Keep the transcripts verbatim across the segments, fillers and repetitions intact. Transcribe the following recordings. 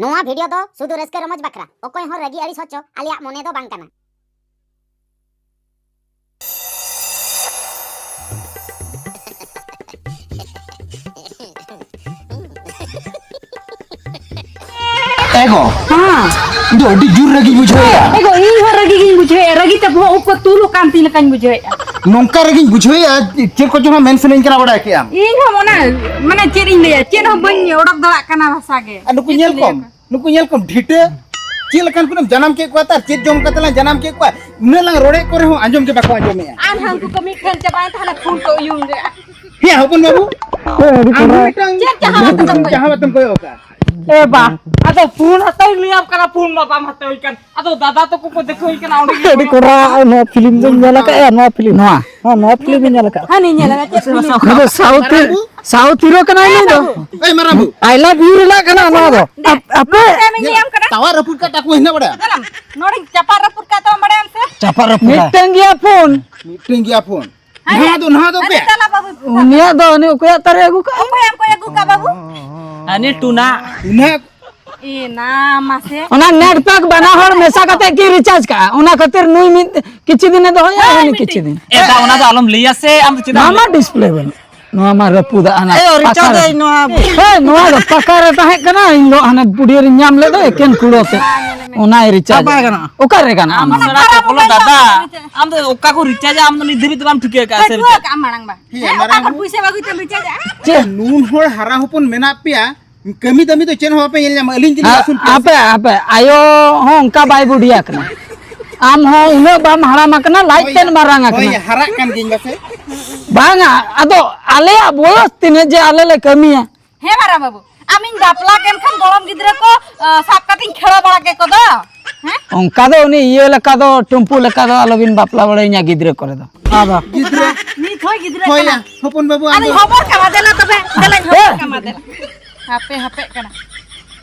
ᱱᱚᱣᱟ ᱵᱷᱤᱰᱤᱭᱳ ᱫᱚ ᱥᱩᱫᱷᱩ ᱨᱟᱹᱥᱠᱟᱹ ᱨᱚᱢᱚᱡᱽ ᱵᱟᱠᱷᱨᱟ, ᱚᱠᱚᱭ ᱦᱚᱸ ᱨᱟᱹᱜᱤ ᱟᱹᱲᱤᱥ ᱦᱚᱪᱚ ᱟᱞᱮᱭᱟᱜ ᱢᱚᱱᱮ ᱫᱚ ᱵᱟᱝ ᱠᱟᱱᱟ᱾ ᱮᱜᱳ, ᱦᱮᱸ᱾ ᱤᱧ ᱫᱚ ᱟᱹᱰᱤ ᱡᱳᱨ ᱨᱟᱹᱜᱤᱧ ᱵᱩᱡᱷᱟᱹᱣᱮᱫᱼᱟ᱾ ᱮᱜᱳ, ᱤᱧ ᱦᱚᱸ ᱨᱟᱹᱜᱤ ᱜᱤᱧ ᱵᱩᱡᱷᱟᱹᱣᱮᱫᱼᱟ, ᱨᱟᱹᱜᱤ ᱛᱮ ᱵᱚᱦᱚᱜ ᱩᱵ ᱠᱚ ᱛᱩᱞ ᱟᱠᱟᱱ ᱛᱤᱧ ᱞᱮᱠᱟᱧ ᱵᱩᱡᱷᱟᱹᱣᱮᱫᱼᱟ᱾ ᱱᱚᱝᱠᱟ ᱨᱟᱹᱜᱤᱧ ᱵᱩᱡᱷᱟᱹᱣᱮᱫᱼᱟ, ᱪᱮᱫ ᱠᱚᱪᱚ ᱦᱟᱸᱜ ᱢᱮᱱ ᱥᱟᱱᱟᱧ ᱠᱟᱱᱟ, ᱵᱟᱲᱟᱭ ᱠᱮᱜ ᱟᱢ᱾ ᱤᱧ ᱦᱚᱸ ᱢᱟᱱᱮ, ᱢᱟᱱᱮ ᱪᱮᱫ ᱤᱧ ᱞᱟᱹᱭᱟ, ᱪᱮᱫ ᱦᱚᱸ ᱵᱟᱹᱧ ᱚᱰᱚᱠ ᱫᱟᱲᱮᱭᱟᱜ ᱠᱟᱱᱟ ᱵᱷᱟᱥᱟ ᱜᱮ᱾ ᱟᱨ ᱱᱩᱠᱩ ᱪᱮᱫ ᱧᱮᱞ ᱤᱧ ᱞᱟᱹᱭ ᱠᱚᱢ, ᱟᱠᱚᱣᱟ? ᱱᱩᱠᱩ ᱧᱮᱞ ᱠᱚᱢ, ᱰᱷᱤᱴᱟᱹ᱾ ᱪᱮᱫ ᱞᱮᱠᱟᱱ ᱠᱚ ᱡᱟᱱᱟᱢ ᱠᱮᱫ ᱠᱚᱣᱟ, ᱛᱟᱨ ᱪᱮᱫ ᱡᱚᱢ ᱠᱟᱛᱮ ᱞᱟᱝ ᱡᱟᱱᱟᱢ ᱠᱮᱫ ᱠᱚᱣᱟ, ᱩᱱᱟᱹᱜ ᱞᱟᱝ ᱨᱚᱲᱮᱫ ᱠᱚ ᱨᱮᱦᱚᱸ ᱟᱸᱡᱚᱢ ᱜᱮ ᱵᱟᱠᱚ ᱟᱸᱡᱚᱢᱮᱫᱼᱟ᱾ ᱟᱨ ᱦᱟᱹᱱᱠᱩ ᱠᱚ ᱢᱤᱫ ᱴᱷᱮᱱ ᱪᱟᱵᱟᱭᱮᱱ, ᱛᱟᱦᱞᱮ ᱯᱷᱳᱱ ᱠᱚ ᱩᱭᱩᱝ ᱜᱮ᱾ ᱦᱮᱸ, ᱦᱚᱯᱚᱱ ᱵᱟᱹᱵᱩ, ᱦᱮᱸ, ᱟᱹᱰᱤ ᱟᱢ ᱦᱚᱸ ᱪᱮᱦᱨᱟ᱾ ᱢᱤᱫᱴᱟᱝ ᱪᱮᱫ ᱡᱟᱦᱟᱸ ᱵᱟᱛᱚᱢ ᱠᱚᱭᱚᱜ? ᱡᱟᱦᱟᱸ ᱵᱟᱛᱚᱢ ᱠᱚᱭᱚᱜ ᱠᱟᱜ᱾ ᱮ ᱵᱟ, ᱟᱫᱚ ᱯᱷᱳᱱ ᱦᱟᱛᱟᱣ ᱞᱟᱹᱭᱟᱢ ᱠᱟᱱᱟ, ᱯᱷᱳᱱ ᱢᱟ ᱵᱟᱢ ᱦᱟᱛᱟᱣ ᱠᱟᱱ᱾ ᱟᱫᱚ ᱫᱟᱫᱟ ᱛᱟᱠᱚ ᱠᱚ ᱫᱮᱠᱷᱟᱣ ᱠᱟᱱᱟ ᱚᱸᱰᱮ ᱜᱮ᱾ ᱟᱹᱰᱤ ᱠᱚᱲᱟ, ᱱᱚᱣᱟ ᱯᱷᱤᱞᱢ ᱫᱚᱧ ᱧᱮᱞ ᱟᱠᱟᱫᱼᱟ, ᱱᱚᱣᱟ ᱯᱷᱤᱞᱢ᱾ ᱱᱚᱣᱟ? ᱦᱮᱸ, ᱱᱚᱣᱟ ᱯᱷᱤᱞᱢ ᱤᱧ ᱧᱮᱞ ᱟᱠᱟᱫᱼᱟ᱾ ᱦᱟᱹᱱᱤ ᱧᱮᱞ ᱟᱠᱟᱫ, ᱪᱮᱫ ᱯᱷᱤᱞᱢ? ᱟᱫᱚ ᱥᱟᱣᱩᱛᱷ, ᱥᱟᱣᱩᱛᱷ ᱦᱤᱨᱳ ᱠᱟᱱᱟᱭ ᱱᱩᱭ ᱫᱚ᱾ ᱮᱭ ᱢᱟᱨᱟᱝ ᱵᱟᱹᱵᱩ᱾ I love you ᱨᱮᱱᱟᱜ ᱠᱟᱱᱟ ᱱᱚᱣᱟ ᱫᱚ᱾ ᱫᱮ᱾ ᱟᱯ-, ᱟᱯᱮ ᱟᱯᱮ ᱧᱮᱞ ᱟᱢ ᱠᱟᱱᱟ? ᱴᱟᱣᱟᱨ ᱨᱟᱹᱯᱩᱫ ᱠᱟᱜ ᱴᱟᱠᱩ ᱦᱮᱱᱟᱜ ᱵᱟᱲᱟ᱾ ᱫᱮᱞᱟᱢ, ᱱᱚᱰᱮᱧ ᱪᱟᱯᱟᱫ ᱨᱟᱹᱯᱩᱫ ᱠᱟᱜ ᱛᱟᱢᱟ, ᱵᱟᱲᱟᱭᱟᱢ ᱥᱮ? ᱪᱟᱯᱟᱫ ᱨᱟᱹᱯᱩᱫ ᱢᱤᱫᱴᱟᱝ ᱜᱮᱭᱟ ᱯᱷᱳᱱ᱾ ᱢᱤᱫᱴᱟᱝ ᱜᱮᱭᱟ ᱯᱷᱳᱱ᱾ ᱦᱟᱱᱮ, ᱱᱚᱣᱟ ᱫᱚ, ᱱᱚᱣᱟ ᱫᱚ ᱦᱟᱱᱮ ᱚᱠᱚᱭᱟᱜ? ᱪᱟᱞᱟ ᱵᱟᱹᱵᱩ᱾ ᱩᱱᱤᱭᱟᱜ ᱫᱚ ᱩᱱᱤ ᱚᱠᱚᱭᱟᱜ ᱛᱟᱨᱮ ᱟᱹᱜᱩ ᱠᱟᱜᱼᱟ? ᱚᱠᱚᱭ ᱟᱢ ᱠᱚᱭ ᱟᱹᱜᱩ ᱠᱟᱜ ᱵᱟᱹᱵᱩ? ᱦᱟᱱᱮ ᱴᱩᱱᱟ᱾ ᱩᱱᱤᱭᱟᱜ ᱮ ᱱᱟ ᱢᱟᱥᱮ᱾ ᱚᱱᱟ ᱱᱮᱴ ᱯᱮᱠ ᱵᱟᱱᱟ ᱦᱚᱲ ᱢᱮᱥᱟ ᱠᱟᱛᱮ ᱠᱤᱱ ᱨᱤᱪᱟᱨᱡᱽ ᱠᱟᱜᱼᱟ, ᱚᱱᱟ ᱠᱷᱟᱹᱛᱤᱨ ᱱᱩᱭ ᱢᱤᱫ ᱠᱤᱪᱷᱩ ᱫᱤᱱᱮ ᱫᱚᱦᱚᱭᱟ, ᱦᱮᱸ, ᱩᱱᱤ ᱢᱤᱫᱴᱤᱡ᱾ ᱠᱤᱪᱷᱩ ᱫᱤᱱ᱾ ᱮ ᱫᱟ, ᱚᱱᱟ ᱫᱚ ᱟᱞᱚᱢ ᱞᱟᱹᱭᱟ ᱥᱮ, ᱟᱢ ᱫᱚ ᱪᱮᱫᱟᱜ ᱱᱚᱣᱟ ᱮᱢ ᱢᱟ ᱞᱟᱹᱭᱟ? ᱰᱤᱥᱯᱞᱮ ᱵᱟᱹᱱᱩᱜ, ᱱᱚᱣᱟ ᱢᱟ ᱨᱟᱹᱯᱩᱫᱟᱜ ᱦᱟᱱᱟ ᱮ, ᱚ, ᱯᱟᱠᱟ ᱨᱤᱪᱟᱨᱡᱽ ᱨᱮ᱾ ᱟᱹᱧ ᱱᱚᱣᱟ᱾ ᱦᱮᱸ, ᱱᱚᱣᱟ ᱫᱚ ᱯᱟᱠᱟ ᱨᱮ ᱛᱟᱦᱮᱸ ᱠᱟᱱᱟ, ᱤᱧ ᱫᱚ ᱦᱟᱱᱮ ᱵᱩᱰᱤᱭᱟᱹ ᱨᱤᱧ ᱧᱟᱢ ᱞᱮᱫ ᱫᱚ ᱮᱠᱮᱱ ᱠᱩᱲᱟᱹ ᱛᱮ, ᱚᱱᱟᱭ ᱨᱤᱪᱟᱨᱡᱽ᱾ ᱵᱟᱭ ᱜᱟᱱᱚᱜᱼᱟ᱾ ᱚᱠᱟ ᱨᱮ ᱜᱟᱱᱚᱜᱼᱟ ᱟᱢ ᱚᱱᱟ? ᱥᱮᱬᱟ ᱪᱚᱯᱚᱞᱚ ᱫᱟᱫᱟ, ᱟᱢ ᱫᱚ ᱚᱠᱟ ᱠᱚ ᱨᱤᱪᱟᱨᱡᱟ, ᱟᱢ ᱫᱚ ᱱᱤᱛ ᱫᱷᱟᱹᱵᱤᱡ ᱫᱚ ᱵᱟᱢ ᱴᱷᱤᱠᱟᱹ ᱟᱠᱟᱫᱼᱟ ᱥᱮ ᱯᱟᱹᱴᱷᱩᱣᱟᱹ ᱨᱤᱪᱟᱨᱡᱽ? ᱠᱟᱜ ᱟᱢ ᱢᱟᱲᱟᱝ ᱵᱟ᱾ ᱦᱮᱸ, ᱦᱮᱸ, ᱚᱠᱟ ᱢᱟᱨᱟᱝ ᱠᱷᱚᱱ ᱵᱩ- ᱯᱩᱭᱥᱟᱹ ᱵᱟᱹᱜᱤ ᱛᱮᱢ ᱨᱤᱪᱟᱨᱡᱟ? ᱪᱮᱫ? ᱱᱩᱱ ᱦᱚᱲ ᱦᱟᱨᱟ ᱦᱚᱯᱚᱱ ᱢᱮᱱᱟᱜ ᱯᱮᱭᱟ, ᱠᱟᱹᱢᱤ ᱫᱟᱹᱢᱤ ᱫᱚ ᱪᱮᱫ ᱦᱚᱸ ᱵᱟᱯᱮ ᱧᱮᱞ ᱧᱟᱢᱟ, ᱟᱹᱞᱤᱧ ᱜᱮᱞᱤᱧ ᱦᱮᱸ, ᱟᱹᱥᱩᱞ ᱯᱮᱭᱟ᱾ ᱟᱯᱮ, ᱟᱯᱮ, ᱟᱭᱳ ᱦᱚᱸ ᱚᱱᱠᱟ ᱵᱟᱭ ᱵᱩᱰᱷᱤᱭᱟ ᱠᱟᱱᱟ᱾ ᱟᱢ ᱦᱚᱸ ᱩᱱᱟᱹᱜ ᱵᱟᱢ ᱦᱟᱲᱟᱢ ᱟᱠᱟᱱᱟ, ᱞᱟᱡ ᱦᱳᱭ, ᱛᱮᱫ ᱢᱟᱨᱟᱝ ᱟᱠᱟᱱᱟ᱾ ᱦᱳᱭ, ᱦᱟᱨᱟᱜ ᱠᱟᱱ ᱜᱤᱭᱟᱹᱧ ᱵᱟᱥᱮ᱾ ᱵᱟᱝᱟ, ᱟᱫᱚ ᱟᱞᱮᱭᱟᱜ ᱵᱚᱭᱚᱥ ᱛᱤᱱᱟᱹᱜ ᱡᱮ ᱟᱞᱮ ᱞᱮ ᱠᱟᱹᱢᱤᱭᱟ? ᱦᱮᱸ ᱢᱟᱨᱟᱝ ᱵᱟᱹᱵᱩ, ᱟᱢᱤᱧ ᱵᱟᱯᱞᱟ ᱠᱮᱢ ᱠᱷᱟᱱ ᱜᱚᱲᱚᱢ ᱜᱤᱫᱽᱨᱟᱹ ᱠᱚ, ᱟ, ᱥᱟᱵ ᱠᱟᱛᱮᱧ ᱠᱷᱮᱲᱚ ᱵᱟᱲᱟ ᱠᱮ ᱠᱚᱫᱚ᱾ ᱦᱮᱸ? ᱚᱱᱠᱟ ᱫᱚ ᱩᱱᱤ ᱤᱭᱟᱹ ᱞᱮᱠᱟ ᱫᱚ, ᱴᱩᱢᱯᱩ ᱞᱮᱠᱟ ᱫᱚ ᱟᱞᱚᱵᱤᱱ ᱵᱟᱯᱞᱟ ᱵᱟᱲᱟᱭᱤᱧᱟ ᱜᱤᱫᱽᱨᱟᱹ ᱠᱚᱨᱮ ᱫᱚ᱾ ᱟᱫᱚ ᱜᱤᱫᱽᱨᱟᱹ᱾ ᱱᱤᱛ ᱦᱚᱸᱭ ᱜᱤᱫᱽᱨᱟᱹ ᱦᱳᱭ ᱠᱟᱱᱟ᱾ ᱭᱟ, ᱦᱚᱯᱚᱱ ᱵᱟᱹᱵᱩ, ᱟᱢ ᱟᱫᱚᱧ ᱫᱚ ᱦᱚᱵᱚᱨ ᱠᱟᱢᱟ, ᱫᱮᱞᱟ ᱛᱚᱵᱮ, ᱫᱮᱞᱟᱧ ᱦᱚᱵᱚᱨ ᱦᱮᱸ᱾ ᱠᱟᱢᱟ, ᱫᱮᱞᱟ᱾ ᱦᱟᱯᱮ, ᱦᱟᱯᱮᱜ ᱠᱟᱱᱟ᱾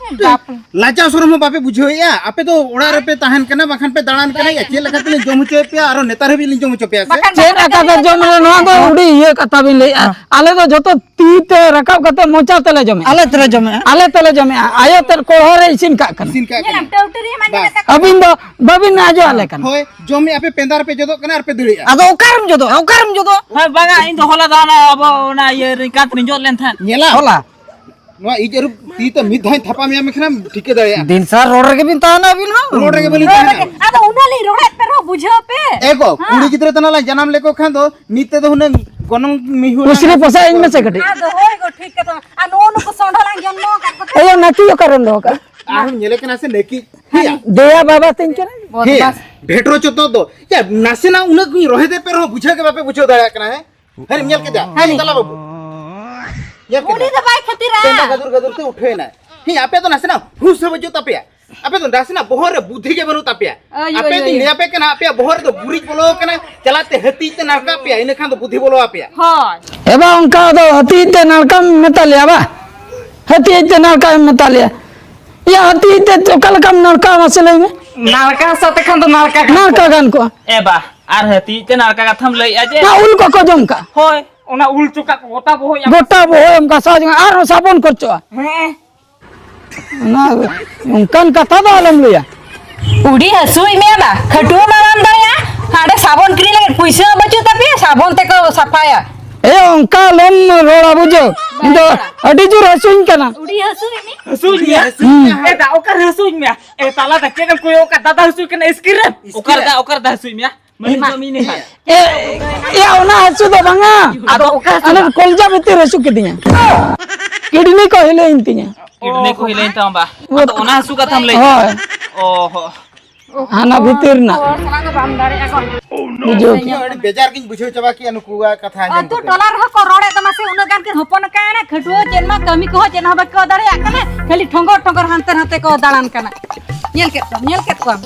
ᱞᱟᱡᱟᱣ ᱥᱚᱨᱚᱢ ᱦᱚᱸ ᱵᱟᱯᱮ ᱵᱩᱡᱷᱟᱹᱣᱮᱫᱼᱟ? ᱟᱯᱮ ᱫᱚ ᱚᱲᱟᱜ ᱨᱮᱯᱮ ᱛᱟᱦᱮᱱ ᱠᱟᱱᱟ, ᱵᱟᱠᱷᱟᱱ ᱯᱮ ᱫᱟᱬᱟᱱ ᱠᱟᱱᱟ᱾ ᱪᱮᱫ ᱞᱮᱠᱟ ᱛᱮᱞᱤᱧ ᱡᱚᱢ ᱦᱚᱪᱚᱭᱮᱫ ᱯᱮᱭᱟ? ᱟᱨᱚ ᱱᱮᱛᱟᱨ ᱦᱟᱹᱵᱤᱡ ᱞᱤᱧ ᱡᱚᱢ ᱦᱚᱪᱚ ᱯᱮᱭᱟ ᱥᱮ? ᱵᱟᱠᱷᱟᱱ ᱪᱮᱫ ᱟᱠᱟᱛᱮ ᱡᱚᱢ ᱨᱮ? ᱱᱚᱣᱟ ᱫᱚ ᱟᱹᱰᱤ ᱤᱭᱟᱹ ᱠᱟᱛᱷᱟ ᱵᱤᱱ ᱞᱟᱹᱭᱮᱫᱼᱟ᱾ ᱦᱮᱸ᱾ ᱟᱞᱮ ᱫᱚ ᱡᱚᱛᱚ ᱛᱤ ᱛᱮ ᱨᱟᱠᱟᱵ ᱠᱟᱛᱮ ᱢᱚᱪᱟ ᱛᱮᱞᱮ ᱡᱚᱢᱮᱫᱼᱟ᱾ ᱟᱞᱮ ᱛᱮᱞᱮ ᱡᱚᱢᱮᱫᱼᱟ᱾ ᱟᱞᱮ ᱛᱮᱞᱮ ᱡᱚᱢᱮᱫᱼᱟ᱾ ᱟᱭᱳ ᱛᱮᱫ ᱠᱚᱲᱦᱟ ᱨᱮ ᱤᱥᱤᱱ ᱠᱟᱜ ᱠᱟᱱᱟ᱾ ᱤᱥᱤᱱ ᱠᱟᱜ ᱠᱟᱱᱟ᱾ ᱧᱮᱞᱟᱢ, ᱴᱟᱹᱣᱴᱟᱹᱨᱤ ᱢᱟ ᱧᱮᱞ ᱵᱟᱥ᱾ ᱟᱠᱟᱫ ᱟᱹᱵᱤᱱ ᱫᱚ ᱵᱟᱹᱵᱤᱱ ᱟᱡᱚ ᱟᱞᱮ ᱠᱟᱱᱟ᱾ ᱦᱳᱭ, ᱡᱚᱢᱮᱫᱼᱟ ᱯᱮ, ᱯᱮᱸᱫᱟ ᱨᱮᱯᱮ ᱡᱚᱫᱚᱜ ᱠᱟᱱᱟ ᱟᱨ ᱯᱮ ᱫᱟᱹᱲᱮᱜᱼᱟ᱾ ᱟᱫᱚ ᱚᱠᱟᱨᱮᱢ ᱡᱚᱫᱚᱜᱼᱟ? ᱚᱠᱟᱨᱮᱢ ᱡᱚᱫᱚᱜᱼᱟ? ᱦᱮᱸ, ᱵᱟᱝᱟ, ᱤᱧ ᱫᱚ ᱦᱚᱞᱟ ᱫᱚ ᱦᱟᱱᱟ ᱟᱵᱚ ᱚᱱᱟ ᱤᱭᱟᱹ ᱨᱮ ᱠᱟᱸᱛ ᱨᱤᱧ ᱡᱚᱫ ᱞᱮᱱ ᱛᱟᱦᱮᱸᱫ᱾ ᱧᱮᱞᱟ? ᱦᱚᱞᱟ? ᱱᱚᱣᱟ ᱤᱡ ᱟᱹᱨᱩᱵ ᱛᱤ ᱛᱮ ᱢᱤᱫ ᱫᱷᱟᱣ ᱤᱧ ᱛᱷᱟᱯᱟ ᱢᱮᱭᱟ ᱢᱮᱱᱠᱷᱟᱱ ᱴᱷᱤᱠᱟᱹ ᱫᱟᱲᱮᱭᱟᱜᱼᱟ᱾ ᱫᱤᱱ ᱥᱟᱨ ᱨᱚᱲ ᱨᱮᱜᱮ ᱵᱤᱱ ᱛᱟᱦᱮᱱᱟ ᱟᱹᱵᱤᱱ ᱦᱚᱸ᱾ ᱨᱚᱲ ᱨᱮᱜᱮ ᱵᱟᱹᱞᱤᱧ ᱛᱟᱦᱮᱱᱟ᱾ ᱟᱫᱚ ᱩᱱᱟᱹᱜ ᱞᱤᱧ ᱨᱚᱲᱮᱫ ᱯᱮ ᱨᱮᱦᱚᱸ ᱵᱩᱡᱷᱟᱹᱣ ᱯᱮ᱾ ᱮ ᱜᱚ, ᱦᱮᱸ᱾ ᱠᱩᱲᱤ ᱜᱤᱫᱽᱨᱟᱹ ᱛᱟᱱᱟ ᱞᱟᱝ ᱡᱟᱱᱟᱢ ᱞᱮᱠᱚ ᱠᱷᱟᱱ ᱫᱚ ᱱᱤᱛ ᱛᱮᱫᱚ ᱦᱩᱱᱟᱹᱝ ᱜᱚᱱᱚᱝ ᱢᱤᱦᱩ ᱯᱩᱥᱨᱤ ᱞᱟᱝ ᱯᱚᱥᱟᱜ ᱤᱧ ᱢᱮᱥᱮ ᱠᱟᱹᱴᱤᱡ᱾ ᱟᱫᱚ ᱦᱳᱭ ᱜᱚ, ᱴᱷᱤᱠ ᱠᱟᱛᱷᱟ᱾ ᱟᱨ ᱱᱩᱜᱼᱩ ᱱᱩᱠᱩ ᱥᱚᱸᱰᱷᱟ ᱞᱟᱝ ᱡᱚᱱᱢᱚ ᱟᱠᱟᱫ ᱠᱚᱛᱮ᱾ ᱮᱭᱟ, ᱱᱟᱹᱠᱤ ᱚᱠᱟᱨᱮᱢ ᱫᱚᱦᱚ ᱠᱟᱜᱼᱟ? ᱟᱨᱦᱚᱸ ᱧᱮᱞᱮ ᱠᱟᱱᱟ ᱥᱮ ᱱᱟᱹᱠᱤ? ᱦᱮᱸ᱾ ᱫᱮᱭᱟ ᱵᱟᱵᱟ ᱛᱤᱧ ᱠᱟᱱᱟ᱾ ᱦᱮᱸ, ᱵᱚᱫᱢᱟᱥ᱾ ᱵᱷᱮᱴᱨᱳ ᱪᱚᱛᱚᱨ ᱫᱚ᱾ ᱭᱟ, ᱱᱟᱥᱮᱱᱟᱜ ᱩᱱᱟᱹᱜ ᱠᱚᱧ ᱨᱚᱦᱮ ᱫᱮ ᱯᱮ ᱨᱮᱦᱚᱸ ᱵᱩᱡᱷᱟᱹᱣ ᱜᱮ ᱵᱟᱯᱮ ᱵᱩᱡᱷᱟᱹᱣ ᱫᱟᱲᱮᱭᱟᱜ ᱠᱟᱱᱟ, ᱦᱮᱸ? ᱦᱮᱸ, ᱧᱮᱞ ᱠᱮᱫᱟ? ᱦᱟᱹᱱᱤ᱾ ᱦᱮᱸ, ᱫᱮᱞᱟ ᱵᱟᱹᱵᱩ᱾ ᱧᱮᱞ ᱠᱮᱫᱟ? ᱩᱱᱤ ᱫᱚ ᱵᱟᱭ ᱠᱷᱟᱹᱛᱤᱨᱟ᱾ ᱯᱮᱸᱫᱟ ᱜᱟᱫᱩᱨ ᱜᱟᱫᱩᱨ ᱛᱮ ᱩᱴᱷᱟᱹᱣ ᱮᱱᱟᱭ᱾ ᱦᱮᱸ, ᱟᱯᱮ ᱫᱚ ᱱᱟᱥᱮᱱᱟᱜ ᱦᱩᱥ ᱦᱚᱸ ᱵᱟᱹᱪᱩᱜ ᱛᱟᱯᱮᱭᱟ᱾ ᱟᱯᱮ ᱫᱚ ᱱᱟᱥᱮᱱᱟᱜ ᱵᱚᱦᱚᱜ ᱨᱮ ᱵᱩᱫᱽᱫᱷᱤ ᱜᱮ ᱵᱟᱹᱱᱩᱜ ᱛᱟᱯᱮᱭᱟ᱾ ᱟᱭᱳ, ᱟᱯᱮ ᱟᱭᱳ, ᱫᱚᱧ ᱟᱭᱳ᱾ ᱞᱟᱹᱭ ᱟᱯᱮ ᱠᱟᱱᱟ, ᱟᱯᱮᱭᱟᱜ ᱵᱚᱦᱚᱜ ᱨᱮᱫᱚ ᱜᱩᱨᱤᱡ ᱵᱚᱞᱚ ᱟᱠᱟᱱᱟ, ᱪᱟᱞᱟᱜ ᱛᱮ ᱦᱟᱹᱛᱤ ᱛᱮ ᱱᱟᱲᱠᱟ ᱯᱮᱭᱟ, ᱤᱱᱟᱹ ᱠᱷᱟᱱ ᱫᱚ ᱵᱩᱫᱽᱫᱷᱤ ᱵᱚᱞᱚ ᱟᱯᱮᱭᱟ᱾ ᱦᱳᱭ᱾ ᱮ ᱵᱟ, ᱚᱱᱠᱟ ᱫᱚ ᱦᱟᱹᱛᱤ ᱛᱮ ᱱᱟᱲᱠᱟᱢ ᱢᱮᱛᱟ ᱞᱮᱭᱟ ᱵᱟ? ᱦᱟᱹᱛᱤ ᱛᱮ ᱱᱟᱲᱠᱟᱢ ᱢᱮᱛᱟ ᱞᱮᱭᱟ? ᱭᱟ, ᱦᱟᱹᱛᱤ ᱛᱮ ᱚᱠᱟ ᱞᱮᱠᱟᱢ ᱱᱟᱲᱠᱟ, ᱢᱟᱥᱮ ᱞᱟᱹᱭ ᱢᱮ? ᱱᱟᱲᱠᱟ ᱥᱟᱛᱮ ᱠᱷᱟᱱ ᱫᱚ ᱱᱟᱲᱠᱟ ᱜᱟᱱ ᱱᱟᱲᱠᱟ ᱠᱚᱜᱼᱟ᱾ ᱜᱟᱱ ᱠᱚᱜᱼᱟ᱾ ᱮ ᱵᱟ, ᱟᱨ ᱦᱟᱹᱛᱤ ᱛᱮ ᱱᱟᱲᱠᱟ ᱠᱟᱛᱷᱟᱢ ᱞᱟᱹᱭᱮᱜᱼᱟ ᱡᱮ? ᱚᱱᱟ ᱩᱞ ᱠᱚᱠᱚ ᱡᱚᱢ ᱠᱟᱜᱼᱟ᱾ ᱦᱳᱭ, ᱚᱱᱟ ᱩᱞ ᱪᱚᱠᱟᱜ ᱠᱚ ᱜᱚᱴᱟ ᱵᱚᱦᱚᱭ ᱟᱢ᱾ ᱜᱚᱴᱟ ᱵᱚᱦᱚᱭ ᱮᱢ ᱜᱷᱟᱥᱟᱣ ᱡᱚᱝᱟ, ᱟᱨᱦᱚᱸ ᱥᱟᱵᱚᱱ ᱠᱷᱚᱨᱪᱚᱜᱼᱟ᱾ ᱦᱮᱸ᱾ ᱚᱱᱟ, ᱚᱱᱠᱟᱱ ᱠᱟᱛᱷᱟ ᱫᱚ ᱟᱞᱚᱢ ᱞᱟᱹᱭᱟ᱾ ᱩᱰᱤ ᱦᱟᱹᱥᱩᱭᱮᱫ ᱢᱮᱭᱟ ᱵᱟ? ᱠᱷᱟᱹᱴᱩᱣᱟᱹ ᱢᱟ ᱵᱟᱢ ᱫᱟᱲᱮᱭᱟᱜᱼᱟ᱾ ᱦᱟᱸᱰᱮ ᱥᱟᱵᱚᱱ ᱠᱤᱨᱤᱧ ᱞᱟᱹᱜᱤᱫ ᱯᱩᱭᱥᱟᱹ ᱦᱚᱸ ᱵᱟᱹᱪᱩᱜ ᱛᱟᱯᱮᱭᱟ, ᱥᱟᱵᱚᱱ ᱛᱮᱠᱚ ᱥᱟᱯᱷᱟᱭᱟ᱾ ᱮ, ᱚᱱᱠᱟ ᱟᱞᱚᱢ ᱨᱚᱲᱟ, ᱵᱩᱡᱷᱟᱹᱣ᱾ ᱤᱧ ᱫᱚ ᱟᱹᱰᱤ ᱡᱳᱨ ᱦᱟᱹᱥᱩᱧ ᱠᱟᱱᱟ᱾ ᱩᱰᱤ ᱦᱟᱹᱥᱩᱭᱮᱫ ᱢᱮ? ᱦᱟᱹᱥᱩᱭᱮᱫ ᱢᱮᱭᱟ? ᱦᱩᱸ᱾ ᱮ ᱫᱟ, ᱚᱠᱟᱨᱮ ᱦᱟᱹᱥᱩᱭᱮᱫ ᱢᱮᱭᱟ? ᱮ, ᱛᱟᱞᱟ ᱫᱟ, ᱪᱮᱫ ᱮᱢ ᱠᱚᱭᱚᱜ ᱠᱟᱫ? ᱫᱟᱫᱟ ᱦᱟᱹᱥᱩᱭ ᱠᱟᱱᱟ, ᱤᱥᱠᱤᱨ ᱨᱮ᱾ ᱚᱠᱟᱨᱮ ᱫᱟ, ᱚᱠᱟᱨᱮ ᱫᱟ ᱦᱟᱹᱥᱩᱭᱮᱫ ᱢᱮᱭᱟ? ᱢᱟᱹᱞᱤᱠ ᱫᱚ ᱢᱤᱱᱟᱹᱧᱟ᱾ ᱮ, ᱮ, ᱚᱱᱟ ᱦᱟᱹᱥᱩ ᱫᱚ ᱵᱟᱝᱟ᱾ ᱟᱫᱚ ᱚᱠᱟ ᱦᱟᱹᱥᱩ ᱚᱱᱟ ᱫᱚ? ᱠᱚᱞᱡᱟ ᱵᱷᱤᱛᱤᱨ ᱦᱟᱹᱥᱩ ᱠᱤᱫᱤᱧᱟ᱾ ᱠᱤᱰᱱᱤ ᱠᱚ ᱦᱤᱞᱟᱹᱭᱮᱱ ᱛᱤᱧᱟ᱾ ᱠᱤᱰᱱᱤ ᱠᱚ ᱦᱤᱞᱟᱹᱭᱮᱱ ᱛᱟᱢᱟ ᱵᱟ? ᱟᱫᱚ ᱚᱱᱟ ᱦᱟᱹᱥᱩ ᱠᱟᱛᱷᱟᱢ ᱞᱟᱹᱭ ᱦᱳᱭ᱾ ᱮᱫᱟ? ᱚ ᱦᱚ᱾ ᱦᱟᱱᱟ ᱵᱷᱤᱛᱤᱨ ᱨᱮᱱᱟᱜ᱾ ᱦᱚᱲ ᱥᱟᱞᱟᱜ ᱫᱚ ᱵᱟᱢ ᱫᱟᱲᱮᱭᱟᱜᱼᱟ ᱜᱚ᱾ ᱵᱩᱡᱷᱟᱹᱣ ᱠᱮᱫ᱾ ᱤᱧ ᱦᱚᱸ ᱟᱹᱰᱤ ᱵᱮᱡᱟᱨ ᱜᱤᱧ ᱵᱩᱡᱷᱟᱹᱣ ᱪᱟᱵᱟ ᱠᱮᱜᱼᱟ ᱱᱩᱠᱩᱣᱟᱜ ᱠᱟᱛᱷᱟ ᱟᱸᱡᱚᱢ ᱟᱹᱛᱩ ᱠᱟᱛᱮ᱾ ᱴᱚᱞᱟ ᱨᱮᱦᱚᱸ ᱠᱚ ᱨᱚᱲᱮᱫ ᱛᱟᱢᱟ ᱥᱮ, ᱩᱱᱟᱹᱜ ᱜᱟᱱ ᱠᱤᱱ ᱦᱚᱯᱚᱱ ᱟᱠᱟᱱᱟ, ᱠᱷᱟᱹᱴᱩᱣᱟᱹ ᱪᱮᱫ ᱢᱟ ᱠᱟᱹᱢᱤ ᱠᱚᱦᱚᱸ ᱪᱮᱫ ᱦᱚᱸ ᱵᱟᱠᱚ ᱫᱟᱲᱮᱭᱟᱜ ᱠᱟᱱᱟ, ᱠᱷᱟᱹᱞᱤ ᱴᱷᱚᱸᱜᱚᱨ ᱴᱷᱚᱸᱜᱚᱨ ᱦᱟᱱᱛᱮ ᱱᱟᱛᱮ ᱠᱚ ᱫᱟᱬᱟᱱ ᱠᱟᱱᱟ᱾ ᱧᱮᱞ ᱠᱮᱫ ᱠᱚᱣᱟᱢ, ᱧᱮᱞ ᱠᱮᱫ ᱠᱚᱣᱟᱢ᱾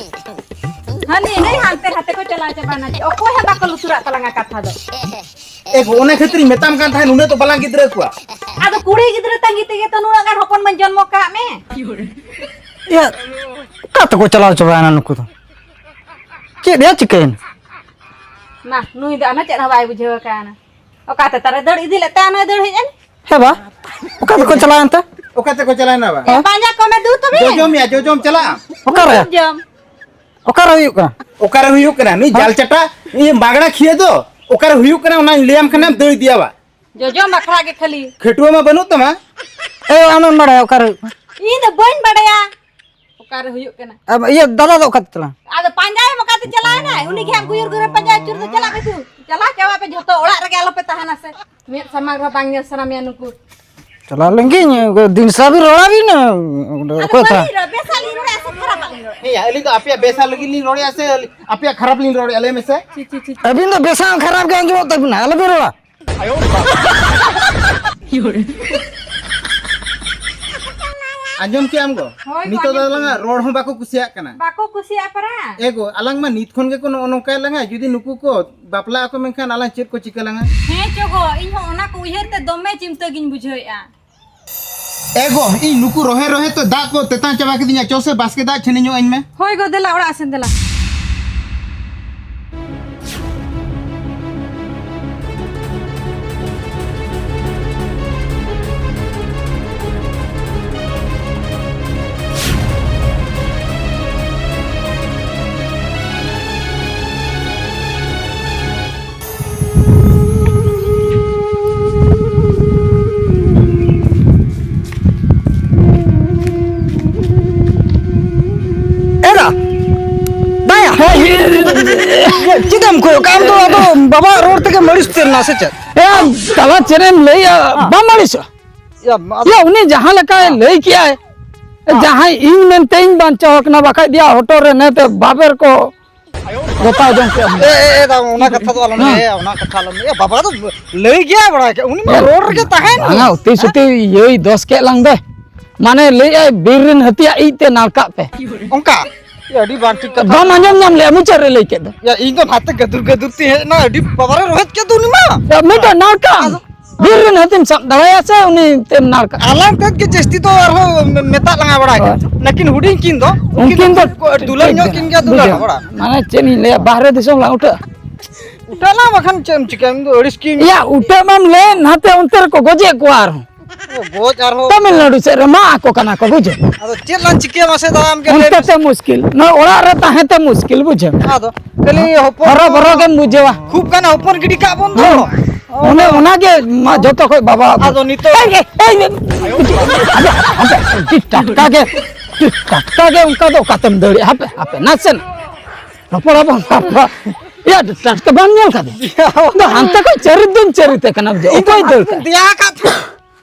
ᱦᱟᱹᱱᱤ ᱱᱟᱹᱭ ᱦᱟᱱᱛᱮ ᱱᱟᱛᱮ ᱠᱚ ᱪᱟᱞᱟᱣ ᱪᱟᱵᱟᱭᱱᱟ, ᱪᱮᱫ ᱚᱠᱚᱭ ᱦᱚᱸ ᱵᱟᱠᱚ ᱞᱩᱛᱩᱨᱟᱜ ᱛᱟᱞᱟᱝᱟ ᱠᱟᱛᱷᱟ ᱫᱚ᱾ ᱮ ᱜᱳ, ᱚᱱᱟ ᱠᱷᱟᱹᱛᱤᱨ ᱤᱧ ᱢᱮᱛᱟᱢ ᱠᱟᱱ ᱛᱟᱦᱮᱸᱫ, ᱩᱱᱟᱹᱜ ᱫᱚ ᱵᱟᱞᱟᱝ ᱜᱤᱫᱽᱨᱟᱹ ᱠᱚᱣᱟ᱾ ᱟᱫᱚ ᱠᱩᱲᱤ ᱜᱤᱫᱽᱨᱟᱹ ᱛᱟᱺᱜᱤ ᱛᱮᱜᱮ ᱛᱚ ᱱᱩᱱᱟᱹᱜ ᱜᱟᱱ ᱦᱚᱯᱚᱱ ᱵᱚᱱ ᱡᱚᱱᱢᱚ ᱠᱟᱜ ᱢᱮ᱾ ᱤᱭᱟᱹ, ᱚᱠᱟ ᱛᱮᱠᱚ ᱪᱟᱞᱟᱣ ᱪᱟᱵᱟᱭᱮᱱᱟ ᱱᱩᱠᱩ ᱫᱚ? ᱪᱮᱫ ᱭᱟ ᱪᱤᱠᱟᱹᱭᱮᱱᱟ? ᱢᱟ, ᱱᱩᱭ ᱫᱚ ᱟᱱᱟ ᱪᱮᱫ ᱦᱚᱸ ᱵᱟᱭ ᱵᱩᱡᱷᱟᱹᱣ ᱟᱠᱟᱱᱟ᱾ ᱚᱠᱟ ᱛᱮ ᱛᱟᱨᱮ ᱫᱟᱹᱲ ᱤᱫᱤ ᱞᱮᱫ ᱛᱟᱭᱟ, ᱱᱩᱭ ᱫᱟᱹᱲ ᱦᱮᱡ ᱮᱱ᱾ ᱦᱮᱸ ᱵᱟ, ᱚᱠᱟ ᱛᱮᱠᱚ ᱪᱟᱞᱟᱣᱮᱱ ᱛᱮ? ᱚᱠᱟ ᱛᱮᱠᱚ ᱪᱟᱞᱟᱣᱮᱱᱟ ᱵᱟ? ᱮ, ᱯᱟᱸᱡᱟ ᱠᱚᱢᱮ ᱫᱩ ᱛᱚᱵᱮ᱾ ᱡᱚᱡᱚᱢ ᱭᱟ, ᱡᱚᱡᱚᱢ ᱪᱟᱞᱟᱜ ᱟᱢ᱾ ᱚᱠᱟᱨᱮ? ᱡᱚᱢ᱾ ᱚᱠᱟᱨᱮ ᱦᱩᱭᱩᱜ ᱠᱟᱱᱟ? ᱚᱠᱟᱨᱮ ᱦᱩᱭᱩᱜ ᱠᱟᱱᱟ? ᱱᱩᱭ ᱦᱮᱸ? ᱡᱟᱞ ᱪᱟᱴᱟ, ᱤᱧ ᱵᱟᱜᱲᱟ ᱠᱷᱤᱭᱟᱹ ᱫᱚ ᱚᱠᱟᱨᱮ ᱦᱩᱭᱩᱜ ᱠᱟᱱᱟ, ᱚᱱᱟᱧ ᱞᱟᱹᱭᱟᱢ ᱠᱷᱟᱱᱮᱢ ᱫᱟᱹᱲ ᱤᱫᱤᱭᱟ ᱵᱟ᱾ ᱡᱚᱡᱚᱢ ᱟᱠᱷᱲᱟ ᱜᱮ ᱠᱷᱟᱹᱞᱤ᱾ ᱠᱷᱟᱹᱴᱩᱣᱟᱹ ᱢᱟ ᱵᱟᱹᱱᱩᱜ ᱛᱟᱢᱟ᱾ ᱮ, ᱟᱢᱮᱢ ᱵᱟᱲᱟᱭᱟ ᱚᱠᱟᱨᱮ ᱦᱩᱭᱩᱜ ᱠᱟᱱᱟ? ᱤᱧ ᱫᱚ ᱵᱟᱹᱧ ᱵᱟᱲᱟᱭᱟ ᱚᱠᱟᱨᱮ ᱦᱩᱭᱩᱜ ᱠᱟᱱᱟ᱾ ᱟᱢ, ᱤᱭᱟᱹ, ᱫᱟᱫᱟ ᱫᱚ ᱚᱠᱟᱛᱮ ᱪᱟᱞᱟᱣ? ᱟᱫᱚ ᱯᱟᱸᱡᱟᱭᱮᱢ ᱚᱠᱟᱛᱮ ᱪᱟᱞᱟᱣ ᱮᱱᱟᱭ? ᱩᱱᱤ ᱜᱮ ᱦᱟᱸᱜ ᱜᱩᱭᱩᱨ ᱜᱩᱭᱩᱨ ᱯᱟᱸᱡᱟ ᱟᱹᱪᱩᱨ ᱫᱚ᱾ ᱪᱟᱞᱟᱜ ᱯᱮ ᱛᱩ, ᱪᱟᱞᱟᱣ ᱪᱟᱵᱟᱜ ᱯᱮ ᱡᱷᱚᱛᱚ, ᱚᱲᱟᱜ ᱨᱮᱜᱮ ᱟᱞᱚ ᱯᱮ ᱛᱟᱦᱮᱱᱟ ᱥᱮ᱾ ᱢᱮᱫ ᱥᱟᱢᱟᱝ ᱨᱮᱦᱚᱸ ᱵᱟᱝ ᱧᱮᱞ ᱥᱟᱱᱟ ᱢᱮᱭᱟ ᱱᱩᱠᱩ᱾ ᱪᱟᱞᱟᱣ ᱞᱮᱱ ᱜᱤᱧ, ᱫᱤᱱ ᱥᱟᱨ ᱵᱤᱱ ᱨᱚᱲᱟ ᱵᱤᱱ, ᱟᱫᱚ ᱚᱠᱚᱭ ᱛᱟ? ᱵᱟᱹᱧ ᱨᱚᱲ, ᱵᱮᱥᱟᱜ ᱞᱤᱧ ᱨᱚᱲᱟ ᱥᱮ ᱠᱷᱟᱨᱟᱯᱟᱜ ᱞᱤᱧ ᱨᱚᱲᱟ? ᱦᱮᱸ ᱭᱟ, ᱟᱹᱞᱤᱧ ᱫᱚ ᱟᱯᱮᱭᱟᱜ ᱵᱮᱥᱟᱜ ᱞᱟᱹᱜᱤᱫ ᱞᱤᱧ ᱨᱚᱲᱮᱫᱼᱟ ᱥᱮ ᱟᱯᱮᱭᱟᱜ ᱠᱷᱟᱨᱟᱯ ᱞᱤᱧ ᱨᱚᱲᱮᱫᱼᱟ, ᱞᱟᱹᱭ ᱢᱮᱥᱮ? ᱪᱤ, ᱪᱤ, ᱪᱤ, ᱪᱤ᱾ ᱟᱹᱵᱤᱱ ᱫᱚ ᱵᱮᱥᱟᱜ ᱦᱚᱸ ᱠᱷᱟᱨᱟᱯ ᱜᱮ ᱟᱸᱡᱚᱢᱚᱜ ᱛᱟᱹᱵᱤᱱᱟ, ᱟᱞᱚᱵᱤᱱ ᱨᱚᱲᱟ᱾ ᱟᱸᱡᱚᱢ ᱠᱮᱜ ᱟᱢ ᱜᱚ? ᱦᱳᱭ, ᱱᱤᱛᱚᱜ ᱫᱚ ᱟᱸᱡᱚᱢ ᱟᱞᱟᱝᱟᱜ ᱠᱮᱜ ᱟᱹᱧ᱾ ᱨᱚᱲ ᱦᱚᱸ ᱵᱟᱠᱚ ᱠᱩᱥᱤᱭᱟᱜ ᱠᱟᱱᱟ᱾ ᱵᱟᱠᱚ ᱠᱩᱥᱤᱭᱟᱜ ᱯᱟᱨᱟ᱾ ᱮ ᱜᱚ, ᱟᱞᱟᱝ ᱢᱟ ᱱᱤᱛ ᱠᱷᱚᱱ ᱜᱮᱠᱚ ᱱᱚᱜᱼᱚ ᱱᱚᱝᱠᱟᱭ ᱞᱟᱝᱟ, ᱡᱩᱫᱤ ᱱᱩᱠᱩ ᱠᱚ ᱵᱟᱯᱞᱟᱜ ᱟᱠᱚ ᱢᱮᱱᱠᱷᱟᱱ ᱟᱞᱟᱝ ᱪᱮᱫ ᱠᱚ ᱪᱤᱠᱟᱹ ᱞᱟᱝᱟ? ᱦᱮᱸ ᱪᱚ ᱜᱚ, ᱤᱧ ᱦᱚᱸ ᱚᱱᱟ ᱠᱚ ᱩᱭᱦᱟᱹᱨ ᱛᱮ ᱫᱚᱢᱮ ᱪᱤᱱᱛᱟᱹ ᱜᱤᱧ ᱵᱩᱡᱷᱟᱹᱣᱮᱫᱼᱟ᱾ ᱮ ᱜᱚ, ᱤᱧ ᱱᱩᱠᱩ ᱨᱚᱦᱮ ᱨᱚᱦᱮ ᱛᱮ ᱫᱟᱜ ᱠᱚ ᱛᱮᱛᱟᱝ ᱪᱟᱵᱟ ᱠᱤᱫᱤᱧᱟ᱾ ᱪᱚ ᱥᱮ ᱵᱟᱥᱠᱮ ᱫᱟᱜ ᱪᱷᱟᱹᱱᱤ ᱧᱚᱜ ᱟᱹᱧ ᱢᱮ᱾ ᱦᱳᱭ ᱜᱚ, ᱫᱮᱞᱟ ᱚᱲᱟᱜ ᱥᱮᱱ ᱫᱮᱞᱟ᱾ ᱮᱨᱟ! ᱫᱟᱭᱟ! ᱪᱮᱫ ᱮᱢ ᱠᱚᱭᱚᱜ ᱠᱟᱜ? ᱟᱢ ᱫᱚ ᱟᱫᱚ ᱵᱟᱵᱟᱣᱟᱜ ᱨᱚᱲ ᱛᱮᱜᱮᱢ ᱟᱹᱲᱤᱥ ᱩᱛᱟᱹᱨ ᱮᱱᱟ ᱥᱮ ᱪᱮᱫ? ᱮ, ᱫᱟᱫᱟ, ᱪᱮᱫ ᱮᱢ ᱞᱟᱹᱭᱟ? ᱦᱮᱸ᱾ ᱵᱟᱢ ᱟᱹᱲᱤᱥᱚᱜᱼᱟ? ᱭᱟ, ᱢᱟ ᱭᱟ, ᱩᱱᱤ ᱡᱟᱦᱟᱸ ᱞᱮᱠᱟᱭ ᱦᱮᱸ᱾ ᱞᱟᱹᱭ ᱠᱮᱜᱼᱟᱭ, ᱦᱮᱸ᱾ ᱡᱟᱦᱟᱸᱭ ᱤᱧ ᱢᱮᱱᱛᱮ ᱤᱧ ᱵᱟᱧᱪᱟᱣ ᱟᱠᱟᱱᱟ, ᱵᱟᱠᱷᱟᱡ ᱫᱤᱭᱟ ᱦᱚᱴᱚᱜ ᱨᱮ ᱱᱮᱛᱮ ᱵᱟᱵᱮᱨ ᱠᱚ ᱜᱚᱛᱟᱣ ᱡᱚᱝ ᱠᱮᱜᱼᱟ᱾ ᱮ, ᱮ, ᱮ, ᱫᱟ, ᱚᱱᱟ ᱠᱟᱛᱷᱟ ᱫᱚ ᱟᱞᱚᱢ ᱦᱮᱸ᱾ ᱞᱟᱹᱭᱟ, ᱚᱱᱟ ᱠᱟᱛᱷᱟ ᱟᱞᱚᱢ ᱞᱟᱹᱭᱟ᱾ ᱵᱟᱵᱟ ᱫᱚ ᱞᱟᱹᱭ ᱜᱮᱭᱟᱭ, ᱵᱟᱲᱟᱭ ᱠᱮᱫ, ᱩᱱᱤ ᱢᱟ ᱮ, ᱨᱚᱲ ᱨᱮᱜᱮ ᱛᱟᱦᱮᱱ᱾ ᱵᱟᱝᱟ, ᱩᱛᱤ ᱦᱮᱸ? ᱥᱩᱛᱤ ᱤᱭᱟᱹᱭ ᱫᱚᱥ ᱠᱮᱫ ᱞᱟᱝ ᱫᱚᱭ᱾ ᱢᱟᱱᱮ ᱞᱟᱹᱭᱮᱜᱼᱟᱭ, "ᱵᱤᱨ ᱨᱮᱱ ᱦᱟᱹᱛᱤᱭᱟᱜ ᱤᱡ ᱛᱮ ᱱᱟᱲᱠᱟᱜ ᱯᱮ᱾" ᱚᱱᱠᱟ? ᱮ, ᱟᱹᱰᱤ ᱵᱟᱝ ᱴᱷᱤᱠ ᱠᱟᱛᱷᱟ᱾ ᱵᱟᱢ ᱟᱸᱡᱚᱢ ᱧᱟᱢ ᱞᱮᱜᱼᱟ ᱢᱩᱪᱟᱹᱫ ᱨᱮ ᱞᱟᱹᱭ ᱠᱮᱫ ᱫᱚ? ᱭᱟ, ᱤᱧ ᱫᱚ ᱱᱟᱛᱮ ᱜᱟᱹᱫᱩᱨ ᱜᱟᱹᱫᱩᱨ ᱛᱤᱧ ᱦᱮᱡ ᱮᱱᱟ, ᱟᱹᱰᱤ ᱵᱟᱵᱟᱨᱮ ᱨᱚᱦᱮᱫ ᱠᱮᱫ ᱫᱚ ᱩᱱᱤ ᱢᱟ᱾ ᱮ, ᱢᱤᱫᱴᱟᱝ ᱱᱟᱲᱠᱟᱜ ᱟᱢ᱾ ᱟᱫᱚ ᱵᱤᱨ ᱨᱮᱱ ᱦᱟᱹᱛᱤᱢ ᱥᱟᱵ ᱫᱟᱲᱮᱭᱟᱭᱟ ᱥᱮ ᱩᱱᱤ ᱛᱮᱢ ᱱᱟᱲᱠᱟ? ᱟᱞᱟᱝ ᱛᱮᱫ ᱜᱮ ᱡᱟᱹᱥᱛᱤ ᱫᱚ ᱟᱨᱦᱚᱸ ᱢᱮᱛᱟᱜ ᱞᱟᱝᱟ ᱵᱟᱲᱟᱭ ᱠᱟᱱ᱾ ᱦᱳᱭ᱾ ᱞᱮᱠᱤᱱ ᱦᱩᱰᱤᱧ ᱠᱤᱱ ᱫᱚ, ᱩᱱᱠᱤᱱ ᱫᱚ ᱴᱷᱤᱠ ᱫᱩᱞᱟᱹᱲ ᱜᱮᱭᱟ᱾ ᱧᱚᱜ ᱠᱤᱱ ᱜᱮᱭᱟ, ᱫᱩᱞᱟᱹᱲ ᱵᱩᱡᱷᱟᱹᱣ᱾ ᱦᱚᱲ᱾ ᱢᱟᱱᱮ ᱪᱮᱫ ᱤᱧ ᱞᱟᱹᱭᱟ, ᱵᱟᱦᱨᱮ ᱫᱤᱥᱚᱢ ᱞᱟᱝ ᱩᱴᱷᱟᱹᱜᱼᱟ᱾ ᱩᱴᱷᱟᱹᱜ ᱟᱞᱟᱝ, ᱵᱟᱠᱷᱟᱱ ᱪᱮᱫ ᱮᱢ ᱪᱤᱠᱟᱹᱭᱟ? ᱤᱧ ᱫᱚ ᱟᱹᱲᱤᱥ ᱜᱤᱧ ᱭᱟ, ᱩᱴᱷᱟᱹᱜ ᱢᱟᱢ ᱞᱟᱹᱭ, ᱱᱟᱛᱮ ᱚᱱᱛᱮ ᱨᱮᱠᱚ ᱜᱚᱡᱮᱫ ᱠᱚᱣᱟ ᱟᱨᱦᱚᱸ᱾ ᱜᱚᱡ ᱟᱨᱦᱚᱸ᱾ ᱛᱟᱢᱤᱞᱱᱟᱲᱩ ᱥᱮᱫ ᱨᱮ ᱢᱟᱜ ᱟᱠᱚ ᱠᱟᱱᱟ ᱠᱚ, ᱵᱩᱡᱷᱟᱹᱣ? ᱟᱫᱚ ᱪᱮᱫ ᱞᱟᱝ ᱪᱤᱠᱟᱹᱭᱟ ᱢᱟᱥᱮ ᱫᱟᱫᱟ, ᱟᱢ ᱜᱮ ᱞᱟᱹᱭ ᱚᱱᱛᱮ ᱢᱮᱥᱮ᱾ ᱛᱮ ᱢᱩᱥᱠᱤᱞ, ᱱᱚᱣᱟ ᱚᱲᱟᱜ ᱨᱮ ᱛᱟᱦᱮᱸ ᱛᱮ ᱢᱩᱥᱠᱤᱞ, ᱵᱩᱡᱷᱟᱹᱣ? ᱟᱫᱚ ᱠᱷᱟᱹᱞᱤ ᱦᱚᱯᱚᱱ ᱦᱚᱨᱚ ᱵᱚᱨᱚ ᱜᱮᱢ ᱵᱩᱡᱷᱟᱹᱣᱟ᱾ ᱠᱷᱩᱵ ᱜᱟᱱ ᱦᱚᱯᱚᱱ ᱜᱤᱰᱤ ᱠᱟᱜ ᱵᱚᱱ ᱫᱚ᱾ ᱦᱮᱸ᱾ ᱚᱱᱮ ᱚᱱᱟ ᱜᱮ ᱢᱟ ᱡᱚᱛᱚ ᱠᱷᱚᱡ ᱵᱟᱵᱟ᱾ ᱟᱫᱚ ᱱᱤᱛᱚᱜ ᱮᱭ, ᱮᱭ, ᱮᱭ, ᱮᱭ, ᱦᱟᱯᱮ, ᱦᱟᱯᱮ, ᱴᱟᱴᱠᱟ ᱜᱮ, ᱴᱟᱴᱠᱟ ᱜᱮ ᱚᱱᱠᱟ ᱫᱚ ᱚᱠᱟᱛᱮᱢ ᱫᱟᱹᱲᱮᱜᱼᱟ? ᱦᱟᱯᱮ, ᱦᱟᱯᱮ, ᱱᱟᱥᱮᱱᱟᱜ ᱨᱚᱯᱚᱲ ᱟᱵᱚᱱ, ᱦᱟᱯᱮ᱾ ᱭᱟ, ᱴᱟᱴᱠᱟ ᱵᱟᱢ ᱧᱮᱞ ᱠᱟᱫᱮ? ᱟᱫᱚ ᱦᱟᱱᱛᱮ ᱠᱷᱚᱡ ᱪᱟᱹᱨᱤ ᱫᱚᱢ ᱪᱟᱹᱨᱤ ᱛᱮ ᱠᱟᱱᱟ, ᱵᱩᱡᱷᱟᱹᱣ? ᱤᱧ ᱫᱚ ᱚᱠᱚᱭ ᱫᱟᱹᱲ ᱠᱟᱜᱼᱟ? ᱫᱮᱭᱟ ᱟᱠᱟᱫ ᱛᱟᱦᱮᱸ᱾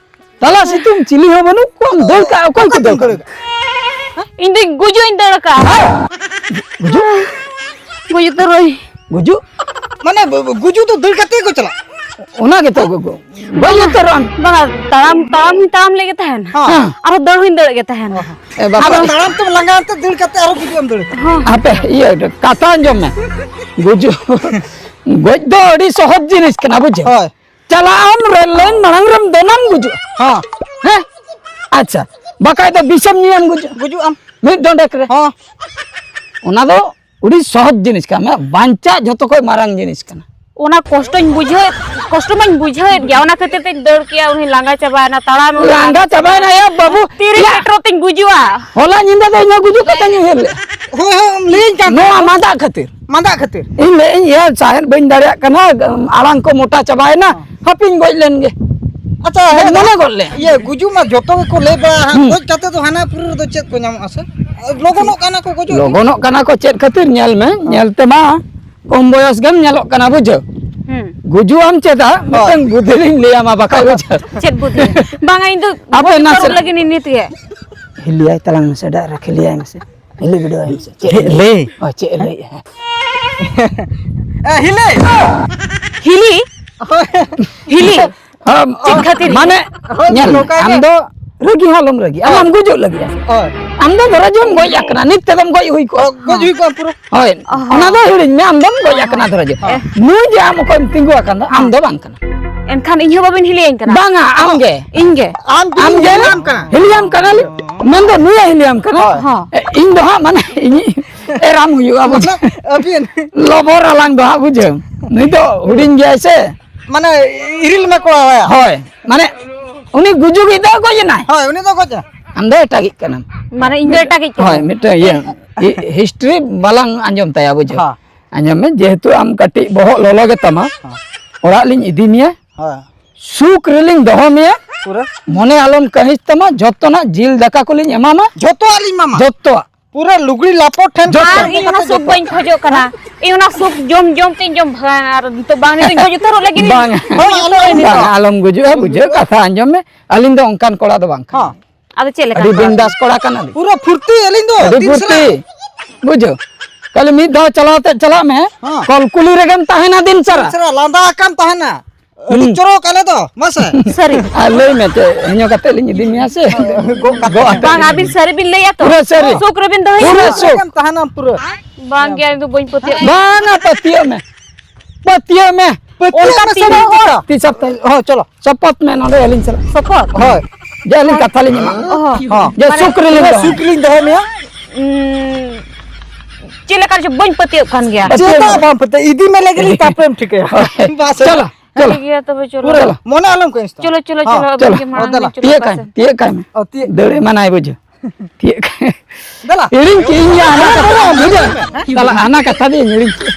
ᱛᱟᱞᱟ ᱥᱤᱛᱩᱝ ᱪᱤᱞᱤ ᱦᱚᱸ ᱵᱟᱹᱱᱩᱜ ᱠᱚᱣᱟ, ᱫᱟᱹᱲ ᱠᱟᱜᱼᱟ, ᱚᱠᱚᱭ ᱠᱚ ᱚᱠᱚᱭ ᱫᱟᱹᱲ ᱠᱚ ᱠᱟᱜᱼᱟ? ᱫᱟᱹᱲ ᱠᱟᱜᱼᱟ? ᱤᱧ ᱫᱚ ᱜᱩᱡᱩᱜ ᱤᱧ ᱫᱟᱹᱲ ᱠᱟᱜᱼᱟ᱾ ᱜᱩᱡᱩᱜ? ᱜᱩᱡᱩᱜ ᱛᱚᱨᱚᱡ᱾ ᱜᱩᱡᱩᱜ? ᱢᱟᱱᱮ ᱵ-, ᱵ-, ᱜᱩᱡᱩᱜ ᱫᱚ ᱫᱟᱹᱲ ᱠᱟᱛᱮ ᱠᱚ ᱪᱟᱞᱟᱜ? ᱚᱱᱟ ᱜᱮᱛᱚ ᱜᱚᱜᱚ᱾ ᱵᱟᱹᱧ ᱩᱛᱟᱹᱨᱚᱜᱼᱟ᱾ ᱵᱟᱝᱟ, ᱛᱟᱲᱟᱢ, ᱛᱟᱲᱟᱢ ᱦᱚᱸᱧ ᱛᱟᱲᱟᱢ ᱞᱮᱜᱮ ᱛᱟᱦᱮᱱ᱾ ᱦᱮᱸ᱾ ᱟᱨᱦᱚᱸ ᱫᱟᱹᱲ ᱦᱚᱸᱧ ᱫᱟᱹᱲ ᱜᱮ ᱛᱟᱦᱮᱱ᱾ ᱚ᱾ ᱮ ᱵᱟᱯ ᱟᱫᱚ ᱨᱮ᱾ ᱛᱟᱲᱟᱢ ᱛᱮᱢ ᱞᱟᱸᱜᱟ ᱮᱱᱛᱮ ᱫᱟᱹᱲ ᱠᱟᱛᱮ ᱟᱨᱦᱚᱸ ᱜᱩᱡᱩᱜ ᱮᱢ ᱫᱟᱹᱲ᱾ ᱦᱚᱸ᱾ ᱦᱟᱯᱮ, ᱤᱭᱟᱹ, ᱠᱟᱛᱷᱟ ᱟᱸᱡᱚᱢ ᱢᱮ᱾ ᱜᱩᱡᱩᱜ, ᱜᱚᱡ ᱫᱚ ᱟᱹᱰᱤ ᱥᱚᱦᱚᱡ ᱡᱤᱱᱤᱥ ᱠᱟᱱᱟ, ᱵᱩᱡᱷᱟᱹᱣ? ᱦᱳᱭ᱾ ᱪᱟᱞᱟᱜ ᱟᱢ ᱨᱮᱞ ᱞᱟᱭᱤᱱ ᱢᱟᱲᱟᱝ ᱨᱮᱢ ᱫᱚᱱᱟᱢ ᱜᱩᱡᱩᱜᱼᱟ᱾ ᱦᱚᱸ᱾ ᱦᱮᱸ? ᱟᱪᱪᱷᱟ, ᱵᱟᱠᱷᱟᱡ ᱫᱚ ᱵᱤᱥᱮᱢ ᱧᱩᱭᱟᱢ ᱜᱩᱡᱩᱜᱼᱟ᱾ ᱜᱩᱡᱩᱜ ᱟᱢ᱾ ᱢᱤᱫ ᱰᱚᱸᱰᱮᱠ ᱨᱮ᱾ ᱦᱚᱸ᱾ ᱚᱱᱟ ᱫᱚ ᱟᱹᱰᱤ ᱥᱚᱦᱚᱡ ᱡᱤᱱᱤᱥ ᱠᱟᱱᱟ, ᱵᱟᱧᱪᱟᱜ ᱡᱷᱚᱛᱚ ᱠᱷᱚᱡ ᱢᱟᱨᱟᱝ ᱡᱤᱱᱤᱥ ᱠᱟᱱᱟ᱾ ᱚᱱᱟ ᱠᱚᱥᱴᱚᱧ ᱵᱩᱡᱷᱟᱹᱣᱮᱫ, ᱠᱚᱥᱴᱚ ᱢᱟᱧ ᱵᱩᱡᱷᱟᱹᱣᱮᱫ ᱜᱮᱭᱟ, ᱚᱱᱟ ᱠᱷᱟᱹᱛᱤᱨ ᱛᱤᱧ ᱫᱟᱹᱲ ᱠᱮᱭᱟ, ᱩᱱᱤ ᱞᱟᱸᱜᱟ ᱪᱟᱵᱟᱭᱮᱱᱟ, ᱛᱟᱲᱟᱢ ᱞᱟᱸᱜᱟ ᱪᱟᱵᱟᱭᱮᱱᱟ, ᱭᱟ ᱵᱟᱹᱵᱩ, ᱛᱤᱨᱮ ᱭᱟ᱾ ᱯᱮᱴᱨᱳᱞ ᱛᱤᱧ ᱜᱩᱡᱩᱜᱼᱟ᱾ ᱦᱚᱞᱟ ᱧᱤᱫᱟᱹ ᱫᱚ ᱤᱧ ᱦᱚᱸ ᱜᱩᱡᱩᱜ ᱠᱟᱛᱷᱟᱧ ᱩᱭᱦᱟᱹᱨ ᱞᱮᱫᱼᱟ᱾ ᱦᱳᱭ, ᱦᱳᱭ, ᱞᱟᱹᱭᱟᱹᱧ ᱠᱟᱱ ᱱᱚᱣᱟ ᱛᱟᱦᱮᱸᱫ᱾ ᱢᱟᱫᱟᱜ ᱠᱷᱟᱹᱛᱤᱨ᱾ ᱢᱟᱫᱟᱜ ᱠᱷᱟᱹᱛᱤᱨ? ᱤᱧ ᱞᱟᱹᱭᱮᱫ ᱟᱹᱧ, ᱤᱭᱟᱹ, ᱥᱟᱦᱮᱫ ᱵᱟᱹᱧ ᱫᱟᱲᱮᱭᱟᱜ ᱠᱟᱱᱟ, ᱟᱲᱟᱝ ᱠᱚ ᱢᱚᱴᱟ ᱪᱟᱵᱟᱭᱮᱱᱟ, ᱦᱚᱸ᱾ ᱦᱟᱯᱮᱧ ᱜᱚᱡ ᱞᱮᱱ ᱜᱮ᱾ ᱟᱪᱪᱷᱟ, ᱦᱮᱸ, ᱢᱚᱱᱮ ᱜᱚᱫ ᱞᱮ᱾ ᱤᱭᱟᱹ, ᱜᱩᱡᱩᱜ ᱢᱟ ᱡᱚᱛᱚ ᱜᱮᱠᱚ ᱞᱟᱹᱭ ᱵᱟᱲᱟ, ᱦᱟᱸᱜ, ᱦᱩᱸ᱾ ᱜᱚᱡ ᱠᱟᱛᱮ ᱫᱚ ᱦᱟᱱᱟ ᱯᱩᱨᱤ ᱨᱮᱫᱚ ᱪᱮᱫ ᱠᱚ ᱧᱟᱢᱚᱜᱼᱟ ᱥᱮ? ᱞᱚᱜᱚᱱᱚᱜ ᱠᱟᱱᱟ ᱠᱚ, ᱜᱚᱡᱚᱜ ᱠᱟᱱᱟ᱾ ᱞᱚᱜᱚᱱᱚᱜ ᱠᱟᱱᱟ ᱠᱚ ᱪᱮᱫ ᱠᱷᱟᱹᱛᱤᱨ? ᱧᱮᱞ ᱢᱮ, ᱦᱚᱸ᱾ ᱧᱮᱞ ᱛᱮᱢᱟ ᱠᱚᱢ ᱵᱚᱭᱚᱥ ᱜᱮᱢ ᱧᱮᱞᱚᱜ ᱠᱟᱱᱟ, ᱵᱩᱡᱷᱟᱹᱣ? ᱦᱩᱸ᱾ ᱜᱩᱡᱩᱜ ᱟᱢ ᱪᱮᱫᱟᱜ? ᱦᱳᱭ᱾ ᱢᱤᱫᱴᱟᱝ ᱵᱩᱫᱷᱤ ᱞᱤᱧ ᱞᱟᱹᱭᱟᱢᱟ, ᱵᱟᱠᱷᱟᱡ ᱵᱩᱡᱷᱟᱹᱣ᱾ ᱪᱮᱫ ᱵᱩᱫᱷᱤ? ᱵᱟᱝᱟ, ᱤᱧ ᱫᱚ ᱟᱯᱮ ᱵᱩᱡᱽ ᱱᱟᱥᱮ ᱩᱛᱟᱹᱨᱚᱜ ᱞᱟᱹᱜᱤᱫ ᱤᱧ ᱱᱤᱛ ᱜᱮ᱾ ᱦᱤᱞᱤᱭᱟᱭ ᱛᱟᱞᱟᱝ ᱢᱮᱥᱮ, ᱰᱟᱜ ᱨᱮ ᱠᱷᱤᱞᱤᱭᱟᱭ ᱢᱮᱥᱮ᱾ ᱦᱤᱞᱤ ᱵᱤᱰᱟᱹᱣᱟᱭ ᱢᱮᱥᱮ᱾ ᱪᱮᱫ ᱦᱮᱸ, ᱞᱟᱹᱭ? ᱚ, ᱪᱮᱫ ᱮ ᱞᱟᱹᱭᱮᱜᱼᱟ? ᱮ, ᱦᱤᱞᱤ! ᱦᱤᱞᱤ? ᱦᱳᱭ᱾ ᱦᱤᱞᱤ? ᱦᱚᱸ, ᱪᱮᱫ ᱠᱷᱟᱹᱛᱤᱨ? ᱢᱟᱱᱮ, ᱦᱳᱭ, ᱧᱮᱞ ᱢᱮ, ᱱᱚᱝᱠᱟ ᱟᱢ ᱜᱮ᱾ ᱫᱚ ᱨᱟᱹᱜᱤ ᱦᱚᱸ ᱟᱞᱚᱢ ᱨᱟᱹᱜᱤᱜᱼᱟ, ᱦᱳᱭ᱾ ᱟᱢ ᱜᱩᱡᱩᱜ ᱞᱟᱹᱜᱤᱫ᱾ ᱦᱳᱭ᱾ ᱟᱢ ᱫᱚ ᱫᱷᱚᱨᱚ ᱡᱮᱢ ᱜᱚᱡ ᱟᱠᱟᱱᱟ, ᱱᱤᱛ ᱛᱮᱫᱚᱢ ᱜᱚᱡ ᱦᱩᱭ ᱠᱚᱜᱼᱟ᱾ ᱚ, ᱜᱚᱡ ᱦᱩᱭ ᱠᱚᱜᱼᱟ ᱯᱩᱨᱟᱹ᱾ ᱦᱳᱭ, ᱚ, ᱦᱚᱸ᱾ ᱚᱱᱟ ᱫᱚ ᱦᱤᱲᱤᱧ ᱢᱮ, ᱟᱢ ᱫᱚᱢ ᱜᱚᱡ ᱟᱠᱟᱱᱟ ᱫᱷᱚᱨᱚ ᱡᱮ᱾ ᱦᱮᱸ᱾ ᱱᱩᱭ ᱡᱮ ᱟᱢ ᱚᱠᱚᱭᱮᱢ ᱛᱤᱸᱜᱩ ᱟᱠᱟᱱ ᱫᱚ, ᱟᱢ ᱦᱮᱸ᱾ ᱫᱚ ᱵᱟᱝ ᱠᱟᱱᱟ᱾ ᱮᱱᱠᱷᱟᱱ ᱤᱧ ᱦᱚᱸ ᱵᱟᱵᱤᱱ ᱦᱤᱞᱤᱭᱟᱹᱧ ᱠᱟᱱᱟ? ᱵᱟᱝᱟ, ᱟᱢᱜᱮ᱾ ᱤᱧ ᱜᱮ? ᱟᱢ ᱜᱮ ᱟᱢ ᱜᱮ? ᱦᱤᱞᱤᱭᱟᱢ ᱠᱟᱱᱟ᱾ ᱦᱤᱞᱤᱭᱟᱢ ᱠᱟᱱᱟᱞᱤᱧ᱾ ᱢᱮᱱᱫᱚ ᱱᱩᱭᱮ ᱦᱤᱞᱤᱭᱟᱢ ᱠᱟᱱᱟ᱾ ᱦᱳᱭ᱾ ᱦᱚᱸ᱾ ᱮ, ᱤᱧ ᱫᱚ ᱦᱟᱸᱜ, ᱢᱟᱱᱮ, ᱤᱧᱤᱡ ᱮᱨᱟᱢ ᱦᱩᱭᱩᱜᱼᱟ, ᱵᱩᱡᱷᱟᱹᱣ? ᱟᱹᱵᱤᱱ? ᱞᱚᱵᱚᱨ ᱟᱞᱟᱝ ᱫᱚ ᱦᱟᱸᱜ, ᱵᱩᱡᱷᱟᱹᱣ? ᱱᱩᱭ ᱫᱚ ᱦᱩᱰᱤᱧ ᱜᱮᱭᱟᱭ ᱥᱮ᱾ ᱢᱟᱱᱮ, ᱤᱨᱤᱞ ᱢᱮ ᱠᱚᱲᱟ, ᱦᱳᱭ᱾ ᱦᱳᱭ, ᱢᱟᱱᱮ, ᱩᱱᱤ ᱜᱩᱡᱩᱜᱤᱡ ᱫᱚ ᱜᱚᱡ ᱮᱱᱟᱭ᱾ ᱦᱳᱭ, ᱩᱱᱤ ᱫᱚ ᱜᱚᱡ ᱮᱱᱟᱭ᱾ ᱟᱢ ᱫᱚ ᱮᱴᱟᱜᱤᱡ ᱠᱟᱱᱟᱢ᱾ ᱢᱟᱱᱮ, ᱤᱧ ᱫᱚ ᱮᱴᱟᱜᱤᱡ ᱠᱟᱱᱟᱹᱧ᱾ ᱦᱳᱭ, ᱢᱤᱫᱴᱟᱝ ᱤᱭᱟᱹ, ᱦᱤ-, history ᱵᱟᱞᱟᱝ ᱟᱸᱡᱚᱢ ᱛᱟᱭᱟ, ᱵᱩᱡᱷᱟᱹᱣ? ᱦᱮᱸ᱾ ᱟᱸᱡᱚᱢ ᱢᱮ, ᱡᱮᱦᱮᱛᱩ ᱟᱢ ᱠᱟᱹᱴᱤᱡ ᱵᱚᱦᱚᱜ ᱞᱚᱞᱚ ᱜᱮ ᱛᱟᱢᱟ, ᱦᱮᱸ᱾ ᱚᱲᱟᱜ ᱞᱤᱧ ᱤᱫᱤ ᱢᱮᱭᱟ, ᱦᱮᱸ᱾ ᱥᱩᱠ ᱨᱮᱞᱤᱧ ᱫᱚᱦᱚ ᱢᱮᱭᱟ, ᱯᱩᱨᱟᱹ? ᱢᱚᱱᱮ ᱟᱞᱚᱢ ᱠᱟᱹᱦᱤᱥ ᱛᱟᱢᱟ, ᱡᱚᱛᱚᱱᱟᱜ ᱡᱤᱞ ᱫᱟᱠᱟ ᱠᱚᱞᱤᱧ ᱮᱢᱟᱢᱟ, ᱡᱚᱛᱚᱣᱟᱜ ᱞᱤᱧ ᱮᱢᱟᱢᱟ᱾ ᱡᱚᱛᱚᱣᱟᱜ᱾ ᱯᱩᱨᱟᱹ ᱞᱩᱜᱽᱲᱤ ᱞᱟᱯᱚ ᱴᱷᱮᱱ ᱡᱚᱛᱚ᱾ ᱠᱷᱚᱱ ᱟᱨ ᱤᱧ ᱚᱱᱟ ᱥᱩᱠ ᱵᱟᱹᱧ ᱠᱷᱚᱡᱚᱜ ᱠᱟᱱᱟ᱾ ᱤᱧ ᱚᱱᱟ ᱥᱩᱠ ᱡᱚᱢ ᱡᱚᱢ ᱛᱤᱧ ᱡᱚᱢ ᱵᱷᱟᱜᱟᱜᱼᱟ, ᱟᱨ ᱱᱤᱛᱚᱜ ᱵᱟᱝ, ᱱᱤᱛᱚᱜ ᱤᱧ ᱜᱚᱡ ᱩᱛᱟᱹᱨᱚᱜ ᱞᱟᱹᱜᱤᱫ᱾ ᱵᱟᱝ, ᱜᱚᱡ ᱩᱛᱟᱹᱨᱚᱜ ᱟᱹᱧ ᱱᱤᱛᱚᱜ᱾ ᱵᱟᱝ, ᱟᱞᱚᱢ ᱜᱩᱡᱩᱜᱼᱟ, ᱵᱩᱡᱷᱟᱹᱣ, ᱠᱟᱛᱷᱟ ᱟᱸᱡᱚᱢ ᱢᱮ᱾ ᱟᱹᱞᱤᱧ ᱫᱚ ᱚᱱᱠᱟᱱ ᱠᱚᱲᱟ ᱫᱚ ᱵᱟᱝ ᱠᱟᱱᱟ᱾ ᱦᱚᱸ᱾ ᱟᱫᱚ ᱪᱮᱫ ᱞᱮᱠᱟ ᱟᱹᱰᱤ ᱠᱟᱱᱟ? ᱵᱤᱱᱫᱟᱥ ᱠᱚᱲᱟ ᱠᱟᱱᱟᱞᱤᱧ᱾ ᱯᱩᱨᱟᱹ ᱯᱷᱩᱨᱛᱤ ᱟᱹᱞᱤᱧ ᱫᱚ, ᱟᱹᱰᱤ ᱫᱤᱱ ᱯᱷᱩᱨᱛᱤ᱾ ᱥᱟᱨᱟ᱾ ᱵᱩᱡᱷᱟᱹᱣ? ᱠᱷᱟᱹᱞᱤ ᱢᱤᱫ ᱫᱷᱟᱣ ᱪᱟᱞᱟᱣ ᱛᱮ ᱪᱟᱞᱟᱜ ᱢᱮ, ᱦᱚᱸ᱾ ᱠᱚᱞᱠᱩᱞᱤ ᱨᱮᱜᱮᱢ ᱛᱟᱦᱮᱱᱟ ᱫᱤᱱ ᱥᱟᱨᱟ᱾ ᱫᱤᱱ ᱥᱟᱨᱟ ᱞᱟᱸᱫᱟ ᱟᱠᱟᱢ ᱛᱟᱦᱮᱱᱟ᱾ ᱟᱹᱰᱤ ᱦᱩᱸ᱾ ᱪᱚᱨᱚᱠ ᱟᱞᱮ ᱫᱚ, ᱢᱟᱥᱮ᱾ ᱥᱟᱹᱨᱤ᱾ ᱟᱨ ᱞᱟᱹᱭ ᱢᱮ, ᱪᱮᱫ ᱦᱮᱧᱚ ᱠᱟᱛᱮ ᱞᱤᱧ ᱤᱫᱤ ᱢᱮᱭᱟ ᱥᱮ? ᱜᱚᱜ ᱠᱟᱛᱮ᱾ ᱜᱚᱜ ᱟᱛᱮ ᱵᱟᱝ, ᱞᱤᱧ ᱟᱹᱵᱤᱱ ᱤᱫᱤ ᱥᱟᱹᱨᱤ ᱵᱤᱱ ᱞᱟᱹᱭᱟ ᱛᱚ? ᱯᱩᱨᱟᱹ ᱥᱟᱹᱨᱤ᱾ ᱥᱩᱠ ᱨᱮᱵᱤᱱ ᱫᱚᱦᱚᱭᱟ? ᱯᱩᱨᱟᱹ ᱥᱩᱠ᱾ ᱛᱟᱦᱮᱱᱟᱢ ᱯᱩᱨᱟᱹ᱾ ᱵᱟᱝ ᱜᱮ, ᱤᱧ ᱫᱚ ᱵᱟᱹᱧ ᱯᱟᱹᱛᱭᱟᱹᱜ ᱠᱟᱱᱟ᱾ ᱵᱟᱝᱟ, ᱯᱟᱹᱛᱭᱟᱹᱜ ᱢᱮ᱾ ᱯᱟᱹᱛᱭᱟᱹᱜ ᱢᱮ᱾ ᱯᱟᱹᱛᱭᱟᱹᱜ ᱚᱱᱠᱟ ᱢᱮ ᱥᱮ ᱛᱤᱱᱟᱹᱜ ᱵᱟᱝ? ᱦᱚᱲ? ᱛᱤᱥ ᱦᱟᱯᱛᱟ? ᱦᱚᱸ, ᱪᱚᱞᱚ᱾ ᱥᱚᱯᱚᱛ ᱢᱮ ᱱᱚᱰᱮ ᱟᱹᱞᱤᱧ ᱥᱟᱞᱟᱜ᱾ ᱥᱚᱯᱚᱛ? ᱦᱳᱭ᱾ ᱡᱮ ᱟᱹᱞᱤᱧ ᱠᱟᱛᱷᱟ ᱞᱤᱧ ᱮᱢᱟ᱾ ᱦᱚᱸ᱾ ᱦᱚᱸ᱾ ᱡᱮ ᱢᱟᱱᱮ ᱥᱩᱠ ᱨᱮᱞᱤᱧ ᱯᱩᱨᱟᱹ ᱫᱚᱦᱚ᱾ ᱥᱩᱠ ᱨᱮᱞᱤᱧ ᱫᱚᱦᱚ ᱢᱮᱭᱟ᱾ ᱩᱸ, ᱪᱮᱫ ᱞᱮᱠᱟ ᱨᱮᱪᱚ ᱵᱟᱹᱧ ᱯᱟᱹᱛᱭᱟᱹᱜ ᱠᱟᱱ ᱜᱮᱭᱟ᱾ ᱪᱮᱫᱟᱜ ᱵᱟᱢ ᱯᱟᱹᱛᱭᱟᱹᱜ? ᱤᱫᱤ ᱢᱮ ᱞᱟᱹᱜᱤᱫ ᱞᱤᱧ ᱛᱟᱯᱮᱢ ᱴᱷᱤᱠᱟᱹᱭᱟ᱾ ᱦᱳᱭ᱾ ᱵᱟᱥ᱾ ᱪᱚᱞᱚ᱾ ᱪᱚᱞᱚ᱾ ᱴᱷᱤᱠ ᱜᱮᱭᱟ ᱛᱚᱵᱮ, ᱪᱚᱞᱚ᱾ ᱯᱩᱨᱟᱹ ᱢᱚᱱᱮ ᱟᱞᱚᱢ ᱠᱟᱹᱦᱤᱥ ᱛᱟᱢᱟ᱾ ᱪᱚᱞᱚ, ᱪᱚᱞᱚ, ᱦᱚᱸ᱾ ᱪᱚᱞᱚ, ᱟᱹᱵᱤᱱ ᱪᱚᱞᱚ᱾ ᱜᱮ ᱢᱟᱲᱟᱝ ᱦᱚᱸ, ᱫᱮᱞᱟ᱾ ᱵᱤᱱ ᱪᱚᱞᱚ ᱛᱤᱭᱟᱹᱜ ᱠᱟᱭ ᱯᱟᱥᱮ᱾ ᱢᱮ, ᱛᱤᱭᱟᱹᱜ ᱠᱟᱭ ᱢᱮ᱾ ᱚ, ᱛᱤᱭᱟᱹᱜ᱾ ᱫᱟᱹᱲᱮ ᱢᱟᱱᱟᱭ ᱵᱩᱡᱷᱟᱹᱣ᱾ ᱛᱤᱭᱟᱹᱜ ᱠᱟᱭ ᱢᱮ᱾ ᱫᱮᱞᱟ᱾ ᱦᱤᱲᱤᱧ ᱠᱮᱜ ᱤᱧ ᱜᱮ ᱦᱟᱱᱟ ᱠᱟᱛᱷᱟ, ᱵᱩᱡᱷᱟᱹᱣ᱾ ᱛᱟᱦᱞᱮ ᱦᱟᱱᱟ ᱠᱟᱛᱷᱟ ᱫᱚᱧ ᱦᱤᱲᱤᱧ ᱠᱮᱜᱼᱟ᱾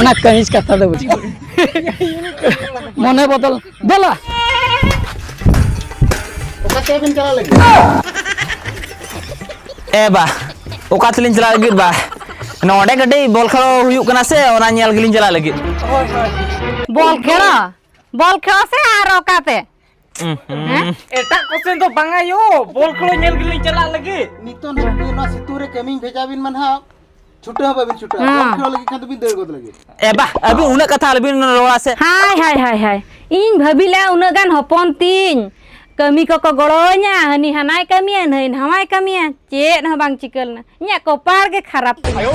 ᱚᱱᱟ ᱠᱟᱹᱦᱤᱥ ᱠᱟᱛᱷᱟ ᱫᱚ ᱵᱩᱡᱷᱟᱹᱣ᱾ ᱢᱚᱱᱮ ᱵᱚᱫᱚᱞ᱾ ᱫᱮᱞᱟ᱾ ᱚᱠᱟ ᱛᱮ ᱵᱤᱱ ᱪᱟᱞᱟᱜ ᱞᱟᱹᱜᱤᱫ? ᱮ ᱵᱟ, ᱚᱠᱟ ᱛᱮᱞᱤᱧ ᱪᱟᱞᱟᱜ ᱞᱟᱹᱜᱤᱫ ᱵᱟ? ᱱᱚᱰᱮ ᱠᱟᱹᱴᱤᱡ ᱵᱚᱞ ᱠᱷᱮᱞ ᱦᱩᱭᱩᱜ ᱠᱟᱱᱟ ᱥᱮ, ᱚᱱᱟ ᱧᱮᱞ ᱜᱮᱞᱤᱧ ᱪᱟᱞᱟᱜ ᱞᱟᱹᱜᱤᱫ᱾ ᱵᱚᱞ ᱠᱷᱮᱞ? ᱵᱚᱞ ᱠᱷᱮᱞ ᱥᱮ ᱟᱨ ᱚᱠᱟᱛᱮ? ᱩᱸᱦᱩᱸ᱾ ᱦᱮᱸ? ᱮᱴᱟᱜ ᱠᱚ ᱥᱮᱱ ᱫᱚ ᱵᱟᱝᱟ ᱭᱳ, ᱵᱚᱞ ᱠᱷᱮᱞ ᱧᱮᱞ ᱜᱮᱞᱤᱧ ᱪᱟᱞᱟᱜ ᱞᱟᱹᱜᱤᱫ᱾ ᱱᱤᱛᱚᱜ ᱱᱚᱣᱟ ᱥᱤᱛᱩᱝ ᱨᱮ ᱠᱟᱹᱢᱤᱧ ᱵᱷᱮᱡᱟ ᱵᱤᱱ ᱢᱟ ᱱᱟᱦᱟᱜ, ᱪᱷᱩᱴᱟᱹᱣ ᱦᱚᱸ ᱵᱟᱵᱤᱱ ᱪᱷᱩᱴᱟᱹᱜᱼᱟ᱾ ᱦᱮᱸ᱾ ᱵᱚᱞ ᱠᱷᱮᱞ ᱞᱟᱹᱜᱤᱫ ᱠᱷᱟᱱ ᱫᱚᱵᱤᱱ ᱫᱟᱹᱲ ᱜᱚᱫ ᱞᱟᱹᱜᱤᱫ᱾ ᱮ ᱵᱟ, ᱟᱹᱵᱤᱱ ᱩᱱᱟᱹᱜ ᱠᱟᱛᱷᱟ ᱟᱞᱚᱵᱤᱱ ᱨᱚᱲᱟ ᱥᱮ᱾ ᱦᱟᱭ, ᱦᱟᱭ, ᱦᱟᱭ, ᱦᱟᱭ᱾ ᱤᱧ ᱵᱷᱟᱹᱵᱤ ᱞᱮᱜᱼᱟ ᱩᱱᱟᱹᱜ ᱜᱟᱱ ᱦᱚᱯᱚᱱ ᱛᱤᱧ, ᱠᱟᱹᱢᱤ ᱠᱚᱠᱚ ᱜᱚᱲᱚᱣᱟᱹᱧᱟ, ᱦᱟᱹᱱᱤ ᱦᱟᱱᱟᱭ ᱠᱟᱹᱢᱤᱭᱟ, ᱱᱟᱹᱭ ᱱᱟᱣᱟᱭ ᱠᱟᱹᱢᱤᱭᱟ, ᱪᱮᱫ ᱦᱚᱸ ᱵᱟᱝ ᱪᱤᱠᱟᱹ ᱞᱮᱱᱟ᱾ ᱤᱧᱟᱹᱜ ᱠᱚᱯᱟᱲ ᱜᱮ ᱠᱷᱟᱨᱟᱯ ᱛᱤᱧᱟ᱾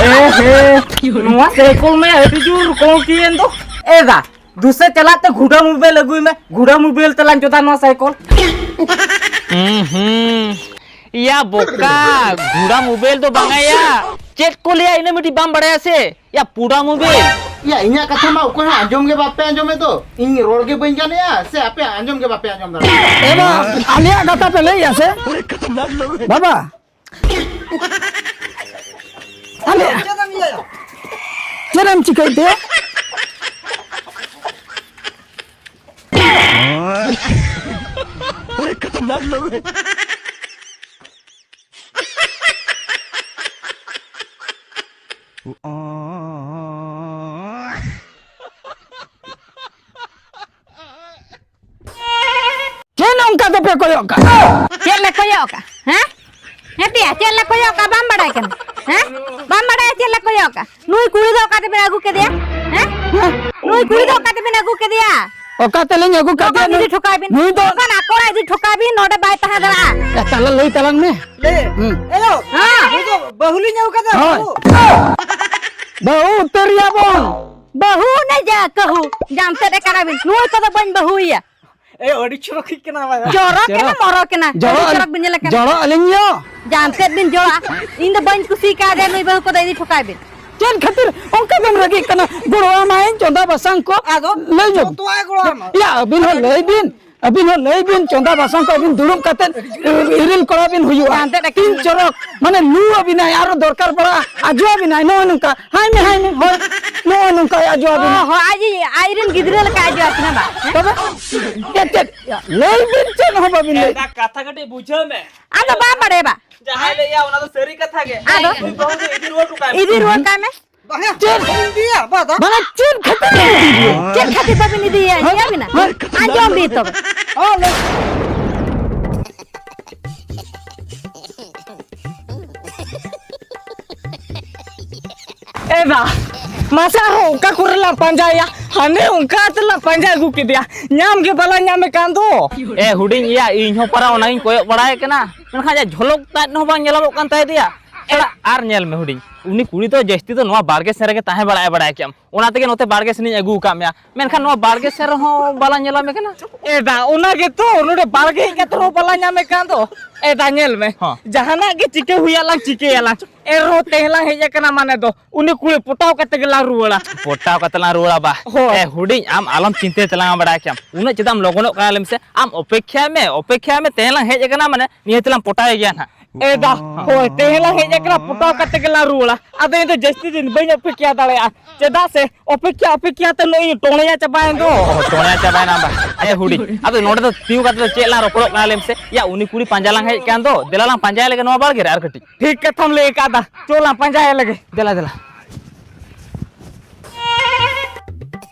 ᱮ ᱦᱮ, ᱱᱚᱣᱟ ᱥᱟᱭᱠᱮᱞ ᱢᱟ ᱟᱹᱰᱤ ᱡᱳᱨ ᱠᱚᱢ ᱠᱤᱭᱮᱱ ᱫᱚ᱾ ᱮ ᱫᱟ, ᱫᱩᱥᱮ ᱪᱟᱞᱟᱜ ᱛᱮ ᱜᱷᱩᱰᱟ ᱢᱳᱵᱟᱭᱤᱞ ᱟᱹᱜᱩᱭ ᱢᱮ, ᱜᱷᱩᱰᱟ ᱢᱳᱵᱟᱭᱤᱞ ᱛᱮᱞᱟᱝ ᱪᱚᱫᱟ ᱱᱚᱣᱟ ᱥᱟᱭᱠᱚᱞ᱾ ᱦᱩᱸ, ᱦᱩᱸ᱾ ᱭᱟ ᱵᱚᱠᱟ, ᱜᱷᱩᱰᱟ ᱢᱳᱵᱟᱭᱤᱞ ᱫᱚ ᱵᱟᱝᱟ ᱭᱟ᱾ ᱪᱮᱫ ᱠᱚ ᱞᱟᱹᱭᱟ ᱤᱱᱟᱹ ᱢᱤᱫᱴᱤᱡ ᱵᱟᱢ ᱵᱟᱲᱟᱭᱟ ᱥᱮ? ᱭᱟ ᱯᱩᱰᱟ ᱢᱳᱵᱟᱭᱤᱞ᱾ ᱭᱟ, ᱤᱧᱟᱹᱜ ᱠᱟᱛᱷᱟ ᱢᱟ ᱚᱠᱚᱭ ᱦᱚᱸ ᱟᱸᱡᱚᱢ ᱜᱮ ᱵᱟᱯᱮ ᱟᱸᱡᱚᱢᱮᱫ ᱫᱚ᱾ ᱤᱧ ᱨᱚᱲ ᱜᱮ ᱵᱟᱹᱧ ᱜᱟᱱᱮᱜᱼᱟ ᱥᱮ ᱟᱯᱮ ᱟᱸᱡᱚᱢ ᱜᱮ ᱵᱟᱯᱮ ᱟᱸᱡᱚᱢ ᱫᱟᱲᱮᱭᱟᱜᱼᱟ? ᱮ ᱵᱟ, ᱟᱞᱮᱭᱟᱜ ᱠᱟᱛᱷᱟ ᱯᱮ ᱞᱟᱹᱭᱮᱜᱼᱟ ᱥᱮ? ᱵᱟᱵᱟ, ᱟᱞᱮ ᱪᱮᱫ ᱮᱢ ᱪᱤᱠᱟᱹᱭ ᱛᱮ? ᱪᱮᱫ ᱚᱱᱠᱟ ᱫᱚᱯᱮ ᱠᱚᱭᱚᱜ ᱠᱟᱜ? ᱪᱮᱫ ᱞᱮ ᱠᱚᱭᱚᱜ ᱠᱟᱜ? ᱦᱮᱸ? ᱦᱮᱸ ᱛᱮᱭᱟ, ᱪᱮᱫ ᱞᱮ ᱠᱚᱭᱚᱜ ᱠᱟᱜ? ᱵᱟᱢ ᱵᱟᱲᱟᱭ ᱠᱟᱱᱟ? ᱦᱮᱸ? ᱵᱟᱢ ᱵᱟᱲᱟᱭᱟ ᱪᱮᱫ ᱞᱮ ᱠᱚᱭᱚᱜ ᱠᱟᱜ? ᱱᱩᱭ ᱠᱩᱲᱤ ᱫᱚ ᱚᱠᱟ ᱛᱮᱵᱮᱱ ᱟᱹᱜᱩ ᱠᱮᱫᱮᱭᱟ? ᱦᱮᱸ? ᱱᱩᱭ ᱠᱩᱲᱤ ᱫᱚ ᱚᱠᱟ ᱛᱮᱵᱮᱱ ᱟᱹᱜᱩ ᱠᱮᱫᱮᱭᱟ? ᱚᱠᱟ ᱛᱮᱞᱤᱧ ᱟᱹᱜᱩ ᱠᱮᱫᱮᱭᱟ? ᱞᱚᱜᱚᱱ ᱤᱫᱤ ᱴᱷᱚᱠᱟᱭ ᱵᱤᱱ᱾ ᱱᱩᱭ ᱫᱚ ᱞᱚᱜᱚᱱ ᱟᱠᱚ ᱚᱲᱟᱜ ᱤᱫᱤ ᱴᱷᱚᱠᱟᱭ ᱵᱤᱱ, ᱱᱚᱰᱮ ᱵᱟᱭ ᱛᱟᱦᱮᱸ ᱫᱟᱲᱮᱭᱟᱜᱼᱟ᱾ ᱮ, ᱛᱟᱦᱞᱮ ᱞᱟᱹᱭ ᱛᱟᱞᱟᱝ ᱢᱮ᱾ ᱞᱟᱹᱭ᱾ ᱦᱩᱸ᱾ ᱮᱭᱳ, ᱦᱮᱸ᱾ ᱱᱩᱭ ᱫᱚ ᱵᱟᱹᱦᱩ ᱞᱤᱧ ᱟᱹᱜᱩ ᱠᱟᱫᱮᱭᱟ, ᱦᱳᱭ᱾ ᱵᱟᱹᱦᱩ᱾ ᱵᱟᱹᱦᱩ ᱩᱛᱟᱹᱨ ᱨᱮᱭᱟ ᱵᱚᱱ᱾ ᱵᱟᱹᱦᱩ ᱱᱮ ᱡᱟ ᱠᱟᱹᱦᱩ, ᱡᱟᱢᱛᱮᱫ ᱟᱠᱟᱱᱟ ᱵᱤᱱ᱾ ᱱᱩᱭ ᱠᱚᱫᱚ ᱵᱟᱹᱧ ᱵᱟᱹᱦᱩᱭᱟ᱾ ᱮ, ᱟᱹᱰᱤ ᱪᱚᱨᱚᱠᱤᱡ ᱠᱟᱱᱟ ᱵᱟᱭᱟ᱾ ᱪᱚᱨᱚᱠ ᱠᱟᱱᱟ, ᱪᱚᱨᱚᱠ᱾ ᱢᱚᱨᱚ ᱠᱟᱱᱟ᱾ ᱡᱚᱲᱚ ᱟᱹᱰᱤ ᱟᱹᱞᱤᱧ, ᱪᱚᱨᱚᱠ ᱵᱤᱱ ᱧᱮᱞ ᱠᱟᱱᱟ᱾ ᱡᱚᱲᱚ ᱟᱹᱞᱤᱧ ᱭᱚ᱾ ᱡᱟᱢᱛᱮᱫ ᱵᱤᱱ ᱡᱚᱲᱟ᱾ ᱤᱧ ᱫᱚ ᱵᱟᱹᱧ ᱠᱩᱥᱤ ᱠᱟᱣᱫᱮᱭᱟ ᱱᱩᱭ ᱵᱟᱹᱦᱩ ᱠᱚᱫᱚ, ᱤᱫᱤ ᱴᱷᱚᱠᱟᱭ ᱵᱤᱱ᱾ ᱪᱮᱫ ᱠᱷᱟᱹᱛᱤᱨ ᱚᱱᱠᱟ ᱵᱤᱱ ᱨᱟᱹᱜᱤᱜ ᱠᱟᱱᱟ? ᱜᱚᱲᱚ ᱟᱢᱟᱭ ᱪᱚᱸᱫᱟ ᱵᱟᱥᱟᱝ ᱠᱚ᱾ ᱟᱫᱚ ᱞᱟᱹᱭ ᱧᱚᱜ᱾ ᱡᱚᱛᱚᱣᱟᱜ ᱮ ᱜᱚᱲᱚ ᱟᱢᱟ᱾ ᱭᱟ, ᱟᱹᱵᱤᱱ ᱦᱚᱸ ᱞᱟᱹᱭ ᱵᱤᱱ᱾ ᱟᱹᱵᱤᱱ ᱦᱚᱸ ᱞᱟᱹᱭ ᱵᱤᱱ, ᱪᱚᱸᱫᱟ ᱵᱟᱥᱟᱝ ᱠᱚ ᱟᱹᱵᱤᱱ ᱫᱩᱲᱩᱵ ᱠᱟᱛᱮᱫ ᱤᱨᱤᱞ ᱠᱚᱲᱟ ᱵᱤᱱ ᱦᱩᱭᱩᱜᱼᱟ᱾ ᱦᱟᱱᱛᱮ ᱴᱟᱠᱟ ᱛᱤᱱ ᱪᱚᱨᱚᱠ, ᱢᱟᱱᱮ ᱞᱩ ᱟᱹᱵᱤᱱᱟᱭ, ᱟᱨᱚ ᱫᱚᱨᱠᱟᱨ ᱯᱟᱲᱟᱜᱼᱟ, ᱟᱡᱚ ᱟᱹᱵᱤᱱᱟᱭ, ᱱᱚᱜᱼᱚᱭ ᱱᱚᱝᱠᱟ, ᱦᱟᱭ ᱢᱮ, ᱦᱟᱭ ᱢᱮ, ᱦᱳᱭ, ᱱᱚᱜᱼᱚᱭ ᱱᱚᱝᱠᱟᱭ ᱟᱡᱚ ᱚ, ᱟᱹᱵᱤᱱᱟ᱾ ᱦᱚᱸ, ᱟᱡ, ᱟᱡ ᱨᱮᱱ ᱜᱤᱫᱽᱨᱟᱹ ᱞᱮᱠᱟ ᱟᱡᱚ ᱟᱹᱠᱤᱱᱟ ᱵᱟ? ᱦᱮᱸ? ᱛᱚᱵᱮ ᱪᱮᱫ, ᱪᱮᱫ, ᱞᱟᱹᱭ ᱵᱤᱱ, ᱪᱮᱫ ᱦᱚᱸ ᱵᱟᱹᱵᱤᱱ ᱞᱟᱹᱭ᱾ ᱮᱴᱟᱜ ᱠᱟᱛᱷᱟ ᱠᱟᱹᱴᱤᱡ ᱵᱩᱡᱷᱟᱹᱣ ᱢᱮ᱾ ᱟᱫᱚ ᱵᱟᱢ ᱵᱟᱲᱟᱭᱟ ᱵᱟ? ᱡᱟᱦᱟᱸᱭ ᱞᱟᱹᱭᱟ ᱚᱱᱟ ᱫᱚ ᱥᱟᱹᱨᱤ ᱠᱟᱛᱷᱟ ᱜᱮ᱾ ᱟᱫᱚ? ᱩᱱᱤ ᱵᱟᱹᱦᱩ ᱫᱚ ᱤᱫᱤ ᱨᱩᱣᱟᱹᱲ ᱦᱚᱴᱚ ᱠᱟᱭ ᱢᱮ᱾ ᱤᱫᱤ ᱨᱩᱣᱟᱹᱲ ᱠᱟᱭ ᱢᱮ᱾ ᱵᱟᱝᱟ, ᱪᱮᱫ? ᱵᱟᱹᱧ ᱤᱫᱤᱭᱟ, ᱵᱟ, ᱫᱟ᱾ ᱵᱟᱝᱟ, ᱪᱮᱫ ᱠᱷᱟᱹᱛᱤᱨ ᱵᱟᱹᱧ ᱤᱫᱤᱭᱟ? ᱪᱮᱫ ᱠᱷᱟᱹᱛᱤᱨ ᱵᱟᱵᱤᱱ ᱤᱫᱤᱭᱟ? ᱦᱮᱸ? ᱤᱫᱤᱭᱟ ᱵᱤᱱᱟ? ᱦᱮᱸ? ᱟᱸᱡᱚᱢ ᱵᱤᱱ ᱛᱚᱵᱮ᱾ ᱦᱚᱸ, ᱞᱟᱹᱭ᱾ ᱮ ᱵᱟ, ᱢᱟᱥᱮ ᱟᱨᱦᱚᱸ ᱚᱠᱟ ᱠᱚᱨᱮ ᱞᱟᱝ ᱯᱟᱸᱡᱟᱭᱟ? ᱦᱟᱱᱮ ᱚᱱᱠᱟ ᱛᱮᱞᱟᱝ ᱯᱟᱸᱡᱟ ᱟᱹᱜᱩ ᱠᱮᱫᱮᱭᱟ, ᱧᱟᱢ ᱜᱮ ᱵᱟᱞᱟᱝ ᱧᱟᱢᱮ ᱠᱟᱱ ᱫᱚ᱾ ᱮ ᱦᱩᱰᱤᱧ ᱮᱭᱟ, ᱤᱧ ᱦᱚᱸ ᱯᱟᱨᱟ ᱚᱱᱟᱜᱤᱧ ᱠᱚᱭᱚᱜ ᱵᱟᱲᱟᱭ ᱠᱟᱱᱟ, ᱢᱮᱱᱠᱷᱟᱱ ᱡᱟ ᱡᱷᱚᱞᱚᱠ ᱛᱟᱫ ᱦᱚᱸ ᱵᱟᱝ ᱧᱮᱞᱚᱜᱚᱜ ᱠᱟᱱ ᱛᱟᱭ ᱫᱚᱭᱟ᱾ ᱮ, ᱟᱨ ᱧᱮᱞ ᱢᱮ ᱦᱩᱰᱤᱧ, ᱩᱱᱤ ᱠᱩᱲᱤ ᱫᱚ ᱡᱟᱹᱥᱛᱤ ᱫᱚ ᱱᱚᱣᱟ ᱵᱟᱲᱜᱮ ᱥᱮᱱ ᱨᱮᱜᱮ ᱛᱟᱦᱮᱸ ᱵᱟᱲᱟᱭᱟ, ᱵᱟᱲᱟᱭ ᱠᱮᱟᱢ, ᱚᱱᱟ ᱛᱮᱜᱮ ᱱᱚᱛᱮ ᱵᱟᱲᱜᱮ ᱥᱮᱱᱤᱧ ᱟᱹᱜᱩ ᱟᱠᱟᱫ ᱢᱮᱭᱟ᱾ ᱢᱮᱱᱠᱷᱟᱱ ᱱᱚᱣᱟ ᱵᱟᱲᱜᱮ ᱥᱮᱱ ᱨᱮᱦᱚᱸ ᱵᱟᱞᱟᱝ ᱧᱮᱞᱟᱢᱮ ᱠᱟᱱᱟ᱾ ᱮᱫᱟ, ᱚᱱᱟ ᱜᱮᱛᱚ, ᱱᱚᱰᱮ ᱵᱟᱲᱜᱮ ᱦᱮᱡ ᱠᱟᱛᱮ ᱨᱮᱦᱚᱸ ᱵᱟᱞᱟᱝ ᱧᱟᱢᱮ ᱠᱟᱱ ᱫᱚ᱾ ᱮᱫᱟ, ᱧᱮᱞ ᱢᱮ, ᱦᱚᱸ᱾ ᱡᱟᱦᱟᱱᱟᱜ ᱜᱮ ᱪᱤᱠᱟᱹ ᱦᱩᱭᱩᱜ ᱞᱟᱝ ᱪᱤᱠᱟᱹᱭᱟᱞᱟᱝ, ᱮᱱ ᱨᱮᱦᱚᱸ ᱛᱮᱦᱮᱧ ᱞᱟᱝ ᱦᱮᱡ ᱟᱠᱟᱱᱟ ᱢᱟᱱᱮ ᱫᱚ ᱩᱱᱤ ᱠᱩᱲᱤ ᱯᱚᱴᱟᱣ ᱠᱟᱛᱮ ᱜᱮᱞᱟᱝ ᱨᱩᱣᱟᱹᱲᱟ᱾ ᱯᱚᱴᱟᱣ ᱠᱟᱛᱮ ᱞᱟᱝ ᱨᱩᱣᱟᱹᱲᱟ ᱵᱟ? ᱦᱳᱭ᱾ ᱮ ᱦᱩᱰᱤᱧ, ᱟᱢ ᱟᱞᱚᱢ ᱪᱤᱱᱛᱟᱹᱭ ᱛᱟᱞᱟᱝᱟ, ᱵᱟᱲᱟᱭ ᱠᱮᱟᱢ, ᱩᱱᱟᱹᱜ ᱪᱮᱫᱟᱜ ᱮᱢ ᱞᱚᱜᱚᱱᱚᱜ ᱠᱟᱱᱟ ᱞᱟᱹᱭ ᱢᱮᱥᱮ? ᱟᱢ ᱚᱯᱮᱠᱠᱷᱟᱭ ᱢᱮ, ᱚᱯᱮᱠᱠᱷᱟᱭ ᱢᱮ, ᱛᱮᱦᱮᱧ ᱞᱟᱝ ᱦᱮᱡ ᱟᱠᱟᱱᱟ ᱢᱟᱱᱮ ᱱᱤᱦᱟᱹᱛ ᱞᱟᱝ ᱯᱚᱴᱟᱣᱮ ᱜᱮᱭᱟ ᱱᱟᱦᱟᱜ᱾ ᱮᱫᱟ, ᱦᱳᱭ, ᱛᱮᱦᱮᱧ ᱞᱟᱝ ᱦᱮᱡ ᱟᱠᱟᱱᱟ, ᱯᱚᱴᱟᱣ ᱠᱟᱛᱮ ᱜᱮᱞᱟᱝ ᱨᱩᱣᱟᱹᱲᱟ᱾ ᱟᱫᱚ ᱤᱧ ᱫᱚ ᱡᱟᱹᱥᱛᱤ ᱫᱤᱱ ᱵᱟᱹᱧ ᱚᱯᱮᱠᱠᱷᱟ ᱫᱟᱲᱮᱭᱟᱜᱼᱟ, ᱪᱮᱫᱟᱜ ᱥᱮ ᱚᱯᱮᱠᱠᱷᱟ ᱚᱯᱮᱠᱠᱷᱟ ᱛᱮ ᱱᱚᱜᱼᱚᱭ ᱤᱧ ᱴᱚᱬᱮᱭᱟ ᱪᱟᱵᱟᱭᱮᱱ ᱫᱚ᱾ ᱚ, ᱴᱚᱬᱮᱭᱟ ᱪᱟᱵᱟᱭᱮᱱᱟ ᱵᱟ? ᱮ ᱦᱩᱰᱤᱧ, ᱟᱫᱚ ᱱᱚᱰᱮ ᱫᱚ ᱛᱤᱸᱜᱩ ᱠᱟᱛᱮ ᱫᱚ ᱪᱮᱫ ᱞᱟᱝ ᱨᱚᱯᱚᱲᱚᱜ ᱠᱟᱱᱟ ᱞᱟᱹᱭ ᱢᱮᱥᱮ? ᱭᱟ, ᱩᱱᱤ ᱠᱩᱲᱤ ᱯᱟᱸᱡᱟ ᱞᱟᱝ ᱦᱮᱡ ᱟᱠᱟᱱ ᱫᱚ, ᱫᱮᱞᱟ ᱞᱟᱝ ᱯᱟᱸᱡᱟᱭ ᱞᱮᱜᱮ ᱱᱚᱣᱟ ᱵᱟᱲᱜᱮ ᱨᱮ ᱟᱨ ᱠᱟᱹᱴᱤᱡ᱾ ᱴᱷᱤᱠ ᱠᱟᱛᱷᱟᱢ ᱞᱟᱹᱭ ᱟᱠᱟᱫᱟ, ᱪᱚ ᱞᱟᱝ ᱯᱟᱸᱡᱟᱭ ᱞᱮᱜᱮ᱾ ᱫᱮᱞᱟ, ᱫᱮᱞᱟ᱾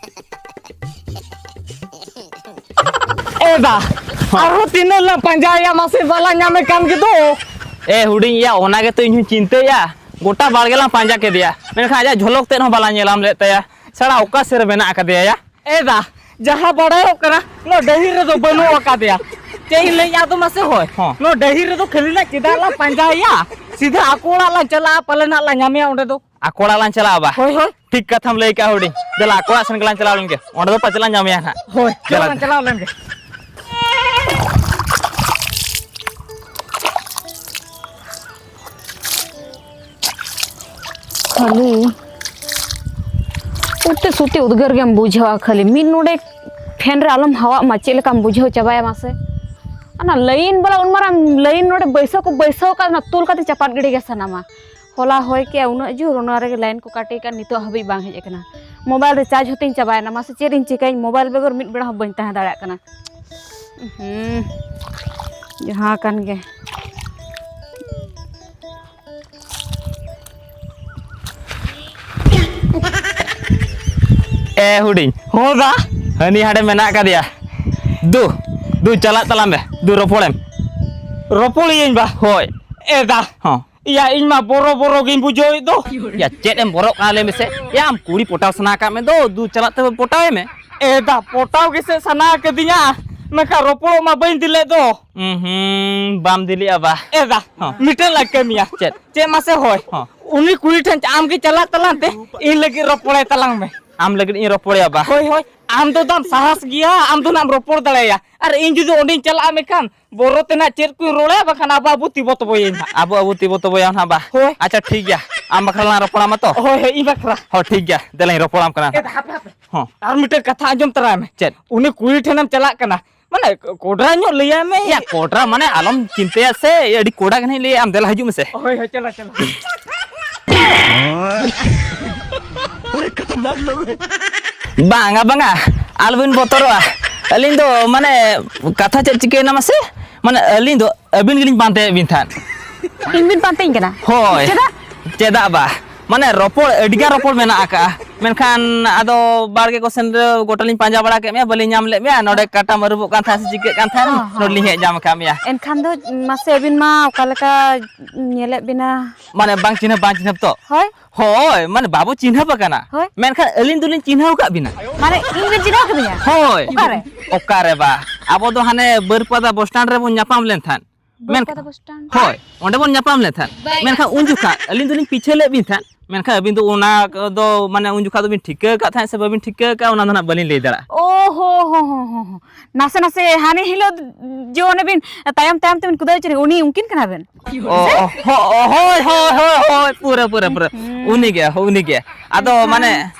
ᱮᱫᱟ, ᱟᱨᱦᱚᱸ ᱛᱤᱱᱟᱹᱜ ᱞᱟᱝ ᱯᱟᱸᱡᱟᱭᱟ, ᱢᱟᱥᱮ ᱵᱟᱞᱟᱝ ᱧᱟᱢᱮ ᱠᱟᱱ ᱜᱮ ᱫᱚ᱾ ᱮ ᱦᱩᱰᱤᱧ ᱭᱟ, ᱚᱱᱟ ᱜᱮᱛᱚ ᱤᱧ ᱦᱚᱸᱧ ᱪᱤᱱᱛᱟᱹᱭᱟ᱾ ᱜᱚᱴᱟ ᱵᱟᱲᱜᱮ ᱞᱟᱝ ᱯᱟᱸᱡᱟ ᱠᱮᱫᱮᱭᱟ, ᱢᱮᱱᱠᱷᱟᱱ ᱟᱡᱟᱜ ᱡᱷᱚᱞᱚᱠ ᱛᱮᱫ ᱦᱚᱸ ᱵᱟᱞᱟᱝ ᱧᱮᱞᱟᱢ ᱞᱮᱫ ᱛᱟᱭᱟ᱾ ᱥᱟᱲᱟ ᱚᱠᱟ ᱥᱮᱫ ᱨᱮ ᱢᱮᱱᱟᱜ ᱟᱠᱟᱫᱮᱭᱟ ᱭᱟ? ᱮᱫᱟ, ᱡᱟᱦᱟᱸ ᱵᱟᱲᱟᱭᱚᱜ ᱠᱟᱱᱟ, ᱱᱚᱣᱟ ᱰᱟᱹᱦᱤ ᱨᱮᱫᱚ ᱵᱟᱹᱱᱩᱜ ᱟᱠᱟᱫᱮᱭᱟ᱾ ᱪᱮᱫ ᱤᱧ ᱞᱟᱹᱭᱟ ᱟᱫᱚ ᱢᱟᱥᱮ ᱦᱚᱭ? ᱦᱚᱸ᱾ ᱱᱚᱣᱟ ᱰᱟᱹᱦᱤ ᱨᱮᱫᱚ ᱠᱷᱟᱹᱞᱤ ᱱᱟᱜ ᱪᱮᱫᱟᱜ ᱞᱟᱝ ᱯᱟᱸᱡᱟᱭᱮᱭᱟ? ᱥᱤᱫᱷᱟᱹ ᱟᱠᱚ ᱚᱲᱟᱜ ᱞᱟᱝ ᱪᱟᱞᱟᱜᱼᱟ, ᱯᱟᱞᱮ ᱱᱟᱜ ᱞᱟᱝ ᱧᱟᱢᱮᱭᱟ ᱚᱸᱰᱮ ᱫᱚ᱾ ᱟᱠᱚ ᱚᱲᱟᱜ ᱞᱟᱝ ᱪᱟᱞᱟᱜᱼᱟ ᱵᱟ? ᱦᱳᱭ, ᱦᱳᱭ᱾ ᱴᱷᱤᱠ ᱠᱟᱛᱷᱟᱢ ᱞᱟᱹᱭ ᱠᱟᱜᱼᱟ ᱦᱩᱰᱤᱧ᱾ ᱫᱮᱞᱟ ᱟᱠᱚ ᱚᱲᱟᱜ ᱥᱮᱱ ᱜᱮᱞᱟᱝ ᱪᱟᱞᱟᱣ ᱞᱮᱱ ᱜᱮ, ᱚᱸᱰᱮ ᱫᱚ ᱯᱟᱪᱮ ᱞᱟᱝ ᱧᱟᱢᱮᱭᱟ ᱱᱟᱜ᱾ ᱦᱳᱭ, ᱫᱮᱞᱟ᱾ ᱪᱚᱞᱟᱝ ᱪᱟᱞᱟᱣ ᱞᱮᱱ ᱜᱮ᱾ ᱠᱷᱟᱹᱞᱤ ᱩᱛᱤ ᱥᱩᱛᱤ ᱩᱫᱽᱜᱟᱹᱨ ᱜᱮᱢ ᱵᱩᱡᱷᱟᱹᱣᱟ, ᱠᱷᱟᱹᱞᱤ ᱢᱤᱫ ᱱᱚᱰᱮᱠ ᱯᱷᱮᱱ ᱨᱮ ᱟᱞᱚᱢ ᱦᱟᱣᱟᱜ ᱢᱟ, ᱪᱮᱫ ᱞᱮᱠᱟᱢ ᱵᱩᱡᱷᱟᱹᱣ ᱪᱟᱵᱟᱭᱟ ᱢᱟᱥᱮ? ᱚᱱᱟ ᱞᱟᱭᱤᱱ ᱵᱟᱞᱟ ᱩᱱ ᱢᱟᱨᱟᱝ ᱞᱟᱭᱤᱱ ᱱᱚᱰᱮ ᱵᱟᱹᱭᱥᱟᱹᱣ ᱠᱚ ᱵᱟᱹᱭᱥᱟᱹᱣ ᱠᱟᱜ, ᱚᱱᱟ ᱛᱩᱞ ᱠᱟᱛᱮ ᱪᱟᱯᱟᱫ ᱜᱤᱰᱤ ᱜᱮ ᱥᱟᱱᱟᱢᱟ᱾ ᱦᱚᱞᱟ ᱦᱚᱭ ᱠᱮᱜᱼᱟ ᱩᱱᱟᱹᱜ ᱡᱳᱨ, ᱚᱱᱟ ᱨᱮᱜᱮ ᱞᱟᱭᱤᱱ ᱠᱚ ᱠᱟᱴ ᱟᱠᱟᱫ, ᱱᱤᱛᱚᱜ ᱦᱟᱹᱵᱤᱡ ᱵᱟᱝ ᱦᱮᱡ ᱟᱠᱟᱱᱟ᱾ ᱢᱳᱵᱟᱭᱤᱞ ᱨᱮ ᱪᱟᱨᱡᱽ ᱦᱚᱸᱛᱤᱧ ᱪᱟᱵᱟᱭᱮᱱᱟ, ᱢᱟᱥᱮ ᱪᱮᱫ ᱤᱧ ᱪᱤᱠᱟᱹᱭᱟᱹᱧ, ᱢᱳᱵᱟᱭᱤᱞ ᱵᱮᱜᱚᱨ ᱢᱤᱫ ᱵᱮᱲᱟ ᱦᱚᱸ ᱵᱟᱹᱧ ᱛᱟᱦᱮᱸ ᱫᱟᱲᱮᱭᱟᱜ ᱠᱟᱱᱟ᱾ ᱦᱩᱸ, ᱡᱟᱦᱟᱸ ᱠᱟᱱ ᱜᱮ᱾ ᱮ ᱦᱩᱰᱤᱧ᱾ ᱦᱚᱸ ᱫᱟ᱾ ᱦᱟᱹᱱᱤ ᱦᱟᱸᱰᱮ ᱢᱮᱱᱟᱜ ᱟᱠᱟᱫᱮᱭᱟ᱾ ᱫᱩ, ᱫᱩ ᱪᱟᱞᱟᱜ ᱛᱟᱞᱟᱝ ᱢᱮ, ᱫᱩ ᱨᱚᱯᱚᱲᱮᱢ᱾ ᱨᱚᱯᱚᱲᱤᱭᱟᱹᱧ ᱵᱟ? ᱦᱳᱭ᱾ ᱮ ᱫᱟ᱾ ᱦᱚᱸ᱾ ᱤᱭᱟ, ᱤᱧ ᱢᱟ ᱵᱚᱨᱚ ᱵᱚᱨᱚ ᱜᱤᱧ ᱵᱩᱡᱷᱟᱹᱣᱮᱫ ᱫᱚ᱾ ᱭᱟ, ᱪᱮᱫ ᱮᱢ ᱵᱚᱨᱚᱜ ᱠᱟᱱᱟ ᱞᱟᱹᱭ ᱢᱮᱥᱮ? ᱭᱟ, ᱟᱢ ᱠᱩᱲᱤ ᱯᱚᱴᱟᱣ ᱥᱟᱱᱟ ᱟᱠᱟᱫ ᱢᱮ ᱫᱚ, ᱫᱩ ᱪᱟᱞᱟᱜ ᱛᱮ ᱯᱚᱴᱟᱣ ᱮ ᱢᱮ᱾ ᱮ ᱫᱟ, ᱯᱚᱴᱟᱣ ᱜᱮᱥᱮ ᱥᱟᱱᱟ ᱠᱟᱫᱤᱧᱟ, ᱢᱮᱱᱠᱷᱟᱱ ᱨᱚᱯᱚᱲᱚᱜ ᱢᱟ ᱵᱟᱹᱧ ᱫᱤᱞᱮᱫ ᱫᱚ᱾ ᱩᱸ ᱦᱩᱸ, ᱵᱟᱢ ᱫᱤᱞᱤᱜᱼᱟ ᱵᱟ᱾ ᱮ ᱫᱟ, ᱦᱚᱸ᱾ ᱢᱤᱫᱴᱟᱝ ᱞᱟᱹᱭ ᱠᱟᱹᱢᱤᱭᱟ᱾ ᱪᱮᱫ? ᱪᱮᱫ ᱢᱟᱥᱮ ᱦᱳᱭ? ᱦᱚᱸ᱾ ᱩᱱᱤ ᱠᱩᱲᱤ ᱴᱷᱮᱱ ᱟᱢ ᱜᱮ ᱪᱟᱞᱟᱜ ᱛᱟᱞᱟᱝ ᱛᱮ, ᱤᱧ ᱞᱟᱹᱜᱤᱫ ᱨᱚᱯᱚᱲᱟᱭ ᱛᱟᱞᱟᱝ ᱢᱮ᱾ ᱟᱢ ᱞᱟᱹᱜᱤᱫ ᱤᱧ ᱨᱚᱯᱚᱲᱟᱭᱟ ᱵᱟ? ᱦᱳᱭ, ᱦᱳᱭ᱾ ᱟᱢ ᱫᱚ ᱫᱟᱢ ᱥᱟᱦᱟᱥ ᱜᱮᱭᱟ, ᱟᱢ ᱫᱚ ᱱᱟᱜ ᱮᱢ ᱨᱚᱯᱚᱲ ᱫᱟᱲᱮᱭᱟᱜᱼᱟ᱾ ᱟᱨ ᱤᱧ ᱡᱩᱫᱤ ᱚᱸᱰᱮᱧ ᱪᱟᱞᱟᱜᱼᱟ, ᱢᱮᱱᱠᱷᱟᱱ ᱵᱚᱨᱚ ᱛᱮᱱᱟᱜ ᱪᱮᱫ ᱠᱚᱧ ᱨᱚᱲᱟ, ᱵᱟᱠᱷᱟᱱ ᱟᱵᱚ, ᱟᱵᱚ ᱛᱤᱵᱚ ᱛᱚᱵᱚᱭᱟᱹᱧ ᱦᱟᱸᱜ᱾ ᱟᱵᱚ, ᱟᱵᱚ ᱛᱤᱵᱚ ᱛᱚᱵᱚᱭᱟ ᱦᱟᱸᱜ ᱵᱟ? ᱦᱳᱭ᱾ ᱟᱪᱪᱷᱟ, ᱴᱷᱤᱠ ᱜᱮᱭᱟ᱾ ᱟᱢ ᱵᱟᱠᱷᱨᱟ ᱞᱟᱝ ᱨᱚᱯᱚᱲᱟ ᱢᱟ ᱛᱚ? ᱦᱳᱭ, ᱦᱳᱭ, ᱤᱧ ᱵᱟᱠᱷᱨᱟ᱾ ᱦᱚᱸ, ᱴᱷᱤᱠ ᱜᱮᱭᱟ᱾ ᱫᱮᱞᱟᱧ ᱨᱚᱯᱚᱲᱟᱢ ᱠᱟᱱᱟ᱾ ᱮ, ᱦᱟᱯᱮ, ᱦᱟᱯᱮ᱾ ᱦᱚᱸ᱾ ᱟᱨ ᱢᱤᱫᱴᱮᱱ ᱠᱟᱛᱷᱟ ᱟᱸᱡᱚᱢ ᱛᱟᱨᱟᱭ ᱢᱮ᱾ ᱪᱮᱫ? ᱩᱱᱤ ᱠᱩᱲᱤ ᱴᱷᱮᱱᱮᱢ ᱪᱟᱞᱟᱜ ᱠᱟᱱᱟ, ᱢᱟᱱᱮ, ᱠᱚᱰᱨᱟ ᱧᱚᱜ ᱞᱟᱹᱭᱟᱭ ᱢᱮ᱾ ᱭᱟ, ᱠᱚᱰᱨᱟ ᱢᱟᱱᱮ ᱟᱞᱚᱢ ᱪᱤᱱᱛᱟᱹᱭᱟ ᱥᱮ, ᱟᱹᱰᱤ ᱠᱚᱰᱟ ᱜᱮ ᱱᱟᱦᱟᱜ ᱞᱟᱹᱭᱟ, ᱟᱢ ᱫᱮᱞᱟ ᱦᱤᱡᱩᱜ ᱢᱮᱥᱮ᱾ ᱦᱳᱭ, ᱦᱳᱭ, ᱪᱚᱞᱚ, ᱪᱚᱞᱚ᱾ ᱵᱟᱝᱟ, ᱵᱟᱝᱟ, ᱟᱞᱚᱵᱤᱱ ᱵᱚᱛᱚᱨᱚᱜᱼᱟ᱾ ᱟᱹᱞᱤᱧ ᱫᱚ, ᱢᱟᱱᱮ, ᱠᱟᱛᱷᱟ ᱪᱮᱫ ᱪᱤᱠᱟᱹᱭᱮᱱᱟ ᱢᱟᱥᱮ? ᱢᱟᱱᱮ, ᱟᱹᱞᱤᱧ ᱫᱚ ᱟᱹᱵᱤᱱ ᱜᱮᱞᱤᱧ ᱯᱟᱱᱛᱮᱭᱮᱫ ᱵᱤᱱ ᱛᱟᱦᱮᱸᱫ᱾ ᱤᱧ ᱵᱤᱱ ᱯᱟᱱᱛᱮᱧ ᱠᱟᱱᱟ? ᱦᱳᱭ᱾ ᱪᱮᱫᱟᱜ? ᱪᱮᱫᱟᱜ ᱵᱟ? ᱢᱟᱱᱮ, ᱨᱚᱯᱚᱲ, ᱟᱹᱰᱤᱜᱟᱱ ᱨᱚᱯᱚᱲ ᱢᱮᱱᱟᱜ ᱟᱠᱟᱜᱼᱟ, ᱢᱮᱱᱠᱷᱟᱱ ᱟᱫᱚ ᱵᱟᱲᱜᱮ ᱠᱚ ᱥᱮᱱ ᱨᱮ ᱜᱚᱴᱟ ᱞᱤᱧ ᱯᱟᱸᱡᱟ ᱵᱟᱲᱟ ᱠᱮᱫ ᱢᱮᱭᱟ, ᱵᱟᱹᱞᱤᱧ ᱧᱟᱢ ᱞᱮᱫ ᱢᱮᱭᱟ᱾ ᱱᱚᱰᱮ ᱠᱟᱴᱟᱢ ᱟᱹᱨᱩᱵᱚᱜ ᱠᱟᱱ ᱛᱟᱦᱮᱸᱫ ᱥᱮ ᱪᱤᱠᱟᱹᱜ ᱠᱟᱱ ᱛᱟᱦᱮᱸᱫ, ᱦᱚᱸ, ᱦᱚᱸ᱾ ᱱᱚᱰᱮ ᱞᱤᱧ ᱦᱮᱡ ᱧᱟᱢ ᱟᱠᱟᱫ ᱢᱮᱭᱟ᱾ ᱮᱱᱠᱷᱟᱱ ᱫᱚ ᱢᱟᱥᱮ ᱟᱹᱵᱤᱱ ᱢᱟ ᱚᱠᱟ ᱞᱮᱠᱟ ᱧᱮᱞᱮᱫ ᱵᱤᱱᱟ? ᱢᱟᱱᱮ, ᱵᱟᱝ ᱪᱤᱱᱦᱟᱹᱯ, ᱵᱟᱝ ᱪᱤᱱᱦᱟᱹᱯ ᱛᱚ? ᱦᱳᱭ᱾ ᱦᱳᱭ, ᱢᱟᱱᱮ, ᱵᱟᱵᱚ ᱪᱤᱱᱦᱟᱹᱯ ᱟᱠᱟᱱᱟ᱾ ᱦᱳᱭ᱾ ᱢᱮᱱᱠᱷᱟᱱ ᱟᱹᱞᱤᱧ ᱫᱚᱞᱤᱧ ᱪᱤᱱᱦᱟᱹᱣ ᱟᱠᱟᱫ ᱵᱤᱱᱟ᱾ ᱢᱟᱱᱮ, ᱤᱧ ᱵᱤᱱ ᱪᱤᱱᱦᱟᱹᱣ ᱠᱤᱫᱤᱧᱟ? ᱦᱳᱭ᱾ ᱚᱠᱟᱨᱮ? ᱚᱠᱟᱨᱮ ᱵᱟ? ᱟᱵᱚ ᱫᱚ ᱦᱟᱱᱮ ᱵᱟᱹᱨᱯᱟᱫᱟ ᱵᱚᱥ ᱥᱴᱮᱱᱰ ᱨᱮᱵᱚᱱ ᱧᱟᱯᱟᱢ ᱞᱮᱱ ᱛᱟᱦᱮᱸᱫ᱾ ᱵᱟᱹᱨᱯᱟᱫᱟ ᱢᱮᱱᱠᱷᱟᱱ ᱵᱚᱥ ᱥᱴᱮᱱᱰ? ᱦᱳᱭ, ᱚᱸᱰᱮ ᱵᱚᱱ ᱧᱟᱯᱟᱢ ᱞᱮᱱ ᱛᱟᱦᱮᱸᱫ᱾ ᱵᱟᱭ ᱢᱮᱱᱠᱷᱟᱱ ᱩᱱ ᱡᱚᱠᱷᱟᱜ ᱟᱹᱞᱤᱧ ᱫᱚᱞᱤᱧ ᱯᱤᱪᱷᱟᱹ ᱞᱮᱫ ᱵᱤᱱ ᱛᱟᱦᱮᱸᱫ, ᱢᱮᱱᱠᱷᱟᱱ ᱟᱹᱵᱤᱱ ᱫᱚ ᱚᱱᱟ ᱫᱚ, ᱢᱟᱱᱮ, ᱩᱱ ᱡᱚᱠᱷᱟᱜ ᱫᱚᱵᱤᱱ ᱴᱷᱤᱠᱟᱹ ᱟᱠᱟᱫ ᱛᱟᱦᱮᱸᱫ ᱥᱮ ᱵᱟᱹᱵᱤᱱ ᱴᱷᱤᱠᱟᱹ ᱟᱠᱟᱫᱼᱟ, ᱚᱱᱟ ᱫᱚ ᱱᱟᱦᱟᱜ ᱵᱟᱹᱞᱤᱧ ᱞᱟᱹᱭ ᱫᱟᱲᱮᱭᱟᱜᱼᱟ᱾ ᱳ ᱦᱳ ᱦᱳ ᱦᱳ ᱦᱳ᱾ ᱱᱟᱥᱮ ᱱᱟᱥᱮ ᱦᱟᱱᱮ ᱦᱤᱞᱳᱜ ᱡᱮ ᱚᱱᱮ ᱵᱤᱱ ᱛᱟᱭᱚᱢ ᱛᱟᱭᱚᱢ ᱛᱮᱵᱤᱱ ᱠᱩᱫᱟᱹᱣ ᱦᱚᱪᱚ ᱩᱱᱤ, ᱩᱱᱠᱤᱱ ᱠᱟᱱᱟ ᱵᱮᱱ? ᱚ, ᱚ, ᱦᱚ-, ᱚ, ᱦᱳᱭ, ᱦᱳᱭ, ᱦᱳᱭ, ᱦᱳᱭ, ᱯᱩᱨᱟᱹ, ᱯᱩᱨᱟᱹ, ᱯᱩᱨᱟᱹ᱾ ᱦᱩᱸ᱾ ᱩᱱᱤᱜᱮ, ᱩᱱᱤᱜᱮ᱾ ᱟᱫᱚ ᱟᱪᱪᱷᱟ᱾ ᱢᱟᱱᱮ,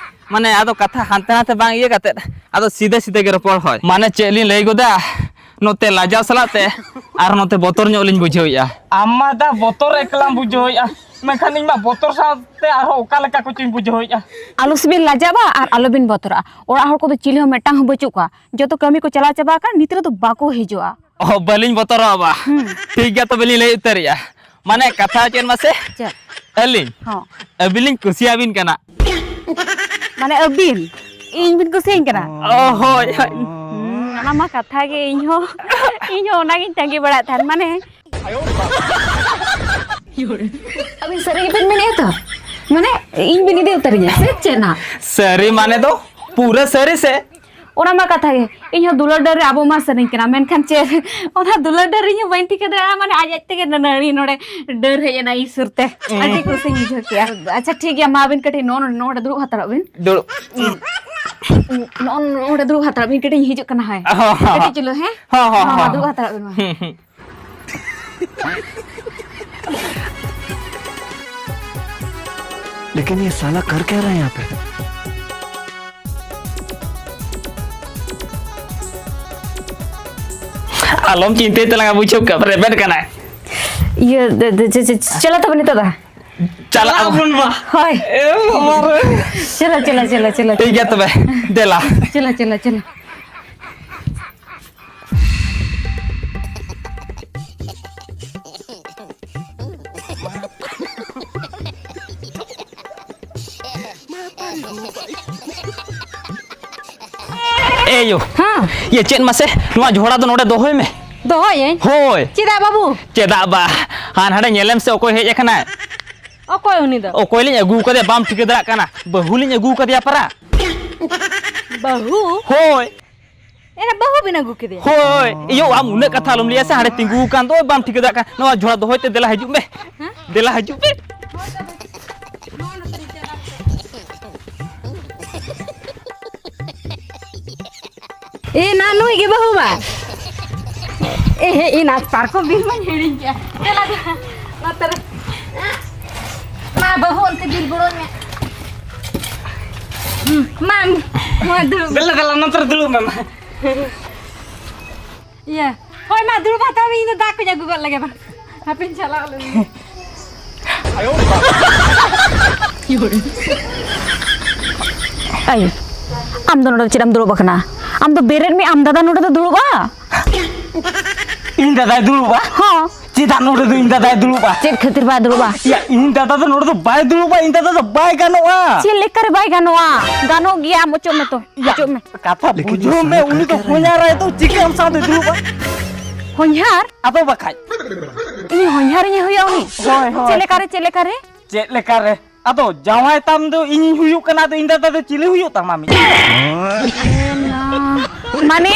ᱢᱟᱱᱮ, ᱟᱫᱚ ᱠᱟᱛᱷᱟ ᱦᱟᱱᱛᱮ ᱱᱟᱛᱮ ᱵᱟᱝ ᱤᱭᱟᱹ ᱠᱟᱛᱮᱫ, ᱟᱫᱚ ᱥᱤᱫᱷᱟᱹ ᱥᱤᱫᱷᱟᱹ ᱜᱮ ᱨᱚᱯᱚᱲ ᱦᱳᱭ᱾ ᱢᱟᱱᱮ, ᱪᱮᱫ ᱞᱤᱧ ᱞᱟᱹᱭ ᱜᱚᱫᱟ, ᱱᱚᱛᱮ ᱞᱟᱡᱟᱣ ᱥᱟᱞᱟᱜ ᱛᱮ ᱟᱨ ᱱᱚᱛᱮ ᱵᱚᱛᱚᱨ ᱧᱚᱜ ᱞᱤᱧ ᱵᱩᱡᱷᱟᱹᱣᱮᱫᱼᱟ᱾ ᱟᱢ ᱢᱟ ᱫᱟ ᱵᱚᱛᱚᱨ ᱮᱠᱞᱟᱢ ᱵᱩᱡᱷᱟᱹᱣᱮᱫᱼᱟ, ᱢᱮᱱᱠᱷᱟᱱ ᱤᱧ ᱢᱟ ᱵᱚᱛᱚᱨ ᱥᱟᱶᱛᱮ ᱟᱨᱦᱚᱸ ᱚᱠᱟ ᱞᱮᱠᱟ ᱠᱚᱪᱚᱧ ᱵᱩᱡᱷᱟᱹᱣᱮᱫᱼᱟ᱾ ᱟᱞᱚ ᱥᱮᱵᱤᱱ ᱞᱟᱡᱟᱜᱼᱟ ᱟᱨ ᱟᱞᱚᱵᱤᱱ ᱵᱚᱛᱚᱨᱚᱜᱼᱟ᱾ ᱚᱲᱟᱜ ᱦᱚᱲ ᱠᱚᱫᱚ ᱪᱤᱞᱤ ᱦᱚᱸ ᱢᱤᱫᱴᱟᱝ ᱦᱚᱸ ᱵᱟᱹᱪᱩᱜ ᱠᱚᱣᱟ, ᱡᱚᱛᱚ ᱠᱟᱹᱢᱤ ᱠᱚ ᱪᱟᱞᱟᱣ ᱪᱟᱵᱟ ᱟᱠᱟᱱ, ᱱᱤᱛ ᱨᱮᱫᱚ ᱵᱟᱠᱚ ᱦᱤᱡᱩᱜᱼᱟ᱾ ᱚ, ᱵᱟᱹᱞᱤᱧ ᱵᱚᱛᱚᱨᱚᱜᱼᱟ ᱵᱟ᱾ ᱦᱩᱸ᱾ ᱴᱷᱤᱠ ᱜᱮᱭᱟ, ᱛᱚᱵᱮ ᱞᱤᱧ ᱞᱟᱹᱭ ᱩᱛᱟᱹᱨᱮᱜᱼᱟ᱾ ᱢᱟᱱᱮ, ᱠᱟᱛᱷᱟ ᱪᱮᱫ ᱢᱟᱥᱮ? ᱪᱮᱫ? ᱟᱹᱞᱤᱧ ᱦᱚᱸ᱾ ᱟᱹᱵᱤᱱ ᱞᱤᱧ ᱠᱩᱥᱤᱭᱟᱵᱤᱱ ᱠᱟᱱᱟ᱾ ᱢᱟᱱᱮ, ᱟᱹᱵᱤᱱ ᱤᱧ ᱵᱤᱱ ᱠᱩᱥᱤᱭᱟᱹᱧ ᱠᱟᱱᱟ? ᱚ, ᱦᱳᱭ, ᱦᱳᱭ᱾ ᱦᱩᱸ, ᱚᱱᱟ ᱢᱟ ᱠᱟᱛᱷᱟ ᱜᱮ, ᱤᱧ ᱦᱚᱸ, ᱤᱧ ᱦᱚᱸ ᱚᱱᱟᱜᱤᱧ ᱛᱟᱺᱜᱤ ᱵᱟᱲᱟᱭᱮᱫ ᱛᱟᱦᱮᱸᱫ, ᱢᱟᱱᱮ᱾ ᱟᱹᱵᱤᱱ ᱥᱟᱹᱨᱤ ᱜᱮᱵᱤᱱ ᱢᱮᱱᱮᱫᱼᱟ ᱛᱚ? ᱢᱟᱱᱮ, ᱤᱧ ᱵᱤᱱ ᱤᱫᱤ ᱩᱛᱟᱹᱨᱤᱧᱟ ᱥᱮ ᱪᱮᱫ ᱱᱟᱜ? ᱥᱟᱹᱨᱤ ᱢᱟᱱᱮ ᱫᱚ ᱯᱩᱨᱟᱹ ᱥᱟᱹᱨᱤ ᱥᱮ? ᱚᱱᱟ ᱢᱟ ᱠᱟᱛᱷᱟ ᱜᱮ, ᱤᱧ ᱦᱚᱸ ᱫᱩᱞᱟᱹᱲ ᱰᱟᱹᱨ ᱨᱮ ᱟᱵᱚ ᱢᱟ ᱥᱟᱱᱟᱧ ᱠᱟᱱᱟ, ᱢᱮᱱᱠᱷᱟᱱ ᱪᱮᱫ ᱚᱱᱟ ᱫᱩᱞᱟᱹᱲ ᱰᱟᱹᱨ ᱨᱮ ᱤᱧ ᱦᱚᱸ ᱵᱟᱹᱧ ᱴᱷᱤᱠᱟᱹ ᱫᱟᱲᱮᱭᱟᱜᱼᱟ, ᱢᱟᱱᱮ ᱟᱡ ᱟᱡ ᱛᱮᱜᱮ ᱱᱟᱹᱲᱤ ᱱᱚᱰᱮ ᱰᱟᱹᱨ ᱦᱮᱡ ᱮᱱᱟ ᱤᱧ ᱥᱩᱨ ᱛᱮ᱾ ᱟᱹᱰᱤ ᱠᱩᱥᱤᱧ ᱵᱩᱡᱷᱟᱹᱣ ᱠᱮᱜᱼᱟ᱾ ᱟᱪᱪᱷᱟ ᱴᱷᱤᱠ ᱜᱮᱭᱟ, ᱢᱟ ᱟᱹᱵᱤᱱ ᱠᱟᱹᱴᱤᱡ ᱱᱚᱜᱼᱚ ᱱᱚᱰᱮ ᱫᱩᱲᱩᱵ ᱦᱟᱛᱟᱲᱚᱜ ᱵᱤᱱ᱾ ᱫᱩᱲᱩᱵ᱾ ᱱᱚᱜᱼᱚ ᱱᱚᱰᱮ ᱫᱩᱲᱩᱵ ᱦᱟᱛᱟᱲᱚᱜ ᱵᱤᱱ, ᱠᱟᱹᱴᱤᱡ ᱤᱧ ᱦᱤᱡᱩᱜ ᱠᱟᱱᱟ᱾ ᱦᱳᱭ, ᱦᱚᱸ, ᱦᱚᱸ᱾ ᱠᱟᱹᱴᱤᱡ ᱪᱩᱞᱩ, ᱦᱮᱸ? ᱦᱚᱸ, ᱦᱚᱸ, ᱢᱟ, ᱢᱟ, ᱦᱚᱸ᱾ ᱫᱩᱲᱩᱵ ᱦᱟᱛᱟᱲᱚᱜ ᱵᱤᱱ, ᱢᱟ᱾ ᱦᱩᱸ, ᱦᱩᱸ᱾ लेकिन ये साला कर क्या रहा है यहाँ पे? ᱟᱞᱚᱢ ᱪᱤᱱᱛᱟᱹᱭ ᱛᱟᱞᱟᱝᱟ, ᱵᱩᱡᱷᱟᱹᱣ ᱠᱟᱜ ᱨᱮᱵᱮᱱ ᱠᱟᱱᱟᱭ᱾ ᱤᱭᱟᱹ, ᱫᱮ-, ᱫᱮ-, ᱪᱮ-, ᱪᱮ-, ᱪᱟᱞᱟᱜ ᱛᱟᱵᱚᱱ ᱱᱤᱛᱚᱜ ᱫᱚ᱾ ᱪᱟᱞᱟᱜ ᱪᱟᱞᱟᱜ ᱟᱵᱚᱱ᱾ ᱟᱵᱚᱱ ᱢᱟ᱾ ᱦᱳᱭ᱾ ᱮ ᱵᱟᱵᱟ ᱨᱮ᱾ ᱪᱚᱞᱚ, ᱪᱚᱞᱚ, ᱪᱚᱞᱚ, ᱪᱚᱞᱚ, ᱴᱷᱤᱠ ᱜᱮᱭᱟ ᱪᱚᱞᱚ᱾ ᱛᱚᱵᱮ, ᱫᱮᱞᱟ᱾ ᱪᱚᱞᱚ, ᱪᱚᱞᱚ, ᱪᱚᱞᱚ᱾ ᱮ ᱭᱳ᱾ ᱦᱮᱸ᱾ ᱤᱭᱟᱹ, ᱪᱮᱫ ᱢᱟᱥᱮ? ᱱᱚᱣᱟ ᱡᱷᱚᱲᱟ ᱫᱚ ᱱᱚᱰᱮ ᱫᱚᱦᱚᱭ ᱢᱮ᱾ ᱫᱚᱦᱚᱭᱟᱹᱧ? ᱦᱳᱭ᱾ ᱪᱮᱫᱟᱜ ᱵᱟᱹᱵᱩ? ᱪᱮᱫᱟᱜ ᱵᱟ? ᱦᱟᱱ ᱦᱟᱸᱰᱮ ᱧᱮᱞᱮᱢ ᱥᱮ, ᱚᱠᱚᱭ ᱦᱮᱡ ᱟᱠᱟᱱᱟᱭ? ᱚᱠᱚᱭ ᱩᱱᱤ ᱫᱚ? ᱚᱠᱚᱭ ᱞᱤᱧ ᱟᱹᱜᱩ ᱟᱠᱟᱫᱮᱭᱟ, ᱵᱟᱢ ᱴᱷᱤᱠᱟᱹ ᱫᱟᱲᱮᱭᱟᱜ ᱠᱟᱱᱟ? ᱵᱟᱹᱦᱩ ᱞᱤᱧ ᱟᱹᱜᱩ ᱟᱠᱟᱫᱮᱭᱟ ᱯᱟᱨᱟ᱾ ᱵᱟᱹᱦᱩ? ᱦᱳᱭ᱾ ᱮᱱᱟ ᱵᱟᱹᱦᱩ ᱵᱤᱱ ᱟᱹᱜᱩ ᱠᱮᱫᱮᱭᱟ? ᱦᱳᱭ᱾ ᱤᱭᱳ, ᱟᱢ ᱩᱱᱟᱹᱜ ᱠᱟᱛᱷᱟ ᱟᱞᱚᱢ ᱞᱟᱹᱭᱟ ᱥᱮ, ᱦᱟᱸᱰᱮ ᱛᱤᱸᱜᱩ ᱟᱠᱟᱱ ᱫᱚ, ᱵᱟᱢ ᱴᱷᱤᱠᱟᱹ ᱫᱟᱲᱮᱭᱟᱜ ᱠᱟᱱᱟ᱾ ᱱᱚᱣᱟ ᱡᱷᱚᱲᱟ ᱫᱚᱦᱚᱭ ᱛᱮ ᱫᱮᱞᱟ ᱦᱤᱡᱩᱜ ᱢᱮ᱾ ᱦᱮᱸ? ᱫᱮᱞᱟ ᱦᱤᱡᱩᱜ ᱢᱮ᱾ ᱮ, ᱱᱟ ᱱᱩᱭ ᱜᱮ ᱵᱟᱹᱦᱩ ᱵᱟ᱾ ᱮ, ᱦᱮ, ᱤᱧ ᱟᱡ ᱯᱟᱨᱠᱚᱢ ᱵᱤᱞ ᱢᱟᱧ ᱦᱤᱲᱤᱧ ᱠᱮᱜᱼᱟ᱾ ᱫᱮᱞᱟ, ᱫᱮᱞᱟ, ᱱᱚᱛᱮ ᱨᱮ᱾ ᱢᱟ ᱵᱟᱹᱦᱩ, ᱚᱱᱛᱮ ᱵᱤᱞ ᱵᱚᱲᱚᱭ ᱢᱮ᱾ ᱦᱩᱸ, ᱢᱟ, ᱢᱟ, ᱫᱩᱲᱩᱵ᱾ ᱫᱮᱞᱟ, ᱫᱮᱞᱟ, ᱱᱚᱛᱮ ᱨᱮ ᱫᱩᱲᱩᱵ ᱢᱮ, ᱢᱟ᱾ ᱤᱭᱟᱹ, ᱦᱳᱭ, ᱢᱟ, ᱫᱩᱲᱩᱵ ᱦᱟᱛᱟᱲ ᱢᱮ, ᱤᱧ ᱫᱚ ᱫᱟᱜ ᱠᱚᱧ ᱟᱹᱜᱩ ᱜᱚᱫ ᱞᱮᱜᱮ, ᱢᱟ᱾ ᱦᱟᱯᱮᱧ ᱪᱟᱞᱟᱣ ᱞᱮᱱ ᱜᱮ᱾ ᱟᱭᱳ, ᱟᱢ ᱫᱚ ᱱᱚᱰᱮ ᱪᱮᱫ ᱮᱢ ᱫᱩᱲᱩᱵ ᱟᱠᱟᱱᱟ? ᱟᱢ ᱫᱚ ᱵᱮᱨᱮᱫ ᱢᱮ, ᱟᱢ ᱫᱟᱫᱟ ᱱᱚᱰᱮ ᱫᱚ ᱫᱩᱲᱩᱵᱼᱟ᱾ ᱤᱧ ᱫᱟᱫᱟᱭ ᱫᱩᱲᱩᱵᱼᱟ? ᱦᱚᱸ᱾ ᱪᱮᱫᱟᱜ ᱱᱚᱰᱮ ᱫᱚ ᱤᱧ ᱫᱟᱫᱟᱭ ᱫᱩᱲᱩᱵᱼᱟ? ᱪᱮᱫ ᱠᱷᱟᱹᱛᱤᱨ ᱵᱟᱭ ᱫᱩᱲᱩᱵᱼᱟ? ᱭᱟ, ᱤᱧ ᱫᱟᱫᱟ ᱫᱚ ᱱᱚᱰᱮ ᱫᱚ ᱵᱟᱭ ᱫᱩᱲᱩᱵᱼᱟ, ᱤᱧ ᱫᱟᱫᱟ ᱫᱚ ᱵᱟᱭ ᱜᱟᱱᱚᱜᱼᱟ᱾ ᱪᱮᱫ ᱞᱮᱠᱟᱨᱮ ᱵᱟᱭ ᱜᱟᱱᱚᱜᱼᱟ? ᱜᱟᱱᱚᱜ ᱜᱮᱭᱟ, ᱟᱢ ᱚᱪᱚᱜ ᱢᱮ ᱛᱚ, ᱭᱟ, ᱚᱪᱚᱜ ᱢᱮ᱾ ᱠᱟᱛᱷᱟ ᱵᱩᱡᱷᱟᱹᱣ ᱢᱮ, ᱩᱱᱤ ᱫᱚ ᱦᱚᱧᱦᱟᱨᱟᱭ ᱫᱚ, ᱪᱤᱠᱟᱹ ᱟᱢ ᱥᱟᱶᱛᱮ ᱫᱩᱲᱩᱵᱼᱟ? ᱦᱚᱧᱦᱟᱨ? ᱟᱫᱚ ᱵᱟᱠᱷᱟᱡ᱾ ᱤᱧ ᱦᱚᱧᱦᱟᱨᱤᱧ ᱦᱩᱭᱩᱜᱼᱟ ᱩᱱᱤ? ᱦᱳᱭ, ᱦᱳᱭ᱾ ᱪᱮᱫ ᱞᱮᱠᱟᱨᱮ, ᱪᱮᱫ ᱞᱮᱠᱟᱨᱮ? ᱪᱮᱫ ᱞᱮᱠᱟᱨᱮ? ᱟᱫᱚ ᱡᱟᱶᱟᱭ ᱛᱟᱢ ᱫᱚ ᱤᱧᱤᱧ ᱦᱩᱭᱩᱜ ᱠᱟᱱᱟ, ᱟᱫᱚ ᱤᱧ ᱫᱟᱫᱟ ᱫᱚ ᱪᱤᱞᱤ ᱦᱩᱭᱩᱜ ᱛᱟᱢᱟ ᱟᱢᱤᱡ? ᱢᱟᱱᱮ,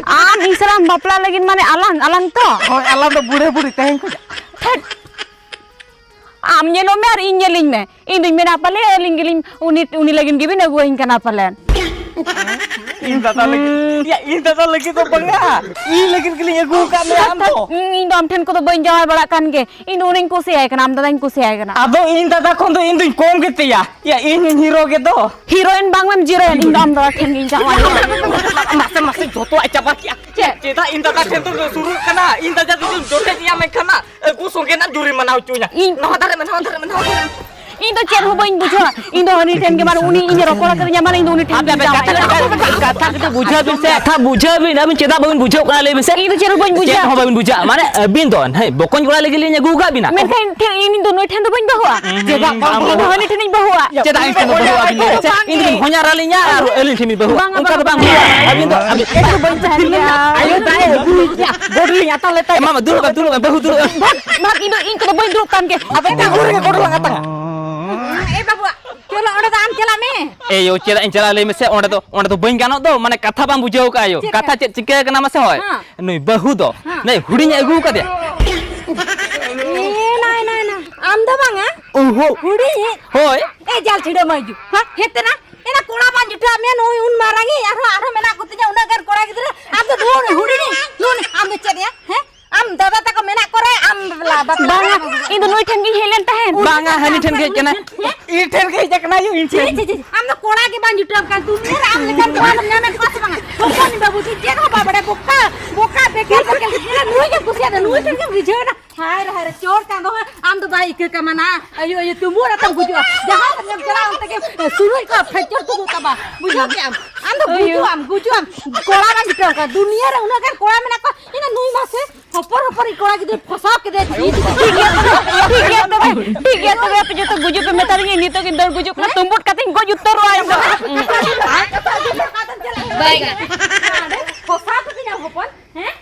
ᱟᱢ ᱤᱧ ᱥᱟᱞᱟᱜ ᱮᱢ ᱵᱟᱯᱞᱟ ᱞᱟᱹᱜᱤᱫ, ᱢᱟᱱᱮ ᱟᱞᱟᱝ, ᱟᱞᱟᱝ ᱛᱚ? ᱦᱳᱭ, ᱟᱞᱟᱝ ᱫᱚ ᱵᱩᱲᱦᱤ ᱵᱩᱲᱦᱤ ᱛᱮᱦᱮᱧ ᱠᱷᱚᱱᱟᱜ᱾ ᱛᱷᱟᱹᱴ᱾ ᱟᱢ ᱧᱮᱞᱚᱜ ᱢᱮ ᱟᱨ ᱤᱧ ᱧᱮᱞᱤᱧ ᱢᱮ᱾ ᱤᱧ ᱫᱩᱧ ᱢᱮᱱᱟ, ᱯᱟᱞᱮ ᱟᱹᱞᱤᱧ ᱜᱮᱞᱤᱧ, ᱩᱱᱤ, ᱩᱱᱤ ᱞᱟᱹᱜᱤᱫ ᱜᱮᱵᱤᱱ ᱟᱹᱜᱩᱣᱟᱹᱧ ᱠᱟᱱᱟ ᱯᱟᱞᱮᱱ᱾ ᱤᱧ ᱫᱟᱫᱟ ᱞᱟᱹᱜᱤᱫ, ᱭᱟ, ᱤᱧ ᱫᱟᱫᱟ ᱞᱟᱹᱜᱤᱫ ᱫᱚ ᱵᱟᱝᱟ, ᱤᱧ ᱞᱟᱹᱜᱤᱫ ᱜᱮᱞᱤᱧ ᱟᱹᱜᱩ ᱟᱠᱟᱫ ᱢᱮᱭᱟ ᱟᱢ ᱫᱚ᱾ ᱤᱧ ᱫᱚ ᱟᱢ ᱴᱷᱮᱱ ᱠᱚᱫᱚ ᱵᱟᱹᱧ ᱡᱟᱶᱟᱭ ᱵᱟᱲᱟᱜ ᱠᱟᱱ ᱜᱮ᱾ ᱤᱧ ᱫᱚ ᱩᱱᱤᱧ ᱠᱩᱥᱤᱭᱟᱭ ᱠᱟᱱᱟ, ᱟᱢ ᱫᱟᱫᱟᱧ ᱠᱩᱥᱤᱭᱟᱭ ᱠᱟᱱᱟ᱾ ᱟᱫᱚ ᱤᱧ ᱫᱟᱫᱟ ᱠᱷᱚᱱ ᱫᱚ ᱤᱧ ᱫᱩᱧ ᱠᱚᱢ ᱜᱮᱛᱮᱭᱟ᱾ ᱭᱟ, ᱤᱧ ᱦᱚᱧ ᱦᱤᱨᱳ ᱜᱮ ᱫᱚ᱾ ᱦᱤᱨᱳᱭᱤᱱ ᱵᱟᱝ ᱢᱮᱢ ᱡᱤᱨᱳᱭᱤᱱ, ᱤᱧ ᱫᱚ ᱟᱢ ᱫᱟᱫᱟ ᱴᱷᱮᱱ ᱜᱤᱧ ᱡᱟᱶᱟᱭᱚᱜᱼᱟ᱾ ᱢᱟᱥᱮ, ᱢᱟᱥᱮ, ᱡᱚᱛᱚᱣᱟᱜ ᱪᱟᱵᱟ ᱠᱮᱜᱼᱟ᱾ ᱪᱮᱫ? ᱪᱮᱫᱟᱜ ᱤᱧ ᱫᱟᱫᱟ ᱴᱷᱮᱱ ᱫᱚ ᱥᱩᱨᱩᱜ ᱠᱟᱱᱟ? ᱤᱧ ᱫᱟᱫᱟ ᱡᱩᱫᱤᱢ ᱡᱚᱴᱮᱫ ᱮᱭᱟ ᱢᱮᱱᱠᱷᱟᱱ ᱱᱟ, ᱟᱹᱜᱩ ᱥᱚᱸᱜᱮ ᱱᱟ ᱡᱩᱨᱤᱢᱟᱱᱟ ᱦᱚᱪᱚᱧᱟ᱾ ᱤᱧ ᱱᱚᱣᱟ ᱫᱷᱟᱨᱮ ᱢᱮ, ᱱᱚᱣᱟ ᱫᱷᱟᱨᱮ ᱢᱮ, ᱱᱚᱣᱟ ᱫᱷᱟᱨᱮ ᱢᱮ᱾ ᱤᱧ ᱫᱚ ᱪᱮᱫ ᱦᱚᱸ ᱵᱟᱹᱧ ᱵᱩᱡᱷᱟᱹᱣᱟ᱾ ᱤᱧ ᱫᱚ ᱦᱟᱹᱱᱤ ᱴᱷᱮᱱ ᱜᱮ, ᱢᱟᱱᱮ ᱩᱱᱤ ᱤᱧᱮ ᱨᱚᱯᱚᱲ ᱠᱟᱫᱤᱧᱟ, ᱢᱟᱱᱮ ᱤᱧ ᱫᱚ ᱩᱱᱤ ᱴᱷᱮᱱ ᱟᱯᱮ, ᱜᱤᱧ ᱟᱯᱮ, ᱠᱟᱛᱷᱟ, ᱡᱟᱶᱟᱭᱚᱜᱼᱟ᱾ ᱠᱟᱛᱷᱟ, ᱠᱟᱛᱷᱟ ᱠᱟᱹᱴᱤᱡ ᱵᱩᱡᱷᱟᱹᱣ ᱵᱤᱱ ᱥᱮ, ᱠᱟᱛᱷᱟ ᱵᱩᱡᱷᱟᱹᱣ ᱵᱤᱱ, ᱟᱹᱵᱤᱱ ᱪᱮᱫᱟᱜ ᱵᱟᱹᱵᱤᱱ ᱵᱩᱡᱷᱟᱹᱣ ᱠᱟᱱᱟ ᱞᱟᱹᱭ ᱵᱤᱱ ᱥᱮ? ᱤᱧ ᱫᱚ ᱪᱮᱫ ᱦᱚᱸ ᱵᱟᱹᱧ ᱵᱩᱡᱷᱟᱹᱣᱟ᱾ ᱪᱮᱫ ᱦᱚᱸ ᱵᱟᱹᱵᱤᱱ ᱵᱩᱡᱷᱟᱹᱣᱟ, ᱢᱟᱱᱮ ᱟᱹᱵᱤᱱ ᱫᱚ, ᱦᱮᱸ, ᱵᱚᱠᱚᱧ ᱠᱚᱲᱟ ᱞᱟᱹᱜᱤᱫ ᱞᱤᱧ ᱟᱹᱜᱩ ᱟᱠᱟᱫ ᱵᱤᱱᱟ᱾ ᱢᱮᱱᱠᱷᱟᱱ ᱤᱧ ᱴᱷᱮᱱ, ᱤᱧ ᱫᱚ ᱱᱩᱭ ᱴᱷᱮᱱ ᱫᱚ ᱵᱟᱹᱧ ᱵᱟᱹᱦᱩᱜᱼᱟ᱾ ᱪᱮᱫᱟᱜ ᱵᱟᱝ ᱤᱧ ᱫᱚ ᱵᱟᱹᱦᱩᱜᱼᱟ? ᱦᱟᱹᱱᱤ ᱴᱷᱮᱱᱤᱧ ᱵᱟᱹᱦᱩᱜᱼᱟ᱾ ᱪᱮᱫᱟᱜ ᱤᱧ ᱴᱷᱮᱱ ᱫᱚ ᱵᱟᱹᱦᱩᱜᱼᱟ ᱵᱤᱱ ᱞᱟᱹᱭ ᱫᱟ? ᱪᱮᱫ ᱤᱧ ᱫᱚᱵᱤᱱ ᱵᱟᱝ, ᱵᱷᱚᱧᱟ ᱨᱟᱞᱤᱧᱟ ᱟᱨ ᱵᱟᱝ, ᱟᱹᱞᱤᱧ ᱴᱷᱮᱱ ᱵᱤᱱ ᱵᱟᱹᱦᱩᱜᱼᱟ? ᱵᱟᱝ, ᱚᱱᱠᱟ ᱫᱚ ᱵᱟᱝ ᱦᱩᱭᱩᱜᱼᱟ᱾ ᱟᱹᱵᱤᱱ ᱫᱚ, ᱟᱹᱵᱤᱱ ᱤᱧ ᱫᱚ ᱵᱟᱹᱧ ᱛᱟᱦᱮᱱ ᱜᱮᱭᱟ᱾ ᱟᱭᱳ ᱫᱟᱭ ᱟᱹᱜᱩᱭ ᱜᱮᱭᱟ᱾ ᱜᱚᱰ ᱞᱤᱧ ᱟᱛᱟ ᱞᱮᱛᱟᱭ᱾ ᱮ ᱢᱟᱢᱟ, ᱫᱩᱲᱩᱵ ᱢᱮ, ᱫᱩᱲᱩᱵ ᱢᱮ, ᱵᱟᱹᱦᱩ ᱫᱩᱲᱩᱵ ᱢᱮ᱾ ᱵᱷᱟᱜ, ᱵᱷᱟᱜ, ᱤᱧ ᱫᱚ, ᱤᱧ ᱠᱚᱫᱚ ᱵᱟᱹᱧ ᱫᱩᱲᱩᱵ ᱛᱟᱢ ᱜᱮ᱾ ᱟᱫᱚ ᱮᱴᱟᱜ ᱦᱚᱲ ᱜᱮ ᱜᱚᱰ ᱞᱟᱝ ᱟᱛᱟᱝᱟ᱾ ᱮ ᱵᱟᱹᱵᱩ, ᱪᱚᱞᱚ ᱚᱸᱰᱮ ᱫᱚ ᱟᱢ ᱪᱟᱞᱟᱜ ᱢᱮ᱾ ᱮ ᱭᱳ, ᱪᱮᱫᱟᱜ ᱤᱧ ᱪᱟᱞᱟᱜᱼᱟ ᱞᱟᱹᱭ ᱢᱮᱥᱮ? ᱚᱸᱰᱮ ᱫᱚ, ᱚᱸᱰᱮ ᱫᱚ ᱵᱟᱹᱧ ᱜᱟᱱᱚᱜ ᱫᱚ, ᱢᱟᱱᱮ ᱠᱟᱛᱷᱟ ᱵᱟᱢ ᱵᱩᱡᱷᱟᱹᱣ ᱠᱟᱜᱼᱟ ᱭᱳ᱾ ᱪᱮᱫ ᱠᱟᱛᱷᱟ ᱠᱟᱛᱷᱟ? ᱪᱮᱫ ᱪᱤᱠᱟᱹ ᱠᱟᱱᱟ ᱢᱟᱥᱮ ᱦᱚᱭ? ᱦᱮᱸ᱾ ᱱᱩᱭ ᱵᱟᱹᱦᱩ ᱫᱚ, ᱦᱮᱸ᱾ ᱱᱩᱭ ᱦᱩᱰᱤᱧ ᱮ ᱟᱹᱜᱩ ᱠᱟᱫᱮᱭᱟ᱾ ᱮ ᱱᱟᱭ, ᱱᱟᱭ, ᱱᱟᱭ᱾ ᱟᱢ ᱫᱚ ᱵᱟᱝᱟ? ᱳᱦᱳ᱾ ᱦᱩᱰᱤᱧᱤᱡ? ᱦᱳᱭ᱾ ᱮ ᱡᱟᱞ ᱪᱷᱤᱲᱟᱹ ᱢᱟᱹᱭᱡᱩ᱾ ᱦᱮᱸ, ᱦᱮᱡ ᱛᱮᱱᱟ᱾ ᱮᱱᱟ ᱠᱚᱲᱟ ᱵᱟᱝ ᱡᱩᱴᱟᱹᱣ ᱢᱮᱭᱟ, ᱱᱩᱭ ᱩᱱ ᱢᱟᱨᱟᱝᱤᱡ, ᱟᱨᱦᱚᱸ, ᱟᱨᱦᱚᱸ ᱢᱮᱱᱟᱜ ᱠᱚᱛᱤᱧᱟ ᱩᱱᱟᱹᱜ ᱜᱟᱱ ᱠᱚᱲᱟ ᱜᱤᱫᱽᱨᱟᱹ᱾ ᱟᱢ ᱫᱚ ᱱᱩᱭ ᱦᱩᱰᱤᱧᱤᱡ, ᱱᱩᱭ, ᱟᱢ ᱫᱚ ᱪᱮᱫ ᱭᱟ? ᱦᱮᱸ? ᱟᱢ ᱫᱟᱫᱟ ᱛᱟᱠᱚ ᱢᱮᱱᱟᱜ ᱠᱚᱨᱮ, ᱟᱢ ᱵᱟᱯᱞᱟ, ᱵᱟᱯᱞᱟ ᱵᱟᱝᱟ, ᱠᱟᱱᱟ᱾ ᱤᱧ ᱫᱚ ᱱᱩᱭ ᱴᱷᱮᱱ ᱜᱤᱧ ᱦᱮᱡ ᱞᱮᱱ ᱛᱟᱦᱮᱸᱫ᱾ ᱵᱟᱝᱟ, ᱦᱟᱹᱱᱤ ᱴᱷᱮᱱ ᱜᱮ ᱦᱮᱡ ᱠᱟᱱᱟ᱾ ᱦᱮᱸ? ᱤᱧ ᱴᱷᱮᱱ ᱜᱮ ᱦᱮᱡ ᱠᱟᱱᱟ, ᱤᱧ ᱪᱤ, ᱴᱷᱮᱱ᱾ ᱪᱤ, ᱪᱤ, ᱟᱢ ᱫᱚ ᱠᱚᱲᱟ ᱜᱮ ᱵᱟᱝ ᱡᱩᱴᱟᱹᱣ ᱠᱟᱱ, ᱫᱩᱱᱤᱭᱟᱹ ᱨᱮ ᱟᱢ ᱞᱮᱠᱟᱱ ᱠᱚᱲᱟ ᱫᱚᱢ ᱧᱟᱢᱮᱫ ᱠᱚᱣᱟ ᱥᱮ ᱵᱟᱝᱟ? ᱦᱚᱯᱚᱱ ᱵᱟᱹᱵᱩ, ᱪᱮᱫ ᱦᱚᱸ ᱵᱟᱢ ᱵᱟᱲᱟᱭᱟ, ᱵᱚᱠᱟ, ᱵᱚᱠᱟ, ᱵᱮᱠᱟᱨ, ᱵᱮᱠᱟᱨ᱾ ᱧᱮᱞᱟ, ᱱᱩᱭ ᱜᱮᱢ ᱠᱩᱥᱤᱭᱟᱫᱟ, ᱱᱩᱭ ᱴᱷᱮᱱ ᱜᱮᱢ ᱨᱤᱡᱷᱟᱹᱣ ᱮᱱᱟ᱾ ᱦᱟᱭ ᱨᱮ, ᱦᱟᱭ ᱨᱮ, ᱪᱳᱨ ᱪᱟᱸᱫᱚ ᱦᱚᱸ ᱟᱢ ᱫᱚ ᱵᱟᱭ ᱤᱠᱟᱹ ᱠᱟᱢᱟ ᱱᱟ᱾ ᱟᱭᱳ, ᱟᱭᱳ, ᱛᱩᱢᱵᱩ ᱨᱮ ᱛᱟᱢ ᱜᱩᱡᱩᱜᱼᱟ᱾ ᱡᱟᱦᱟᱸ ᱥᱮᱫ ᱜᱮᱢ ᱪᱟᱞᱟᱜᱼᱟ, ᱚᱱᱛᱮ ᱜᱮ ᱥᱩᱨᱩᱡ ᱠᱚ ᱯᱷᱮᱠᱪᱚᱨ ᱛᱩᱫᱩᱜ ᱛᱟᱢᱟ᱾ ᱵᱩᱡᱷᱟᱹᱣ ᱠᱮᱜᱼᱟᱢ? ᱟᱢ ᱫᱚ ᱟᱭᱳ᱾ ᱜᱩᱡᱩᱜ ᱟᱢ, ᱜᱩᱡᱩᱜ ᱟᱢ᱾ ᱠᱚᱲᱟ ᱵᱟᱝ ᱡᱩᱴᱟᱹᱣ ᱠᱟᱱᱟ᱾ ᱫᱩᱱᱤᱭᱟᱹ ᱨᱮ ᱩᱱᱟᱹᱜ ᱜᱟᱱ ᱠᱚᱲᱟ ᱢᱮᱱᱟᱜ ᱠᱚᱣᱟ, ᱤᱱᱟᱹ ᱱᱩᱭ ᱢᱟᱥᱮ ᱦᱚᱯᱚᱨ ᱦᱚᱯᱚᱨ ᱤᱡ ᱠᱚᱲᱟ ᱜᱤᱫᱽᱨᱟᱹ ᱯᱷᱟᱥᱟᱣ ᱠᱮᱫᱮᱭᱟ᱾ ᱴᱷᱤᱠ ᱜᱮᱭᱟ ᱛᱚᱵᱮ, ᱴᱷᱤᱠ ᱜᱮᱭᱟ ᱛᱚᱵᱮ, ᱟᱯᱮ ᱡᱚᱛᱚ ᱜᱩᱡᱩᱜ ᱯᱮ ᱢᱮᱛᱟ ᱫᱤᱧᱟ, ᱱᱤᱛᱚᱜ ᱜᱤᱧ ᱫᱟᱹᱲ ᱜᱩᱡᱩᱜ ᱠᱟᱱᱟ, ᱛᱩᱢᱵᱩᱫ ᱠᱟᱛᱮᱧ ᱜᱚᱡ ᱩᱛᱟᱹᱨᱚᱜᱼᱟ ᱤᱧ ᱫᱚ᱾ ᱵᱟᱭ ᱜᱟᱱ᱾ ᱯᱷᱟᱥᱟᱣ ᱠᱟᱫᱤᱧᱟ ᱦᱚᱯᱚᱱ, ᱦᱮᱸ?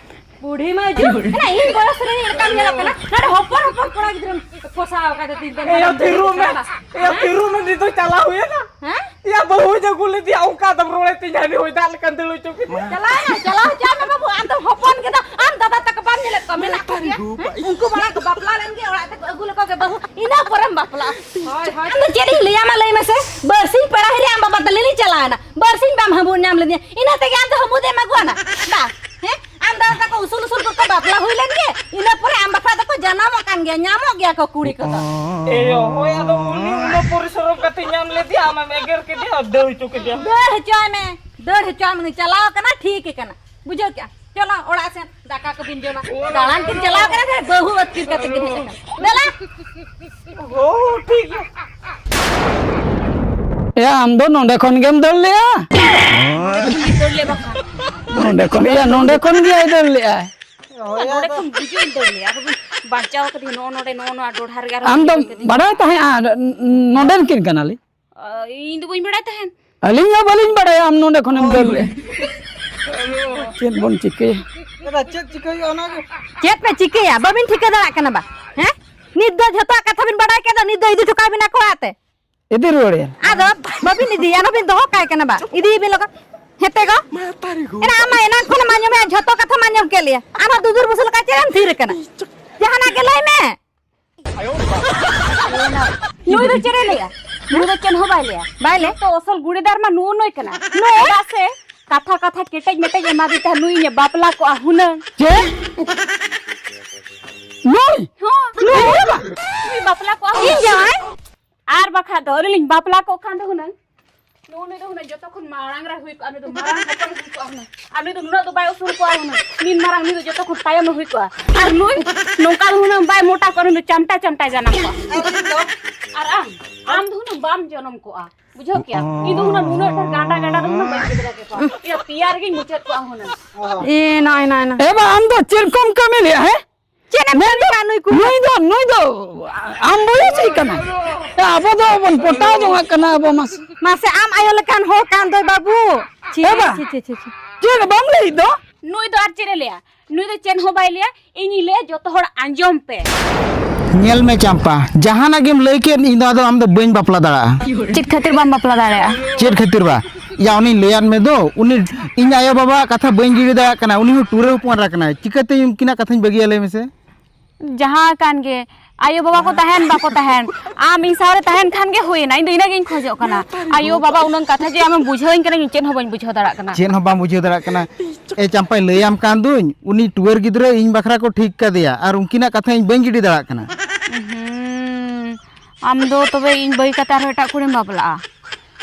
ᱵᱩᱰᱷᱤ ᱢᱟᱹᱭᱡᱩ, ᱦᱮᱸ, ᱤᱧ ᱵᱚᱭᱚᱥ ᱨᱮ ᱪᱮᱫ ᱞᱮᱠᱟᱢ ᱧᱮᱞᱚᱜ ᱠᱟᱱᱟ? ᱱᱚᱰᱮ ᱦᱚᱯᱚᱱ ᱦᱚᱯᱚᱱ ᱠᱚᱲᱟ ᱜᱤᱫᱽᱨᱟᱹᱢ ᱯᱚᱥᱟᱣ ᱟᱠᱟᱫᱮ ᱛᱤᱧ ᱛᱮ᱾ ᱮᱭᱟ, ᱛᱷᱤᱨᱚᱜ ᱢᱮ᱾ ᱮᱭᱟ, ᱦᱮᱸ? ᱛᱷᱤᱨᱚᱜ ᱢᱮ, ᱱᱤᱛᱚᱜ ᱪᱟᱞᱟᱣ ᱦᱩᱭᱮᱱᱟ᱾ ᱦᱮᱸ? ᱭᱟ ᱵᱟᱹᱦᱩᱧ ᱟᱹᱜᱩ ᱞᱮᱫᱮᱭᱟ, ᱚᱱᱠᱟ ᱫᱚᱢ ᱨᱚᱲᱮ ᱛᱤᱧ, ᱦᱟᱹᱱᱤ ᱦᱚᱭ ᱫᱟᱜ ᱞᱮᱠᱟᱱ ᱫᱟᱹᱲ ᱦᱚᱪᱚ ᱠᱮᱫ᱾ ᱪᱟᱞᱟᱣ ᱮᱱᱟ, ᱪᱟᱞᱟᱣ ᱦᱚᱪᱚᱣᱟᱭ ᱢᱮ ᱵᱟᱹᱵᱩ, ᱟᱢ ᱫᱚ ᱦᱚᱯᱚᱱ ᱜᱮᱫᱚ, ᱟᱢ ᱫᱟᱫᱟ ᱛᱟᱠᱚ ᱵᱟᱢ ᱧᱮᱞᱮᱫ ᱠᱚᱣᱟ, ᱢᱮᱱᱟᱜ ᱠᱚᱜᱮᱭᱟ᱾ ᱦᱮᱸ? ᱩᱱᱠᱩ ᱢᱟᱲᱟᱝ ᱠᱚ ᱵᱟᱯᱞᱟ ᱞᱮᱱ ᱜᱮ, ᱚᱲᱟᱜ ᱛᱮᱠᱚ ᱟᱹᱜᱩ ᱞᱮᱠᱚ ᱜᱮ ᱵᱟᱹᱦᱩ, ᱤᱱᱟᱹ ᱯᱚᱨᱮᱢ ᱵᱟᱯᱞᱟᱜᱼᱟ᱾ ᱦᱳᱭ, ᱦᱳᱭ᱾ ᱟᱢ ᱫᱚ ᱪᱮᱫ ᱤᱧ ᱞᱟᱹᱭᱟᱢᱟ, ᱞᱟᱹᱭ ᱢᱮᱥᱮ? ᱵᱟᱨᱥᱤᱧ ᱯᱮᱲᱟ ᱦᱤᱨᱤ ᱟᱢ ᱵᱟᱵᱟ ᱛᱟᱞᱮ ᱞᱤᱧ ᱪᱟᱞᱟᱣ ᱮᱱᱟ, ᱵᱟᱨᱥᱤᱧ ᱵᱟᱢ ᱦᱟᱹᱢᱵᱩᱲ ᱧᱟᱢ ᱞᱮᱫᱤᱧᱟ, ᱤᱱᱟᱹ ᱛᱮᱜᱮ ᱟᱢ ᱫᱚ ᱦᱟᱹᱢᱵᱩᱫ ᱮᱢ ᱟᱹᱜᱩᱣᱟᱱᱟ? ᱵᱟ, ᱦᱮᱸ? ᱟᱢ ᱫᱟᱫᱟ ᱛᱟᱠᱚ ᱩᱥᱩᱞ ᱩᱥᱩᱞ ᱠᱚᱠᱚ ᱵᱟᱯᱞᱟ ᱦᱩᱭ ᱞᱮᱱ ᱜᱮ, ᱤᱱᱟᱹ ᱯᱚᱨᱮ ᱟᱢ ᱵᱟᱠᱷᱨᱟ ᱫᱚᱠᱚ ᱡᱟᱱᱟᱢᱚᱜ ᱠᱟᱱ ᱜᱮᱭᱟ, ᱧᱟᱢᱚᱜ ᱜᱮᱭᱟ ᱠᱚ ᱠᱩᱲᱤ ᱠᱚᱫᱚ᱾ ᱮᱭᱳ, ᱦᱳᱭ, ᱟᱫᱚ ᱩᱱᱤ ᱩᱱᱟᱹᱜ ᱯᱚᱨᱤᱥᱨᱚᱢ ᱠᱟᱛᱮ ᱧᱟᱢ ᱞᱮᱫᱮᱭᱟ, ᱟᱢᱮᱢ ᱮᱜᱮᱨ ᱠᱮᱫᱮᱭᱟ ᱟᱨ ᱫᱟᱹᱲ ᱦᱚᱪᱚ ᱠᱮᱫᱮᱭᱟ᱾ ᱫᱟᱹᱲ ᱦᱚᱪᱚᱭ ᱢᱮ, ᱫᱟᱹᱲ ᱦᱚᱪᱚᱭ ᱢᱮ, ᱩᱱᱤ ᱪᱟᱞᱟᱣ ᱠᱟᱱᱟ, ᱴᱷᱤᱠ ᱜᱮ ᱠᱟᱱᱟ, ᱵᱩᱡᱷᱟᱹᱣ ᱠᱮᱜᱼᱟ? ᱪᱚᱞᱚ ᱚᱲᱟᱜ ᱥᱮᱱ, ᱫᱟᱠᱟ ᱠᱚᱵᱤᱱ ᱡᱚᱢᱟ᱾ ᱫᱟᱬᱟᱱ ᱠᱤᱱ ᱪᱟᱞᱟᱣ ᱠᱟᱱᱟ ᱥᱮ ᱵᱟᱹᱦᱩ ᱟᱹᱛᱠᱤᱨ ᱠᱟᱛᱮ ᱠᱤᱱ ᱦᱮᱡ ᱟᱠᱟᱱᱟ? ᱫᱮᱞᱟ᱾ ᱦᱳ, ᱴᱷᱤᱠ ᱜᱮᱭᱟ᱾ ᱮ, ᱟᱢ ᱫᱚ ᱱᱚᱰᱮ ᱠᱷᱚᱱ ᱜᱮᱢ ᱫᱟᱹᱲ ᱞᱮᱜᱼᱟ? ᱫᱟᱹᱲ ᱞᱮ ᱵᱟᱠᱷᱟᱱ᱾ ᱱᱚᱰᱮ ᱠᱷᱚᱱ, ᱮᱭᱟ, ᱱᱚᱰᱮ ᱠᱷᱚᱱ ᱜᱮ ᱫᱟᱹᱲ ᱞᱮᱜᱼᱟᱭ᱾ ᱦᱳᱭ, ᱱᱚᱰᱮ ᱟᱫᱚ ᱠᱷᱚᱱ ᱵᱩᱡᱩᱜ ᱤᱧ ᱫᱟᱹᱲ ᱞᱮᱜᱼᱟ᱾ ᱟᱨ ᱵᱚᱱ ᱵᱟᱧᱪᱟᱣ ᱠᱟᱹᱫᱤᱧᱟ ᱱᱚᱜᱼᱚ ᱱᱚᱰᱮ, ᱱᱚᱜᱼᱚ ᱱᱚᱣᱟ ᱰᱚᱰᱷᱟ ᱨᱮᱜᱮ ᱟᱨᱦᱚᱸ ᱟᱢ ᱫᱚᱢ ᱵᱩᱡᱩᱜ ᱠᱟᱹᱫᱤᱧᱟ᱾ ᱵᱟᱲᱟᱭ ᱛᱟᱦᱮᱸᱜᱼᱟ ᱱᱚᱰᱮᱱ ᱠᱤᱱ ᱠᱟᱱᱟᱞᱤᱧ? ᱟ, ᱤᱧ ᱫᱚ ᱵᱟᱹᱧ ᱵᱟᱲᱟᱭ ᱛᱟᱦᱮᱸᱫ᱾ ᱟᱹᱞᱤᱧ ᱦᱚᱸ ᱵᱟᱹᱞᱤᱧ ᱵᱟᱲᱟᱭᱟ ᱟᱢ ᱱᱚᱰᱮ ᱠᱷᱚᱱᱮᱢ ᱫᱟᱹᱲ ᱞᱮᱜᱼᱟ᱾ ᱪᱮᱫ ᱵᱚᱱ ᱪᱤᱠᱟᱹᱭᱟ? ᱫᱟᱫᱟ, ᱪᱮᱫ ᱪᱤᱠᱟᱹ ᱦᱩᱭᱩᱜᱼᱟ ᱚᱱᱟ ᱜᱮ? ᱪᱮᱫ ᱯᱮ ᱪᱤᱠᱟᱹᱭᱟ? ᱵᱟᱹᱵᱤᱱ ᱴᱷᱤᱠᱟᱹ ᱫᱟᱲᱮᱭᱟᱜ ᱠᱟᱱᱟ ᱵᱟ? ᱦᱮᱸ? ᱱᱤᱛ ᱫᱚ ᱡᱷᱚᱛᱚᱣᱟᱜ ᱠᱟᱛᱷᱟ ᱵᱤᱱ ᱵᱟᱲᱟᱭ ᱠᱮᱫ ᱫᱚ, ᱱᱤᱛ ᱫᱚ ᱤᱫᱤ ᱦᱚᱴᱚ ᱠᱟᱭ ᱵᱤᱱ ᱟᱠᱚ ᱚᱲᱟᱜ ᱛᱮ᱾ ᱤᱫᱤ ᱨᱩᱣᱟᱹᱲᱮᱭᱟ᱾ ᱟᱫᱚ ᱵᱟᱹᱵᱤᱱ ᱤᱫᱤᱭᱟ, ᱟᱞᱚᱵᱤᱱ ᱫᱚᱦᱚ ᱠᱟᱭ ᱠᱟᱱᱟ ᱵᱟ? ᱤᱫᱤᱭᱮᱵᱤᱱ ᱞᱚᱜᱚᱱ᱾ ᱦᱮᱸᱛᱮ ᱜᱚ? ᱮᱱᱟ ᱟᱢ ᱢᱟ ᱮᱱᱟᱝ ᱠᱷᱚᱱᱮᱢ ᱟᱸᱡᱚᱢᱮᱫᱼᱟ, ᱡᱷᱚᱛᱚ ᱠᱟᱛᱷᱟᱢ ᱟᱸᱡᱚᱢ ᱠᱮᱫ ᱞᱮᱭᱟ᱾ ᱟᱨᱦᱚᱸ ᱫᱩᱫᱩᱨ ᱵᱩᱥᱩ ᱞᱮᱠᱟ ᱪᱮᱫ ᱮᱢ ᱛᱷᱤᱨ ᱟᱠᱟᱱᱟ? ᱡᱟᱦᱟᱱᱟᱜ ᱜᱮ ᱞᱟᱹᱭ ᱢᱮ᱾ ᱱᱩᱭ ᱫᱚ ᱪᱮᱫ ᱮ ᱞᱟᱹᱭᱟ? ᱱᱩᱭ ᱫᱚ ᱪᱮᱫ ᱦᱚᱸ ᱵᱟᱭ ᱞᱟᱹᱭᱟ᱾ ᱵᱟᱭ ᱞᱟᱹᱭᱟ? ᱡᱚᱛᱚ ᱚᱥᱚᱞ ᱜᱩᱲᱤᱫᱟᱨ ᱢᱟ ᱱᱩᱭ ᱱᱩᱭ ᱠᱟᱱᱟ᱾ ᱱᱩᱭ? ᱪᱮᱫᱟᱜ ᱥᱮ ᱠᱟᱛᱷᱟ ᱠᱟᱛᱷᱟ ᱠᱮᱴᱮᱡ ᱢᱮᱴᱮᱡ ᱮᱢᱟᱫᱤᱧ ᱛᱟᱦᱮᱸᱫ, ᱱᱩᱭ ᱤᱧ ᱮ ᱵᱟᱯᱞᱟ ᱠᱚᱜᱼᱟ ᱦᱩᱱᱟᱹᱝ᱾ ᱪᱮᱫ? ᱱᱩᱭ? ᱦᱚᱸ᱾ ᱱᱩᱭ? ᱱᱩᱭ ᱵᱟᱯᱞᱟ ᱠᱚᱜᱼᱟ ᱦᱩᱱᱟᱹᱝ᱾ ᱤᱧ ᱡᱟᱶᱟᱭ? ᱟᱨ ᱵᱟᱠᱷᱟᱡ ᱫᱚ ᱟᱹᱞᱤᱧ ᱞᱤᱧ ᱵᱟᱯᱞᱟ ᱠᱚᱜ ᱠᱷᱟᱱ ᱫᱚ ᱦᱩᱱᱟᱹᱝ᱾ ᱱᱩᱭ, ᱱᱩᱭ ᱫᱚ ᱦᱩᱱᱟᱹᱝ ᱡᱚᱛᱚ ᱠᱷᱚᱱ ᱢᱟᱨᱟᱝ ᱨᱮ ᱦᱩᱭ ᱠᱚᱜᱼᱟ, ᱱᱩᱭ ᱫᱚ ᱢᱟᱨᱟᱝ ᱦᱚᱯᱚᱱ ᱦᱩᱭ ᱠᱚᱜᱼᱟ ᱦᱩᱱᱟᱹᱝ᱾ ᱟᱨ ᱱᱩᱭ ᱫᱚ ᱱᱩᱱᱟᱹᱜ ᱫᱚ ᱵᱟᱭ ᱩᱥᱩᱞ ᱠᱚᱜᱼᱟ ᱦᱩᱱᱟᱹᱝ᱾ ᱱᱤᱱ ᱢᱟᱨᱟᱝ ᱱᱩᱭ ᱫᱚ ᱡᱚᱛᱚ ᱠᱷᱚᱱ ᱛᱟᱭᱚᱢ ᱮ ᱦᱩᱭ ᱠᱚᱜᱼᱟ᱾ ᱟᱨ ᱱᱩᱭ ᱱᱚᱝᱠᱟ ᱫᱚ ᱦᱩᱱᱟᱹᱝ ᱵᱟᱭ ᱢᱚᱴᱟ ᱠᱚᱜᱼᱟ, ᱱᱩᱭ ᱫᱚ ᱪᱟᱢᱴᱟ ᱪᱟᱢᱴᱟᱭ ᱡᱟᱱᱟᱢ ᱠᱚᱜᱼᱟ᱾ ᱟᱨ ᱟᱢ, ᱟᱢ ᱫᱚ ᱦᱩᱱᱟᱹᱝ ᱵᱟᱢ ᱡᱚᱱᱚᱢ ᱠᱚᱜᱼᱟ᱾ ᱵᱩᱡᱷᱟᱹᱣ ᱠᱮᱜᱼᱟᱢ? ᱤᱧ ᱫᱚ ᱦᱩᱱᱟᱹᱝ ᱱᱩᱱᱟᱹᱜ ᱰᱷᱮᱨ ᱜᱟᱸᱰᱟ ᱜᱟᱸᱰᱟ ᱫᱚ ᱦᱩᱱᱟᱹᱝ ᱵᱟᱹᱧ ᱜᱤᱫᱽᱨᱟᱹ ᱠᱮᱠᱚᱣᱟ᱾ ᱤᱭᱟᱹ, ᱯᱮᱭᱟ ᱨᱮᱜᱤᱧ ᱢᱩᱪᱟᱹᱫ ᱠᱚᱜᱼᱟ ᱦᱩᱱᱟᱹᱝ᱾ ᱮ, ᱱᱚᱜᱼᱚᱭ, ᱱᱚᱜᱼᱚᱭ, ᱱᱚᱜᱼᱚᱭ᱾ ᱮ ᱵᱟ, ᱟᱢ ᱫᱚ ᱪᱮᱫ ᱠᱚᱢ ᱠᱟᱹᱢᱤ ᱞᱮᱜᱼᱟ, ᱦᱮᱸ? ᱪᱮᱫ ᱮᱢ ᱱᱩᱭ ᱠᱟᱹᱢᱤ ᱫᱚ, ᱠᱟᱜᱼᱟ ᱱᱩᱭ ᱠᱚ? ᱱᱩᱭ ᱫᱚ, ᱱᱩᱭ ᱫᱚ ᱟᱢ ᱵᱚᱭᱮᱥᱤᱡ ᱠᱟᱱᱟᱭ᱾ ᱮ, ᱟᱵᱚ ᱫᱚ ᱵᱚᱱ ᱯᱚᱴᱟᱣ ᱡᱚᱝᱟᱜ ᱠᱟᱱᱟ, ᱟᱵᱚ ᱢᱟᱥᱮ᱾ ᱢᱟᱥᱮ, ᱟᱢ ᱟᱭᱳ ᱞᱮᱠᱟᱱ ᱦᱚᱲ ᱠᱟᱱ ᱫᱚᱭ ᱵᱟᱹᱵᱩ᱾ ᱪᱷᱤ, ᱮ ᱵᱟ, ᱪᱷᱤ, ᱪᱷᱤ, ᱪᱷᱤ, ᱪᱷᱤ᱾ ᱪᱮᱫ ᱵᱟᱢ ᱞᱟᱹᱭᱮᱫ ᱫᱚ? ᱱᱩᱭ ᱫᱚ ᱟᱨ ᱪᱮᱫ ᱮ ᱞᱟᱹᱭᱟ? ᱱᱩᱭ ᱫᱚ ᱪᱮᱫ ᱦᱚᱸ ᱵᱟᱭ ᱞᱟᱹᱭᱟ᱾ ᱤᱧᱤᱧ ᱞᱟᱹᱭᱟ, ᱡᱚᱛᱚ ᱦᱚᱲ ᱟᱸᱡᱚᱢ ᱯᱮ᱾ ᱧᱮᱞ ᱢᱮ ᱪᱟᱢᱯᱟ, ᱡᱟᱦᱟᱱᱟᱜ ᱜᱮᱢ ᱞᱟᱹᱭ ᱠᱮᱫ, ᱤᱧ ᱫᱚ ᱟᱫᱚ ᱟᱢ ᱫᱚ ᱵᱟᱹᱧ ᱵᱟᱯᱞᱟ ᱫᱟᱲᱮᱭᱟᱜᱼᱟ᱾ ᱪᱮᱫ ᱠᱷᱟᱹᱛᱤᱨ ᱵᱟᱢ ᱵᱟᱯᱞᱟ ᱫᱟᱲᱮᱭᱟᱜᱼᱟ? ᱪᱮᱫ ᱠᱷᱟᱹᱛᱤᱨ ᱵᱟ? ᱭᱟ, ᱩᱱᱤᱧ ᱞᱟᱹᱭᱟᱫ ᱢᱮ ᱫᱚ, ᱩᱱᱤ, ᱤᱧ ᱟᱭᱳ ᱵᱟᱵᱟᱣᱟᱜ ᱠᱟᱛᱷᱟ ᱵᱟᱹᱧ ᱜᱤᱰᱤ ᱫᱟᱲᱮᱭᱟᱜ ᱠᱟᱱᱟ᱾ ᱩᱱᱤ ᱦᱚᱸ ᱴᱩᱨᱮ ᱦᱚᱯᱚᱱ ᱮᱨᱟ ᱠᱟᱱᱟᱭ, ᱪᱤᱠᱟᱹᱛᱮ ᱩᱱᱠᱤᱱᱟᱜ ᱠᱟᱛᱷᱟᱧ ᱵᱟᱹᱜᱤᱭᱟ, ᱞᱟᱹᱭ ᱢᱮᱥᱮ? ᱡᱟᱦᱟᱸ ᱠᱟᱱ ᱜᱮ, ᱟᱭᱳ ᱵᱟᱵᱟ ᱠᱚ ᱛᱟᱦᱮᱱ ᱵᱟᱠᱚ ᱛᱟᱦᱮᱱ, ᱟᱢ ᱤᱧ ᱥᱟᱶᱨᱮ ᱛᱟᱦᱮᱱ ᱠᱷᱟᱱ ᱜᱮ ᱦᱩᱭᱮᱱᱟ᱾ ᱤᱧ ᱫᱚ ᱤᱱᱟᱹᱜ ᱜᱤᱧ ᱠᱷᱚᱡᱚᱜ ᱠᱟᱱᱟ᱾ ᱟᱭᱳ ᱵᱟᱵᱟ ᱩᱱᱟᱹᱝ ᱠᱟᱛᱷᱟ ᱡᱮ ᱟᱢᱮᱢ ᱵᱩᱡᱷᱟᱹᱣᱟᱹᱧ ᱠᱟᱱᱟ, ᱤᱧ ᱪᱮᱫ ᱦᱚᱸ ᱵᱟᱹᱧ ᱵᱩᱡᱷᱟᱹᱣ ᱫᱟᱲᱮᱭᱟᱜ ᱠᱟᱱᱟ᱾ ᱪᱮᱫ ᱦᱚᱸ ᱵᱟᱢ ᱵᱩᱡᱷᱟᱹᱣ ᱫᱟᱲᱮᱭᱟᱜ ᱠᱟᱱᱟ? ᱮ ᱪᱟᱢᱯᱟᱭ, ᱞᱟᱹᱭᱟᱢ ᱠᱟᱱ ᱫᱩᱧ, ᱩᱱᱤ ᱴᱩᱣᱟᱹᱨ ᱜᱤᱫᱽᱨᱟᱹ ᱤᱧ ᱵᱟᱠᱷᱨᱟ ᱠᱚ ᱴᱷᱤᱠ ᱠᱟᱫᱮᱭᱟ, ᱟᱨ ᱩᱱᱠᱤᱱᱟᱜ ᱠᱟᱛᱷᱟ ᱤᱧ ᱵᱟᱹᱧ ᱜᱤᱰᱤ ᱫᱟᱲᱮᱭᱟᱜ ᱠᱟᱱᱟ᱾ ᱦᱩᱸ, ᱟᱢ ᱫᱚ ᱛᱚᱵᱮ ᱤᱧ ᱵᱟᱹᱜᱤ ᱠᱟᱛᱮ ᱟᱨᱦᱚᱸ ᱮᱴᱟᱜ ᱠᱩᱲᱤᱢ ᱵᱟᱯᱞᱟᱜᱼᱟ?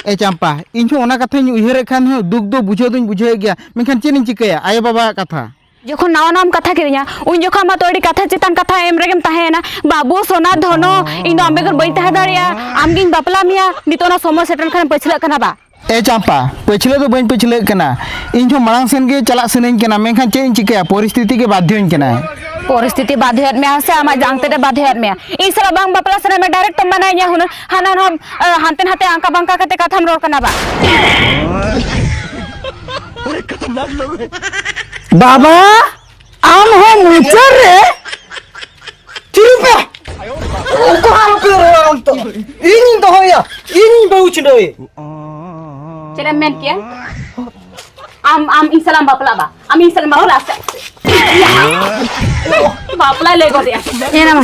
ᱮ ᱪᱟᱢᱯᱟ, ᱤᱧ ᱦᱚᱸ ᱚᱱᱟ ᱠᱟᱛᱷᱟᱧ ᱩᱭᱦᱟᱹᱨᱮᱫ ᱠᱷᱟᱱ ᱦᱚᱸ ᱫᱩᱠ ᱫᱚ ᱵᱩᱡᱷᱟᱹᱣ ᱫᱩᱧ ᱵᱩᱡᱷᱟᱹᱣᱮᱫ ᱜᱮᱭᱟ, ᱢᱮᱱᱠᱷᱟᱱ ᱪᱮᱫ ᱤᱧ ᱪᱤᱠᱟᱹᱭᱟ? ᱟᱭᱳ ᱵᱟᱵᱟᱣᱟᱜ ᱠᱟᱛᱷᱟ᱾ ᱡᱚᱠᱷᱚᱱ ᱱᱟᱣᱟ ᱱᱟᱣᱟᱢ ᱠᱟᱛᱷᱟ ᱠᱤᱫᱤᱧᱟ, ᱩᱱ ᱡᱚᱠᱷᱚᱱ ᱢᱟᱛᱚ ᱟᱹᱰᱤ ᱠᱟᱛᱷᱟ ᱪᱮᱛᱟᱱ ᱠᱟᱛᱷᱟ ᱮᱢ ᱨᱮᱜᱮᱢ ᱛᱟᱦᱮᱸᱭᱮᱱᱟ, "ᱵᱟᱹᱵᱩ, ᱥᱚᱱᱟ, ᱫᱷᱚᱱᱚ, ᱤᱧ ᱫᱚ ᱟᱢ ᱵᱮᱜᱚᱨ ᱵᱟᱹᱧ ᱛᱟᱦᱮᱸ ᱫᱟᱲᱮᱭᱟᱜᱼᱟ, ᱟᱢᱜᱤᱧ ᱵᱟᱯᱞᱟ ᱢᱮᱭᱟ᱾" ᱱᱤᱛᱚᱜ ᱚᱱᱟ ᱥᱚᱢᱚᱭ ᱥᱮᱴᱮᱨ ᱞᱮᱱᱠᱷᱟᱱᱮᱢ ᱯᱟᱹᱪᱷᱞᱟᱹᱜ ᱠᱟᱱᱟ ᱵᱟ? ᱮ ᱪᱟᱢᱯᱟ, ᱯᱟᱹᱪᱷᱞᱟᱹ ᱫᱚ ᱵᱟᱹᱧ ᱯᱟᱹᱪᱷᱞᱟᱹᱜ ᱠᱟᱱᱟ, ᱤᱧ ᱦᱚᱸ ᱢᱟᱲᱟᱝ ᱥᱮᱱ ᱜᱮ ᱪᱟᱞᱟᱜ ᱥᱟᱱᱟᱧ ᱠᱟᱱᱟ, ᱢᱮᱱᱠᱷᱟᱱ ᱪᱮᱫ ᱤᱧ ᱪᱤᱠᱟᱹᱭᱟ, ᱯᱚᱨᱤᱥᱛᱷᱤᱛᱤ ᱜᱮ ᱵᱟᱫᱷᱭᱚᱧ ᱠᱟᱱᱟᱭ᱾ ᱯᱚᱨᱤᱥᱛᱷᱤᱛᱤ ᱵᱟᱫᱷᱭᱚᱭᱮᱫ ᱢᱮᱭᱟ ᱥᱮ ᱟᱢᱟᱜ ᱡᱟᱝ ᱛᱮᱫ ᱮ ᱵᱟᱫᱷᱭᱚᱭᱮᱫ ᱢᱮᱭᱟ? ᱤᱧ ᱥᱟᱞᱟᱜ ᱵᱟᱝ ᱵᱟᱯᱞᱟ ᱥᱟᱱᱟᱭᱮᱫ ᱢᱮᱭᱟ, direct ᱮᱢ ᱢᱟᱱᱟᱭᱤᱧᱟ ᱦᱩᱱᱟᱹᱝ, ᱦᱟᱱᱟ ᱱᱚᱣᱟ, ᱟ, ᱦᱟᱱᱛᱮ ᱱᱟᱛᱮ ᱟᱝᱠᱟ ᱵᱟᱝᱠᱟ ᱠᱟᱛᱮ ᱠᱟᱛᱷᱟᱢ ᱨᱚᱲ ᱠᱟᱱᱟ ᱵᱟ? ᱵᱟᱵᱟ, ᱟᱢ ᱦᱚᱸ ᱢᱩᱪᱟᱹᱫ ᱨᱮ ᱛᱤᱨᱩᱯᱮ᱾ ᱚᱠᱟ ᱟᱞᱚᱯᱮ ᱨᱚᱲᱟ ᱚᱱᱛᱮ᱾ ᱤᱧᱤᱧ ᱫᱚᱦᱚᱭᱟ, ᱤᱧᱤᱧ ᱵᱟᱹᱦᱩ ᱪᱷᱤᱰᱟᱹᱣᱮ᱾ ᱪᱮᱫ ᱮᱢ ᱢᱮᱱ ᱠᱮᱭᱟ? ᱟᱢ, ᱟᱢ ᱤᱧ ᱥᱟᱞᱟᱜ ᱮᱢ ᱵᱟᱯᱞᱟᱜ ᱵᱟ? ᱟᱢ ᱤᱧ ᱥᱟᱞᱟᱜ ᱮᱢ ᱵᱟᱯᱞᱟᱜ ᱥᱮ? ᱵᱟᱯᱞᱟᱭ ᱞᱟᱹᱭ ᱜᱚᱫᱮᱜᱼᱟ᱾ ᱧᱮᱞᱟᱢᱟ᱾